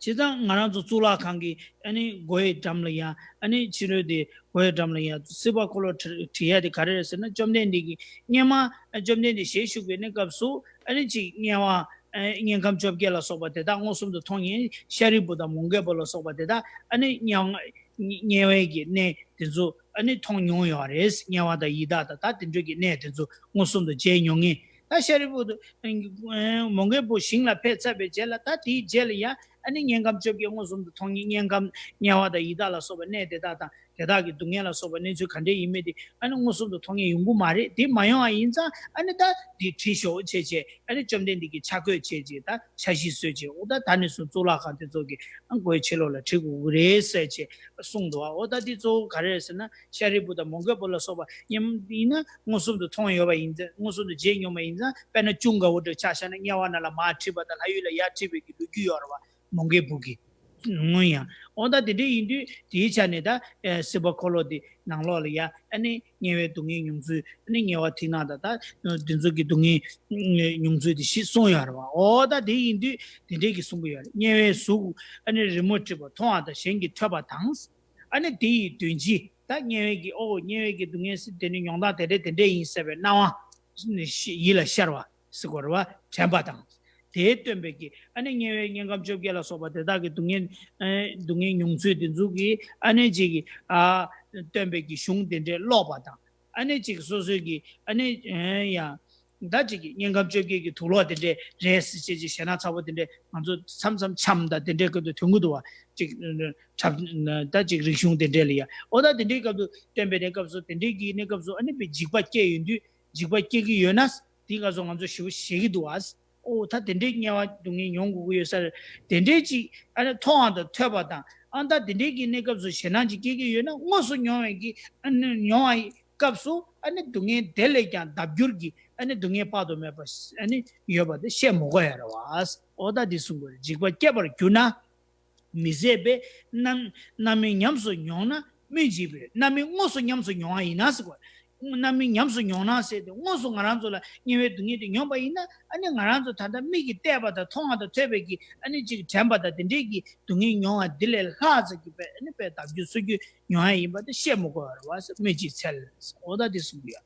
བྱས་ཙང་ང་རང་ཚོ་གཙུག་ལག་ཁང་གི་ཨ་ནི་སྒོའི་འགྲམ་ལ་ཡ། ཨ་ནི་ཕྱི་རོལ་དེ་སྒོའི་འགྲམ་ལ་ཡ་སྲིད་པ་འཁོར་ལོ་བྲི་བྲིས་ཡ་དེ་ག་རེ་རེད་ཟེར་ན། བཅོམ་ལྡན་འདས་ཀྱིས་སྔོན་མ་བཅོམ་ལྡན་འདས་ཞལ་བཞུགས་པའི་གནས་སྐབས་སུ། ཨ་ནི་ཅིག་དམྱལ་བ། ཨ་དམྱལ་ཁམས་བཅོ་བརྒྱད་ལ་སོགས་པ་དེ་དག་མངོན་སུམ་དུ་མཐོང་ཡིན། ཤཱ་རིའི་བུ་དང་མོའུ་འགལ་བུ་ལ་སོགས་པ་དེ་དག་ཨ་ནི་དམྱལ་དམྱལ་བའི་གི་གནས་དེ་ཚོ། ཨ་ནི་མཐོང་མྱོང་ཡོད་རེད། དམྱལ་བ་དང་ཡི་དྭགས་དང་ད་དེ་འདྲ་གི་གནས་དེ་ཚོ་མངོན་སུམ་དུ་མཇལ་མྱོང་ངེས། ད་ཤཱ་རིའི་བུ་དུ་མོའུ་འགལ་བུ་ཞིང་ལ་ཕེབས་ཚར་བའི་རྗེས་ལ་ད་དེའི་རྗེས་ལ་ཡང་ཨ་ནི་དམྱལ་ཁམས་བཅོ་བརྒྱད་མངོན་སུམ་དུ་མཐོང་མྱོང་། དམྱལ་ཁམས་དམྱལ་བ་དང་ཡི་དྭགས་ལ་སོགས་པ་གནས་དེ་དག་དང་དེ་དག་གི་སྡུག་བསྔལ་ལ་སོགས་པ་གནས་ཚུལ་ག་འདྲ་ཡིན་མིན་དེ་ཨ་ནི་མངོན་སུམ་དུ་མཐོང་མྱོང་ཡོང་གི་མ་རེད། དེ་མ་ཡོང་བ་ཡིན་ཙང་ཨ་ནི་ད་དེ་བྲིས་ཤོག་བྱས་བྱས། ཨ་ནི་བཅོམ་ལྡན་འདས་ཀྱིས་ཕྱག་བཀོད་བྱས་རྗེས་ད་འཆར་གཞི་བཟོས་རྗེས། འོ་ད་ད་ནས་བཟུང་གཙུག་ལག་ཁང་དེ་ཚོ་གི་ཨ་མགོའི་ཕྱི་ལོགས་ལ་བྲིས་དགོས་ཀྱི་རེད་ཟེར་བྱས་གསུངས་འདུག་འོ་ད་དེ་གཙོ་བོ་ག་རེ་རེད་ཟེར་ན། ཤཱ་རིའི་བུ་དང་མོའུ་འགལ་བུ་ལ་སོགས་པ་ཡིན་ན་མངོན་སུམ་དུ་མཐོང་ཡོད་པ་ཡིན་ཙང་། མངོན་སུམ་དུ་མཇལ་མྱོང་བ་ཡིན་ཙང་། དཔེར་ན་ཅུང་དགའ་བོ་འདྲ་ཆ་བཞག་ན་དམྱལ་བ་རྣམས་ལ་མར་ཁྲིད་པ་དང་ལྷ་ཡུལ་ལ་ཡར་ཁྲིད་པའི་གི་ལོ་རྒྱུས་ཡོད་རེད་བ། མོའུ་འགལ་བུ་གི་སྔོན་ཡང་། འོ་ད་དེ་འདྲ་ཡིན་དུས་དེའི་ཆ་ནས་ད་ཨེ་སྲིད་པ་འཁོར་ལོ་འདི་ནང་ལོགས་ལ་ཡ་ཨ་ནི་དམྱལ་བའི་སྡུག་བསྔལ་མྱོང་ཚུལ། ཨ་ནི་དམྱལ་བ་མཐིང་ནག་དང་ད་དེ་ཚོ་གི་སྡུག་བསྔལ་མྱོང་ཚུལ་དེ་ཞིག་གསུངས་ཡོད་རེད་བ། འོ་ད་དེ་ཡིན་དུས་དེ་འདྲས་ཀྱི་གསུང་གི་ཡོད་རེད། དམྱལ་བའི་གཟུགས་ཨ་ནི་རི་མོ་བྲིས་པ་མཐོང་བ་དང་གཞན་གྱིས་ཐོས་པ་དང་། ཨ་ནི་དེ་ཡི་དོན་སྤྱི་ད་དམྱལ་བའི་གི་ཨོ་དམྱལ་བའི་གི་སྡུག་བསྔལ་སྲིད་དེ་ནི་མྱོང་སྟངས་དེ་འདྲས་དེ་འདྲས་ཡིན་ཟེར་བའི་སྣང་བ་ཡིད་ལ་ཤར་བ། ཟེར་དགོས་རེད་བ། དྲན་པ་དང་། དེའི་སྟོན་པའི་གི་ཨ་ནི་དམྱལ་བའི་དམྱལ་ཁམས་བཅོ་བརྒྱད་ལ་སོགས་པ་དེ་དག་གི་སྡུག་བསྔལ་ཨ་སྡུག་བསྔལ་མྱོང་ཚུལ་དེ་ཚོ་གི་ཨ་ནི་ཅིག་གི་ཨ་སྟོན་པའི་གི་གཞུང་དེ་འདྲའི་ཀློག་པ་དང་། ཨ་ནི་ཅིག་སོ་སོའི་གི་ཨ་ནི་ཨ་ཡང་ད་ཅིག་གི་དམྱལ་ཁམས་བཅོ་བརྒྱད་ཀྱི་དུག་ལོག་དེ་འདྲའི་རེད་ཟེར་བྱས་ཅིག་ཞེད་སྣང་ཚ་པོ་དེ་འདྲའི་ང་ཚོ་མཚམས་མཚམས་འཆམ་དང་དེ་འདྲའི་སྐབས་དུ་དོན་གུ་འདུག་བ། ཅིག་འཁྲབ་ད་ཅིག་རིག་གཞུང་དེ་འདྲའི་ལ་ཡ། འོ་ད་དེ་འདྲའི་སྐབས་དུ་སྟོན་པའི་གནས་སྐབས་སུ་དེ་འདྲའི་གི་གནས་སྐབས་སུ་ཨ་ནི་པའི་འཇིགས་པ་སྐྱེ་ཡོང་དུས། འཇིགས་པ་སྐྱེ་གི་ཡོད་ན། དེའི་སྐབས་སུ་ང་ཚོ་ཞེ་པོ་ཞེད་ཀྱི་འདུག་ཨ། ཨོ་ད་དེ་འདྲའི་དམྱལ་བ་སྡུག་བསྔལ་མྱོང་དགོས་ཀྱི་ཡོད་ས་རེད། དེ་འདྲའི་ཅིག་ཨ་ནི་མཐོང་བ་དང་ཐོས་པ་དང་ཨ་ད་དེ་འདྲའི་གི་གནས་སྐབས་སུ་ཞེད་སྣང་ཅིག་སྐྱེ་གི་ཡོད་ན་དངོས་སུ་མྱོང་བའི་གི་ཨ་ནི་མྱོང་བའི་སྐབས་སུ་ཨ་ནི་སྡུག་བསྔལ་དེ་ལས་ཀྱང་ལྡབ་འགྱུར་གྱི་ཨ་ནི་སྡུག་བསྔལ་དཔག་ཏུ་མེད་པ་ཨ་ནི་ཡོད་པ་དེ་བཤད་མི་དགོས་ཡ་རེད་བ། ཨོ་ད་དེ་གསུང་དགོས་རེད། འཇིགས་པ་སྐྱེ་བར་གྱུར་ན། མི་བཟད་པས། རྣམ་རྣམ་སྨིན་ཉམས་སུ་མྱོང་ན་སྨོས་ཅི་དགོས། རྣམ་སྨིན་དངོས་སུ་ཉམས་སུ་མྱོང་བ་ཡིན་ན་ཟེར་བ། རྣམ་སྨིན་ཉམས་སུ་མྱོང་ན་ཟེར་ཏེ་དངོས་སུ་ང་རང་ཚོ་ལ་དམྱལ་བའི་སྡུག་བསྔལ་དེ་མྱོང་པ་ཡིན་ན་ཨ་ནི་ང་རང་ཚོ་ད་ལྟ་མིག་གིས་བལྟས་པ་དང་མཐོང་བ་དང་ཐོས་པའི་གི་ཨ་ནི་ཅིག་དྲན་པ་དང་དེ་འདྲའི་གི་སྡུག་བསྔལ་མྱོང་བ་འདི་ལས་ལྷག་ཙམ་གྱི་པའི་ཨ་ནི་པའི་ལྡབ་འགྱུར་སུ་རྒྱུ་མྱོང་ཡ་ཡིན་པ་དེ་བཤད་མི་དགོས་པ་རེད་བ། སྨོས་ཅི་འཚལ། ཨོ་ད་དེ་གསུང་གི་ཡོད།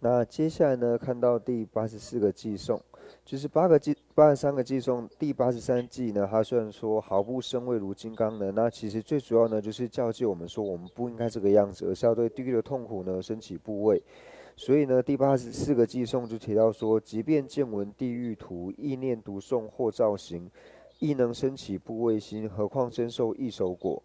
那接下来呢，看到第八十四个偈颂，就是八个偈，八十三个偈颂，第八十三偈呢，它虽然说毫不生味如金刚呢，那其实最主要呢，就是教诫我们说，我们不应该这个样子，而是要对地狱的痛苦呢升起怖畏。所以呢，第八十四个偈颂就提到说，即便见闻地狱图，亦念读诵或造行，亦能升起怖畏心，何况争受异熟果。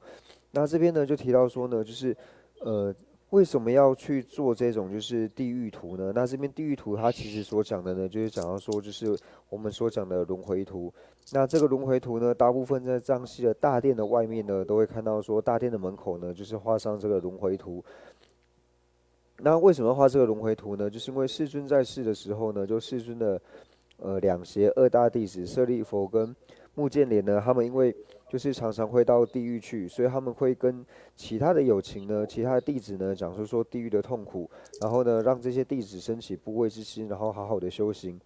那这边呢，就提到说呢，就是呃，为什么要去做这种就是地狱图呢？那这边地狱图它其实所讲的呢，就是讲到说，就是我们所讲的轮回图。那这个轮回图呢，大部分在藏系的大殿的外面呢，都会看到说大殿的门口呢，就是画上这个轮回图。那为什么要画这个轮回图呢？就是因为世尊在世的时候呢，就世尊的呃两胁二大弟子舍利弗跟目犍连呢，他们因为就是常常会到地狱去，所以他们会跟其他的有情呢，其他的弟子呢讲述说地狱的痛苦，然后呢让这些弟子升起怖畏之心，然后好好的修行。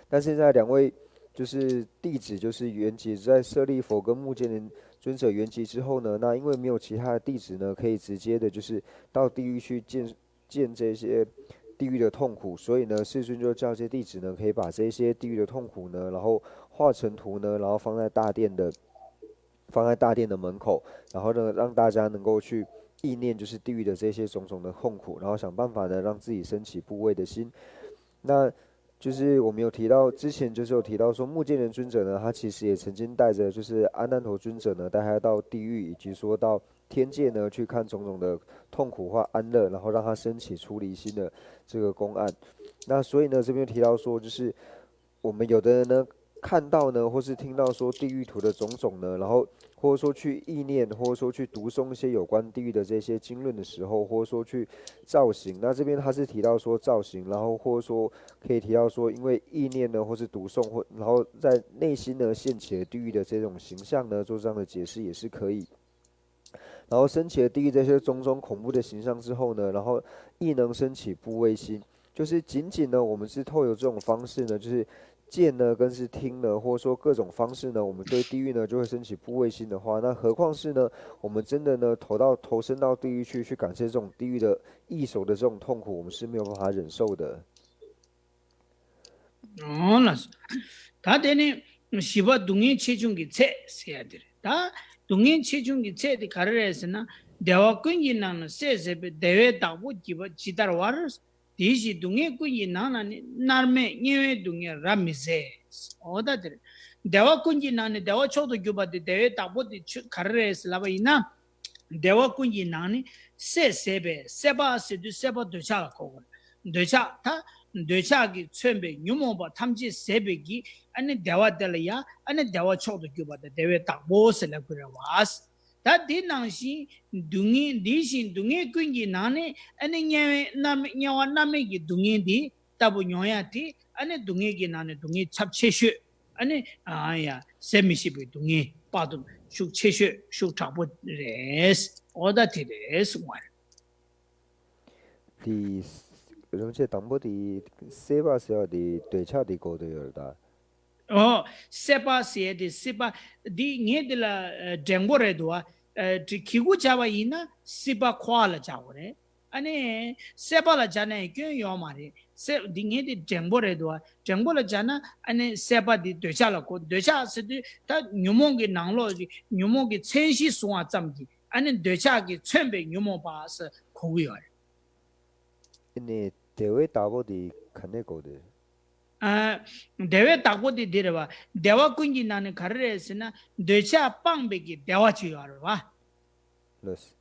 但是在两位就是弟子就是圆寂，在舍利弗跟目犍连尊者圆寂之后呢，那因为没有其他的弟子呢可以直接的就是到地狱去见见这些地狱的痛苦，所以呢，世尊就叫这些弟子呢，可以把这些地狱的痛苦呢，然后画成图呢，然后放在大殿的，放在大殿的门口，然后呢，让大家能够去意念就是地狱的这些种种的痛苦，然后想办法呢，让自己升起怖畏的心。那就是我们有提到之前，就是有提到说，目犍连尊者呢，他其实也曾经带着就是阿难陀尊者呢，带他到地狱，以及说到天界呢去看种种的痛苦或安乐，然后让他升起出离心的这个公案。那所以呢，这边提到说，就是我们有的人呢看到呢，或是听到说地狱图的种种呢，然后或者说去意念，或者说去读诵一些有关地狱的这些经论的时候，或者说去造行。那这边他是提到说造行，然后或者说可以提到说，因为意念呢，或是读诵，或然后在内心呢现起了地狱的这种形象呢，做这样的解释也是可以。然后升起了地狱这些种种恐怖的形象之后呢，然后亦能升起怖畏心，就是仅仅呢，我们是透由这种方式呢，就是见呢，跟是听呢，或者说各种方式呢，我们对地狱呢就会升起怖畏心的话，那何况是呢，我们真的呢投到投身到地狱去，去感受这种地狱的异熟的这种痛苦，我们是没有办法忍受的。 འོང་ལགས་སོ། ད་དེ་ནི་བཞི་པ་སྡུག་བསྔལ་ཆེ་ཆུང་གི་ཚད་ཟེར་ཡ་དེ་རེད། ད་ སྡུག་བསྔལ་ཆེ་ཆུང་གི་ཚད་དེ་ག་རེ་རེད་ཟེར་ན། བདེ་བ་ཀུན་གྱི་ནང་ན་བསད་ཟད་པའི་བདེ་བའི་བདག་པོ་བགྱིས་པ་ཇི་ལྟར་བར། དེ་བཞིན་སྡུག་བསྔལ་ཀུན་གྱི་ནང་ན་ནི་མནར་མེད་དམྱལ་བའི་སྡུག་བསྔལ་རབ་མི་བཟད། འོ་ད་དེ་རེད། བདེ་བ་ཀུན་གྱི་ནང་ནས་བདེ་བ་མཆོག་ཏུ་གྱུར་པ་དེ་བདེ་བའི་བདག་པོ་དེ་ཆོས་ག་རེ་རེད་ཟེར་ལབ་པ་ཡིན་ན། བདེ་བ་ཀུན་གྱི་ནང་ནས་བསད་ཟད་པའི། བསད་པ་ཟེར་དུས་བསད་པ་འདོད་ཆགས་ལ་གོ་དགོས། འདོད་ཆགས་ད་འདོད་ཆགས་ཀྱིས་མཚོན་པའི་ཉོན་མོངས་པ་ཐམས་ཅད་ཟད་པའི་གི་ཨ་ནི་བདེ་བ་དེ་ལ་ཡང་ཨ་ནི་བདེ་བ་མཆོག་ཏུ་གྱུར་པ་དང་བདེ་བའི་བདག་པོ་ཟེར་ལབ་དགོས་རེད་བ། ད་དེ་ནང་བཞིན་སྡུག་བསྔལ་དེ་བཞིན་སྡུག་བསྔལ་ཀུན་གྱི་ནང་ནས་ཨ་ནི་དམྱལ་བའི་མནར་མེད་དམྱལ་བ་མནར་མེད་ཀྱི་སྡུག་བསྔལ་འདི་ལྟ་བུ་མྱོང་ཡ་དེ་ཨ་ནི་སྡུག་བསྔལ་གྱི་ནང་ནས་སྡུག་བསྔལ་ཁྱབ་ཆེ་ཤོས། ཨ་ནི་ཨ་ཡ་ཟད་མི་ཤེས་པའི་སྡུག་བསྔལ་དཔག་ཏུ་ཤུགས་ཆེ་ཤོས་ཤུགས་དྲག་པོ་རེད། འོ་ད་དེ་རེད་གསུངས་པ་རེད། དེ་རིན་པོ་ཆེ་དང་པོ་དེ་བསད་པ་ཟེར་བ་དེ་འདོད་ཆགས་དེ་གོ་དོན་ཡོད་རེད་ད། ཨོ། བསད་པ་ཟེར་ཡ་དེ་བསད་པ་འདི་ངས་འདི་ལ་ཨ་འགྲེང་པོ་རེད་འདུག་བ། ཨ་གི་གུ་སྦྱར་བ་ཡིན་ན་སྲིད་པ་འཁོར་བ་ལ་སྦྱར་དགོས་རེད། ཨ་ནི་བསད་པ་ལ་སྦྱར་ན་ཡང་སྐྱོན་ཡོད་མ་རེད། བསད་འདི་ངས་འདི་འགྲེང་པོ་རེད་འདུག་བ། འགྲེང་པོ་ལ་སྦྱར་ན་ཨ་ནི་བསད་པ་འདི་འདོད་ཆགས་ལ་གོ། འདོད་ཆགས་ཟེར་དུས་ད་ཉོན་མོངས་ཀྱི་ནང་ལོགས་ཀྱི་ཉོན་མོངས་ཀྱི་མཚན་གཞི་བཟུང་བ་ཙམ་གྱིས་ཨ་ནི་འདོད་ཆགས་ཀྱིས་མཚོན་པའི་ཉོན་མོངས་པ་ཟེར་གོ་གི་ཡོད་རེད། ཨ་ནི་བདེ་བའི་བདག་པོ་དེ་ག་ནས་གོ་དེ། ཨ། བདེ་བའི་བདག་པོ་དེ་འདི་རེད་བ། བདེ་བ་ཀུན་གྱི་ནང་ནས་ག་རེ་རེད་ཟེར་ན་འདོད་ཆགས་སྤངས་པའི་གི་བདེ་བ་ཅིག་ཡོད་རེད་བ། ལོས།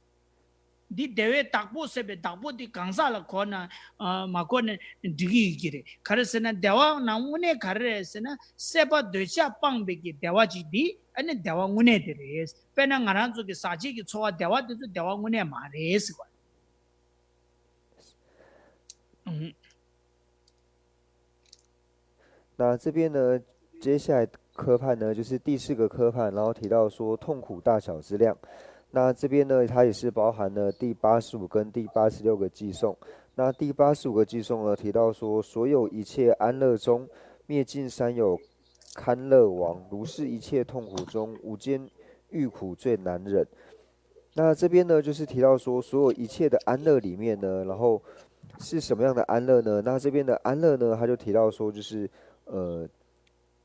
འདི་བདེ་བའི་བདག་པོ་ཟེར་བའི་བདག་པོ་འདི་གང་ཟག་ལ་གོ་ན་ཨ་མ་གོ་ན་འགྲིག་གི་ཡོད་ཀྱི་རེད། ག་རེ་ཟེར་ན་བདེ་བ་ནང་དངོས་གནས་ག་རེ་རེད་ཟེར་ན་སྲེད་པ་འདོད་ཆགས་སྤངས་པའི་གི་བདེ་བ་ཅིག་འདི་ཨ་ནི་བདེ་བ་དངོས་གནས་དེ་རེད། དཔེར་ན་ང་རང་ཚོ་གི་ཟག་བཅས་ཀྱི་ཚོར་བ་བདེ་བ་དེ་ཚོ་བདེ་བ་དངོས་གནས་མ་རེད་ཟེར་བ། ཨང་། 那这边呢，接下来科判呢，就是第四个科判，然后提到说痛苦大小之量。那这边呢，它也是包含了第八十五跟第八十六个偈颂。那第八十五个偈颂呢，提到说，所有一切安乐中，灭尽三有堪乐王，如是一切痛苦中，无间狱苦最难忍。那这边呢，就是提到说，所有一切的安乐里面呢，然后是什么样的安乐呢？那这边的安乐呢，他就提到说，就是呃，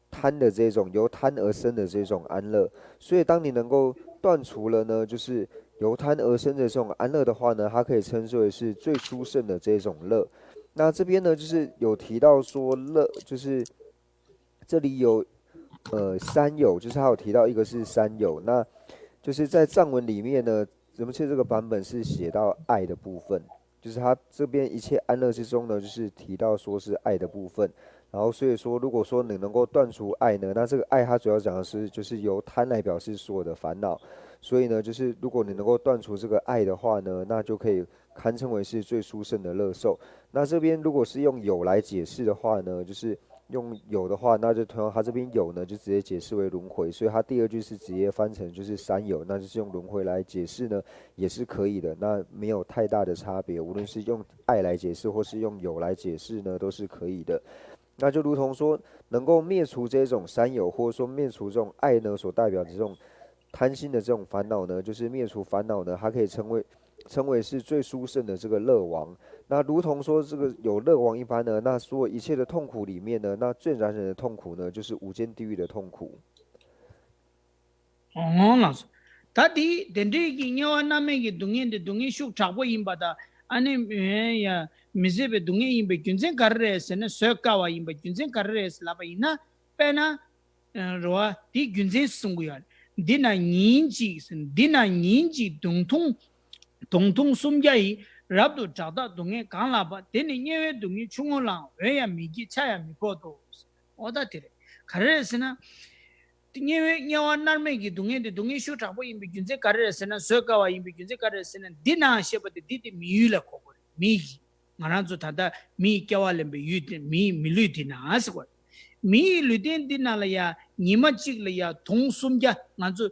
贪的这种，由贪而生的这种安乐。所以，当你能够断除了呢，就是由贪而生的这种安乐的话呢，它可以称之为是最殊胜的这种乐。那这边呢，就是有提到说乐，就是这里有呃三有，就是他有提到一个是三有，那就是在藏文里面呢，人们这个版本是写到爱的部分，就是他这边一切安乐之中呢，就是提到说是爱的部分。然后所以说，如果说你能够断除爱呢，那这个爱它主要讲的是就是由贪来表示所有的烦恼。所以呢，就是如果你能够断除这个爱的话呢，那就可以堪称为是最殊胜的乐受。那这边如果是用有来解释的话呢，就是用有的话，那就同样它这边有呢，就直接解释为轮回，所以它第二句是直接翻成就是三有，那就是用轮回来解释呢，也是可以的，那没有太大的差别，无论是用爱来解释或是用有来解释呢，都是可以的。那就如同说，能够灭除这种三有，或者说灭除这种爱呢所代表的这种贪心的这种烦恼呢，就是灭除烦恼呢，它可以称为称为是最殊胜的这个乐王。那如同说这个有乐王一般呢，那所有一切的痛苦里面呢，那最难忍的痛苦呢，就是无间地狱的痛苦。 ཨོ་ལགས་སོ། ད་དེ་དེ་འདྲའི་གི་དམྱལ་བ་མནར་མེད་ཀྱི་སྡུག་བསྔལ་འདི་སྡུག་བསྔལ་ཤུགས་དྲག་པོ་ཡིན་པ་དང་ཨ་ནི་ཡ་མི་བཟད་པའི་སྡུག་བསྔལ་ཡིན་པའི་རྒྱུ་མཚན་ག་རེ་རེད་ཟེར་ན་བཟོད་དཀའ་བ་ཡིན་པའི་རྒྱུ་མཚན་ག་རེ་རེད་ཟེར་ལབ་པ་ཡིན་ན། དཔེར་ན། རེད་བ། དེའི་རྒྱུ་མཚན་གསུང་གི་ཡོད། འདི་ན་ཉིན་གཅིག་འདི་ན་ཉིན་གཅིག་དུང་ཐུང་། དུང་ཐུང་སུམ་བརྒྱ་ཡིས། རབ་ཏུ་བསྒྲགས་བདག་སྡུག་བསྔལ་གང་ལགས་པ། དེ་ནི་དམྱལ་བའི་སྡུག་བསྔལ་ཆུང་ངུ་ལའང་། འོན་ཡང་མི་བགྱིད་ཆ་ཡང་མི་ཕོག་སྟེ། འོ་ད་དེ་རེད། ག་རེ་རེད་ཟེར་ན། དེ་དམྱལ་བའི་དམྱལ་བ་མནར་མེད་ཀྱི་སྡུག་བསྔལ་དེ་སྡུག་བསྔལ་ཤུགས་དྲག་པོ་ཡིན་པའི་རྒྱུ་མཚན་ག་རེ་རེད་ཟེར་ན་བཟོད་དཀའ་བ་ཡིན་པའི་རྒྱུ་མཚན་ག་རེ་རེད་ཟེར་ན་འདི་ན་ཞེས་པ་དེ་འདི་དེ་མི་ཡུལ་ལ་གོ་དགོས་རེད། མི་ཡི། ང་རང་ཚོ་ད་ལྟ་མིའི་སྐྱེ་བ་ལེན་པའི་ཡུལ་དེ་མིའི་མི་ལུས་འདི་ན་ཟེར་བ། མིའི་ལུས་རྟེན་འདི་ན་ལ་ཡ་ཉི་མ་གཅིག་ལ་ཡ་དུང་སུམ་བརྒྱ་ང་ཚོ་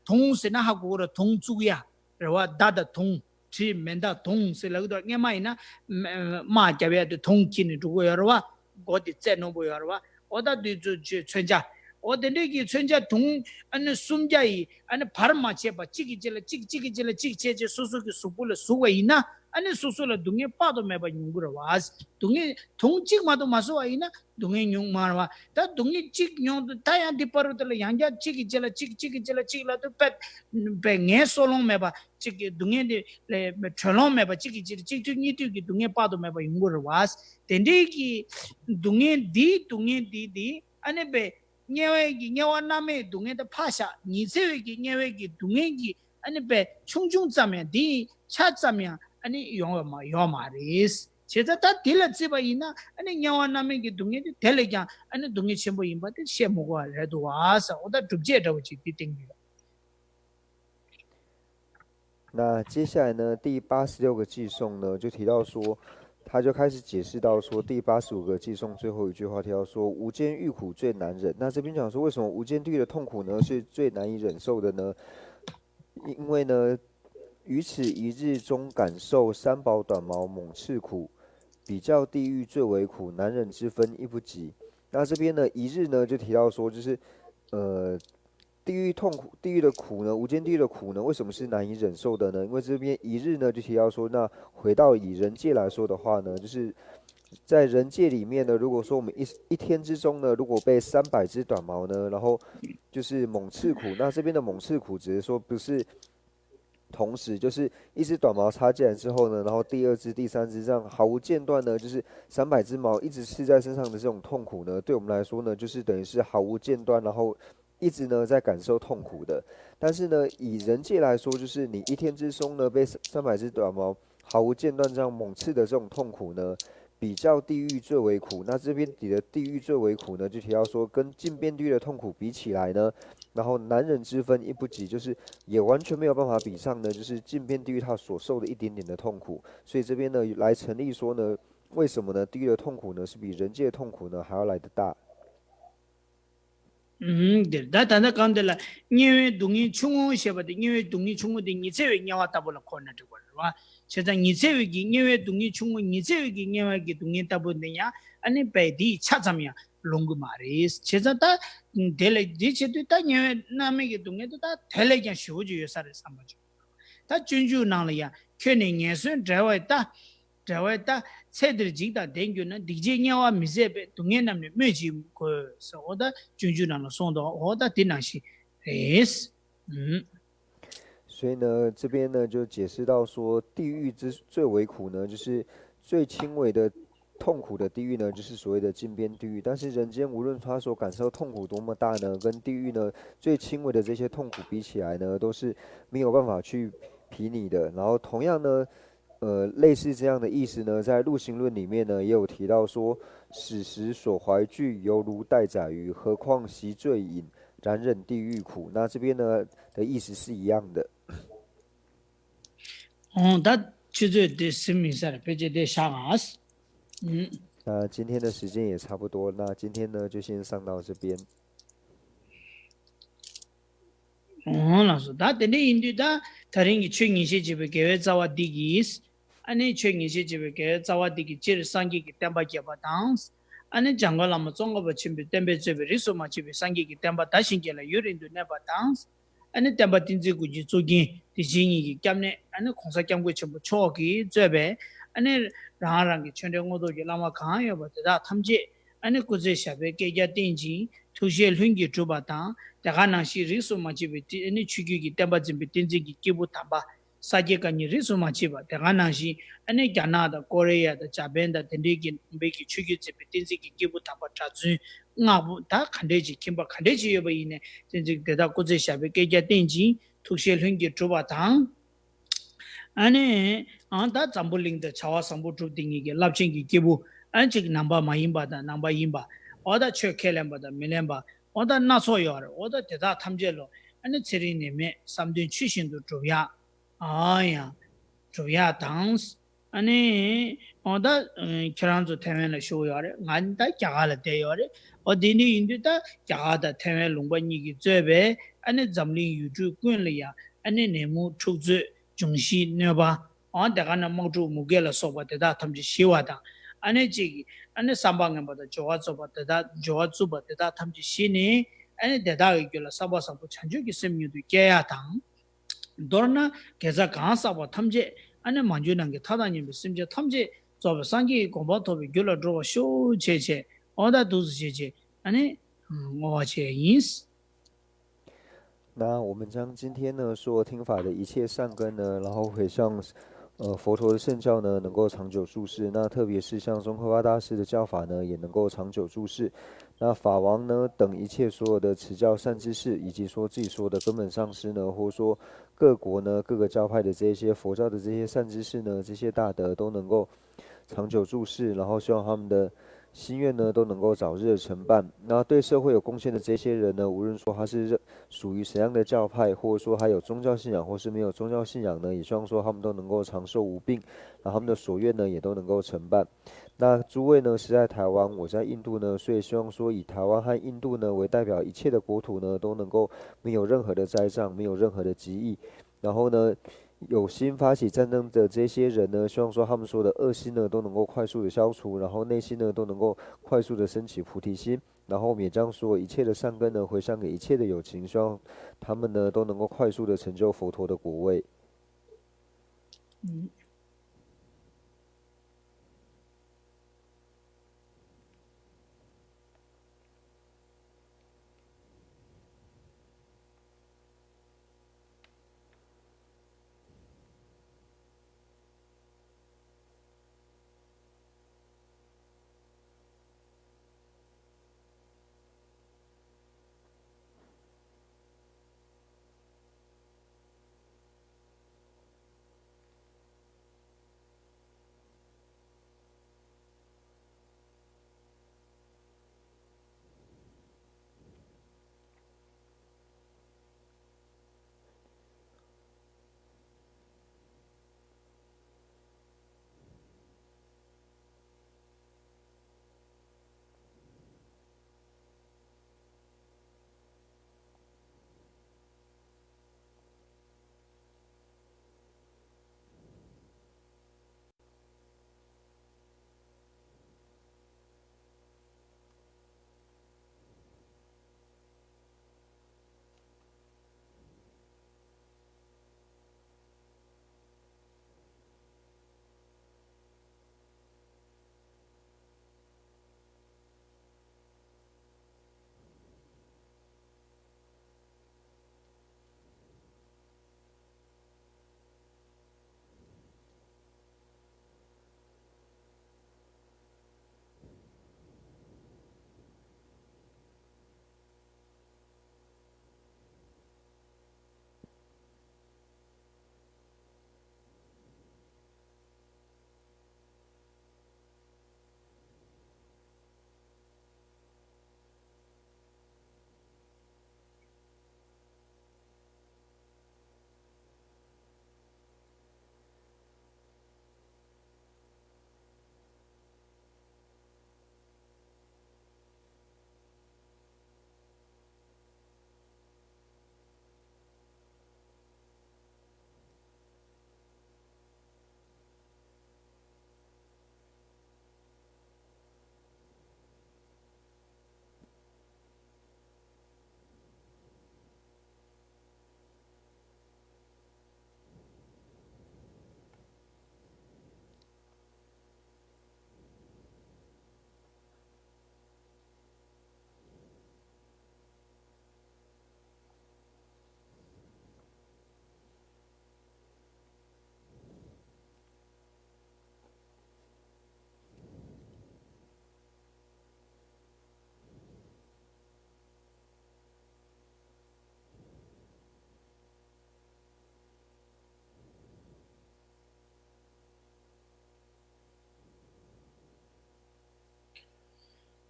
དུང་ཟེར་ན་ཧ་གོ་གི་རེད། དུང་བཙུགས་ཡ་རེད་བ། མདའ་དང་དུང་། གྲི་མེ་མདའ་དུང་ཟེར་ལབ་ཀྱི་འདུག་སྔན་མ་ཡིན་ན་དམག་རྒྱབ་ཡ་དེ་དུང་འཁྱེར་ནས་འགྲོ་གི་ཡོད་རེད་བ། མགོ་དེ་རྩེ་རྣོན་པོ་ཡོད་རེད་བ། འོ་ད་དུས་ཚོད་ཆོས་མཚོན་ཆ། འོ་དེ་འདྲས་ཀྱི་མཚོན་ཆ་དུང་ཨ་ནི་སུམ་བརྒྱ་ཡིས་ཨ་ནི་བར་མ་ཆད་པ་གཅིག་གི་རྗེས་ལ་གཅིག་གཅིག་གི་རྗེས་ལ་གཅིག་བྱས་རྗེས་སོ་སོ་གི་གཟུགས་པོ་ལ་ཟུག་པ་ཡིན་ན། ཨ་ནི་སོ་སོ་ལ་སྡུག་བསྔལ་དཔག་ཏུ་མེད་པ་མྱོང་གི་རེད་བ། སྡུག་བསྔལ་དུང་གཅིག་མ་གཏོགས་མ་གསོལ་བ་ཡིན་ན་སྡུག་བསྔལ་མྱོང་མ་རེད་བ། ད་སྡུག་བསྔལ་གཅིག་མྱོང་དུས་ད་ཡང་འདི་བར་དུ་ལ་ཡང་བསྐྱར་གཅིག་གི་རྗེས་ལ་གཅིག་གཅིག་གི་རྗེས་ལ་གཅིག་ལ་དུ་པད་པད་ངལ་གསོ་ལོང་མེད་པ་གཅིག་གི་སྡུག་བསྔལ་འདི་ལས་གྲོལ་ལོང་མེད་པ་གཅིག་གི་རྗེས་ལ་གཅིག་དུས་གཉིས་དུས་ཀྱི་སྡུག་བསྔལ་དཔག་ཏུ་མེད་པ་ཡོང་གི་རེད་བ། དེ་འདྲའི་གི་སྡུག་བསྔལ་འདིའི་སྡུག་བསྔལ་འདི་འདི་ཨ་ནི་པད་དམྱལ་བའི་གི་དམྱལ་བ་མནར་མེད་སྡུག་བསྔལ་དེ་ཕར་བཞག་ཉི་ཚེ་བའི་གི་དམྱལ་བའི་གི་སྡུག་བསྔལ་གྱི་ཨ་ནི་པད་ཆུང་ཆུང་ཙམ་ཡང་དེའི་ཆ་ཙམ་ཡང་ཨ་ནི་ཡོང་བ་མ་ཡོད་མ་རེད། བྱས་ཙང་ད་དེ་ལ་བརྩིས་པ་ཡིན་ན་ཨ་ནི་དམྱལ་བ་མནར་མེད་ཀྱི་སྡུག་བསྔལ་དེ་དེ་ལས་ཀྱང་ཨ་ནི་སྡུག་བསྔལ་ཆེན་པོ་ཡིན་པ་དེ་བཤད་མི་དགོས་པ་རེད་འདུག་བ་ཟེར། འོ་ད་སྒྲུབ་བྱེད་འདྲ་བོ་ཅིག་དེ་བསྟན་གྱི་ཡོད།那接下来呢，第八十六个偈颂呢，就提到说，他就开始解释到说，第八十五个偈颂最后一句话提到说，无间狱苦最难忍。那这边讲说，为什么无间地狱的痛苦呢是最难以忍受的呢？因为呢，于此一日中感受三宝短毛猛刺苦，比较地狱最为苦，难忍之分亦不及。那这边呢，一日呢就提到说，就是呃，地狱痛苦，地狱的苦呢，无间地狱的苦呢，为什么是难以忍受的呢？因为这边一日呢就提到说，那回到以人界来说的话呢，就是在人界里面呢，如果说我们一一天之中呢，如果被三百只短毛呢，然后就是猛刺苦，那这边的猛刺苦只是说不是同时，就是一只短毛插进来之后呢，然后第二只、第三只这样毫无间断呢，就是三百只毛一直刺在身上的这种痛苦呢，对我们来说呢，就是等于是毫无间断，然后一直呢在感受痛苦的。但是呢，以人界来说，就是你一天之中呢被三百只短毛毫无间断这样猛刺的这种痛苦呢，比较地狱最为苦。那这边提的地狱最为苦呢，就提到说跟进边地狱的痛苦比起来呢，然后难忍之分亦不及，就是也完全没有办法比上呢，就是进边地狱他所受的一点点的痛苦。所以这边呢来成立说呢，为什么呢？地狱的痛苦呢是比人界的痛苦呢还要来得大。 ཨུམ། འདིར་ད་ད་ལྟ་གང་འདི་ལ་དམྱལ་བའི་སྡུག་བསྔལ་ཆུང་ངུ་ཞེས་པ་དེ་དམྱལ་བའི་སྡུག་བསྔལ་ཆུང་ངུ་དེ་ཉི་ཚེ་བའི་དམྱལ་བ་ལྟ་བུ་ལ་གོ་ན་འགྲིག་པ་རེད་བ། བྱས་ཙང་ཉི་ཚེ་བའི་གི་དམྱལ་བའི་སྡུག་བསྔལ་ཆུང་ངུ་ཉི་ཚེ་བའི་གི་དམྱལ་བའི་གི་སྡུག་བསྔལ་ལྟ་བུ་འདི་ཡང་ཨ་ནི་པད་དེའི་ཆ་ཙམ་ཡང་ལོང་གི་མ་རེད། བྱས་ཙང་ད་དེ་ལས་འདི་བྱེད་དུས་ད་དམྱལ་བའི་མནར་མེད་ཀྱི་སྡུག་བསྔལ་དེ་ད་དེ་ལས་ཀྱང་ཞེ་པོ་ཅིག་ཡོད་ས་རེད་བསམ་པ་བྱུང་། ད་སྤྱོད་འཇུག་ནང་ལ་ཡང་ཁྱོད་ནི་ངན་སོང་བྲལ་བའི་ལྟ། བྲལ་བའི་ལྟ། ཚེ་འདིར་འཇིགས་དང་ལྡན་གྱུར་ན། སྡིག་བྱས་དམྱལ་བ་མི་བཟད་པས། སྡུག་བསྔལ་རྣམས་ནི་སྨོས་ཅི་དགོས། ཟེར་འོ་ད་སྤྱོད་འཇུག་ནང་ལ་གསུངས་འདུག་འོ་ད་དེ་ནང་བཞིན་རེད། ཨུམ། 所以呢，这边呢就解释到说，地狱之最为苦呢，就是最轻微的痛苦的地狱呢，就是所谓的禁边地狱。但是人间无论他所感受痛苦多么大呢，跟地狱呢最轻微的这些痛苦比起来呢，都是没有办法去比拟的。然后同样呢，呃，类似这样的意思呢，在《陆行论》里面呢也有提到说，死时所怀惧犹如待宰予，何况息醉饮，难忍地狱苦。那这边呢的意思是一样的。 ཨོང་ད་ཆུ་ཚོད་དེ་ཟིན་མི་ཟེར་ཕལ་ཆེར་དེ་བཞག་ཨ། ཨུམ། 那今天的时间也差不多，那今天呢就先上到这边。 ཨོང་ལགས་སོ། ད་དེ་འདྲ་ཡིན་དུས་ད་ད་རིང་གི་ཆོས་ཉན་བཤད་བྱེད་པའི་དགེ་བའི་རྩ་བ་འདི་གིས། ཨ་ནི་ཆོས་ཉན་བཤད་བྱེད་པའི་དགེ་བའི་རྩ་བ་འདི་གིས་སྤྱིར་སངས་རྒྱས་ཀྱི་བསྟན་པ་རྒྱས་པ་དང་། ཨ་ནི་འཇམ་མགོན་བླ་མ་ཙོང་ཁ་པ་ཆེན་པོའི་བསྟན་པས་གཙོས་པའི་རིས་སུ་མ་ཆད་པའི་སངས་རྒྱས་ཀྱི་བསྟན་པ་དར་ཞིང་རྒྱས་ལ་ཡུན་རིང་དུ་གནས་པ་དང་། ཨ་ནི་བསྟན་པ་བསྟན་འཛིན་ཀུན་གྱི་གཙུག་རྒྱན་དེ་བཞིན་ཉིད་ཀྱི་སྐྱབས་གནས་ཨ་ནི་གོང་ས་སྐྱབས་མགོན་ཆེན་པོ་མཆོག་གིས་གཙོས་པའི་ཨ་ནི་རང་རང་གི་ཆོས་འབྲེལ་དངོས་ཐོབ་ཀྱི་བླ་མ་གང་ཡོད་པ་དེ་དག་ཐམས་ཅད་ཨ་ནི་སྐུ་ཚེ་ཞབས་པད་བསྐལ་བརྒྱར་བརྟན་ཅིང་ཐུགས་བཞེད་ལྷུན་གྱིས་གྲུབ་པ་དང་། དེ་ག་ནང་བཞིན་རིས་སུ་མ་ཆད་པའི་ཨ་ནི་ཆོས་བརྒྱུད་ཀྱི་བསྟན་པ་འཛིན་པའི་བསྟན་འཛིན་གྱི་སྐྱེས་བུ་དམ་པ། ས་སྐྱ་བཀའ་རྙིང་རིས་སུ་མ་ཆད་པ། དེ་ག་ནང་བཞིན་ཨ་ནི་རྒྱ་ནག་དང་ཀོ་རི་ཡ་དང་འཇར་པན་དང་དེ་འདྲའི་གི་ནང་པའི་གི་ཆོས་བརྒྱུད་འཛིན་པའི་བསྟན་འཛིན་གྱི་སྐྱེས་བུ་དམ་པ་གྲྭ་བཙུན་སྔགས་པོ་ད་ག་འདྲས་ཅིག་ཁྱིམ་པ་ག་འདྲས་ཅིག་ཡོད་པ་ཡིན་ནའི་བསྟན་འཛིན་དེ་དག་སྐུ་ཚེ་ཞབས་པད་བསྐལ་བརྒྱར་བརྟན་ཅིང་ཐུགས་བཞེད་ལྷུན་གྱིས་གྲུབ་པ་དང་། ཨ་ནི་ཨང་ད་འཛམ་བུ་གླིང་དང་བྱ་བ་བཟང་པོ་གྲུབ་དེ་ཉིད་ཀྱི་རླབས་ཆེན་གྱི་སྐྱེས་བུ་ཨ་ཅིག་ནང་པ་མ་ཡིན་པ་དང་ནང་པ་ཡིན་པ། འོ་ད་ཆོས་ཁས་ལེན་པ་དང་མི་ལེན་པ། འོ་ད་སྣ་ཚོགས་ཡོད་རེད། འོ་ད་དེ་དག་ཐམས་ཅད་ལོ་ཨ་ནི་ཚེ་རིང་ནད་མེད་བསམ་དོན་ཆོས་བཞིན་དུ་འགྲུབ་ཡག་ཨ་ཡང་། སྒྲུབ་ཡག་དང་། ཨ་ནི། འོ་ད། ཁྱེད་རང་ཚོ་ཐའེ་ཝན་ལ་བཞུགས་ཡོད་རེད། ང་ད་རྒྱ་གར་ལ་བསྡད་ཡོད་རེད། འོ་དེ་འདྲ་ཡིན་དུས་ད་རྒྱ་གར་དང་ཐའེ་ཝན་ལུང་པ་གཉིས་ཀྱིས་གཙོས་པའི་ཨ་ནི་འཛམ་གླིང་ཡུལ་གྲུ་ཀུན་ལ་ཡང་ཨ་ནི་ནད་མུག་འཁྲུག་རྩོད་འབྱུང་བཞིའི་གནོད་པ། འོ་དེ་ག་ནས་དམག་འཁྲུག་མུ་གེ་ལ་སོགས་པ་དེ་དག་ཐམས་ཅད་ཞི་བ་དང་། ཨ་ནི་གཅིག་གིས་ཨ་ནི་བསམ་པ་ངན་པ་དང་སྦྱོར་བ་རྩུབ་པ་དེ་དག་སྦྱོར་བ་རྩུབ་པ་དེ་དག་ཐམས་ཅད་ཞི་ནས་ཨ་ནི་དེ་དག་གི་རྒྱུད་ལ་བསམ་པ་བཟང་པོ་བྱང་ཆུབ་ཀྱི་སེམས་མྱུར་དུ་སྐྱེ་ཡག་དང་། མདོར་ན་དགེ་རྩ་གང་བསགས་པ་ཐམས་ཅད་ ཨ་ནི་མ་གྱུར་ནང་གི་མཐའ་དང་མཉམ་པའི་སེམས་ཅན་ཐམས་ཅད་རྫོགས་པའི་སངས་རྒྱས་ཀྱི་གོ་འཕང་ཐོབ་པའི་རྒྱུ་ལ་འགྲོ་བར་ཤོག་ཅེས་བྱས། འོ་ད་འདུག་སེ་བྱས་བྱས་ཨ་ནི་བསྔོ་བ་བྱས་ཡིན། 那我们将今天呢所听法的一切善根呢，然后回向，呃，佛陀的圣教呢，能够长久住世。那特别是像宗喀巴大师的教法呢，也能够长久住世。那法王呢等一切所有的持教善知识，以及说自己说的根本上师呢，或说各国呢各个教派的这些佛教的这些善知识呢，这些大德都能够长久住世，然后希望他们的心愿呢都能够早日的成办。那对社会有贡献的这些人呢，无论说他是认属于什么样的教派，或者说他有宗教信仰或是没有宗教信仰呢，也希望说他们都能够长寿无病，然后他们的所愿呢也都能够成办。那诸位呢是在台湾，我在印度呢，所以希望说以台湾和印度呢为代表，一切的国土呢都能够没有任何的灾障，没有任何的疾疫。然后呢，有心发起战争的这些人呢，希望说他们所有的恶心呢都能够快速的消除，然后内心呢都能够快速的升起菩提心。然后我们也将所有一切的善根呢回向给一切的有情，希望他们呢都能够快速的成就佛陀的果位。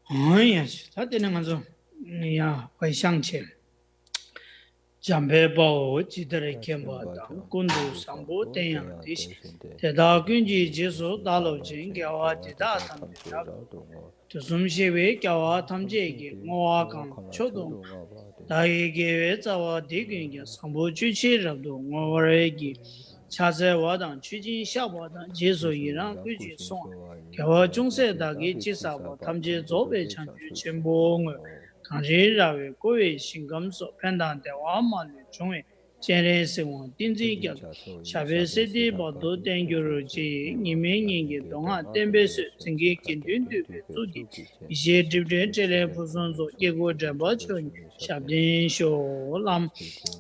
ཨང་། ཡ་ད་དེ་ནས་ང་ཚོ་ཡ་བའི་ཤང་ཆེ། འཇམ་དཔལ་དཔའ་བོས་ཇི་ལྟར་མཁྱེན་པ་དང་། ཀུན་ཏུ་བཟང་པོ་དེ་ཡང་དེ་བཞིན་ཏེ། དེ་དག་ཀུན་གྱི་རྗེས་སུ་བདག་སློབ་ཅིང་། དགེ་བ་འདི་དག་ཐམས་ཅད་རབ་ཏུ་བསྔོ། དུས་གསུམ་གཤེགས་པའི་རྒྱལ་བ་ཐམས་ཅད་ཀྱིས། བསྔོ་བ་གང་མཆོག་ཏུ་བསྔོ་བ་དེ། བདག་གི་དགེ་བའི་རྩ་བ་འདི་ཀུན་ཀྱང་། བཟང་པོ་སྤྱོད་ཕྱིར་རབ་ཏུ་བསྔོ་བར་བགྱི། ཕྱག་འཚལ་བ་དང་མཆོད་ཅིང་བཤགས་པ་དང་། རྗེས་སུ་ཡི་རང་བསྐུལ་ཞིང་གསོལ་བ། དགེ་བ་ཅུང་ཟད་བདག་གིས་ཅི་བསགས་པ། ཐམས་ཅད་རྫོགས་པའི་བྱང་ཆུབ་ཆེན་པོར་བསྔོ། གངས་རིའི་ར་བས་བསྐོར་བའི་ཞིང་ཁམས་སོགས། ཕན་དང་བདེ་བ་མ་ལུས་འབྱུང་བའི་ སྤྱན་རས་གཟིགས་དབང་བསྟན་འཛིན་རྒྱ་མཚོ། ཞབས་པད་སྲིད་མཐའི་བར་དུ་བརྟན་གྱུར་ཅིག་སྙིགས་མའི་ཉིན་གྱི་མདོ་སྔགས་བསྟན་པའི་སྲོལ། འཛིན་གྱི་དགེ་འདུན་འདུས་པའི་གཙུག་གི་ཡེ་ཤེས། སྒྲིབ་བྲལ་སྤྲེལ་ལད་ཕུན་སུམ་ཚོགས། སྐྱེ་དགུ་འདྲེན་པ་མཆོག་ཉིད་ཞབས་བརྟན་ཤོག་ལམ།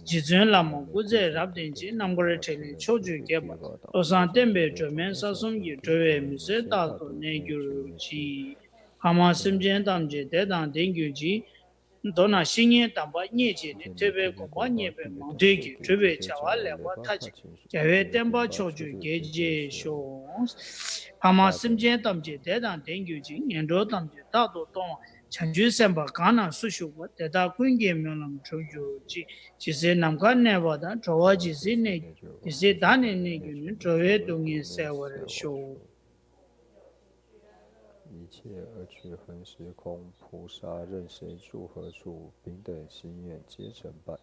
རྗེ་བཙུན་བླ་མ་སྐུ་ཚེ་རབ་བརྟན་ཅིང་། རྣམ་དཀར་ཕྲིན་ལས་ཕྱོགས་བཅུར་རྒྱས་པ། བློ་བཟང་བསྟན་པའི་སྒྲོན་མེ་ས་གསུམ་གྱི། འགྲོ་བའི་མུན་སེལ་རྟག་ཏུ་གནས་གྱུར་ཅིག་ཕ་མ་སེམས་ཅན་ཐམས་ཅད་བདེ་དང་ལྡན་གྱུར་ཅིག་མདོར་ན་བཤེས་གཉེན་དམ་པ་རྙེད་བྱས་ནས། ཐོས་པའི་སྒོམ་པ་རྙེད་པའི་མང་ཐོས་ཀྱིས། སྒྲུབ་པའི་བྱ་བ་ལེགས་པ་མཐའ་ཕྱིན། རྒྱལ་བའི་བསྟན་པ་ཕྱོགས་བཅུར་རྒྱས་བྱེད་ཤོག་ཕ་མ་སེམས་ཅན་ཐམས་ཅད་བདེ་དང་ལྡན་གྱུར་ཅིག་ངན་འགྲོ་ཐམས་ཅད་རྟག་ཏུ་སྟོང་བ། བྱང་ཆུབ་སེམས་དཔའ་གང་ན་སུ་བཞུགས་པ། དེ་དག་ཀུན་གྱི་སྨོན་ལམ་འགྲུབ་གྱུར་ཅིག་ཇི་སྲིད་ནམ་མཁའ་གནས་པ་དང་། འགྲོ་བ་ཇི་སྲིད་གནས་དེ་སྲིད་བདག་ནི་གནས་གྱུར་ནས། འགྲོ་བའི་སྡུག་བསྔལ་སེལ་བར་ཤོག 一切恶趣恒时空，菩萨任谁住何处，平等心愿皆成办。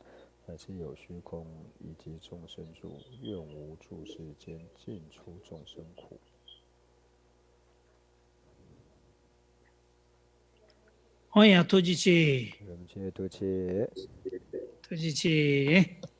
凡是有虚空，以及众生住，愿无住世间，尽除众生苦。 ཨོ་ཡ། ཐུགས་རྗེ་ཆེ། 人皆多谢。 ཐུགས་རྗེ་ཆེ།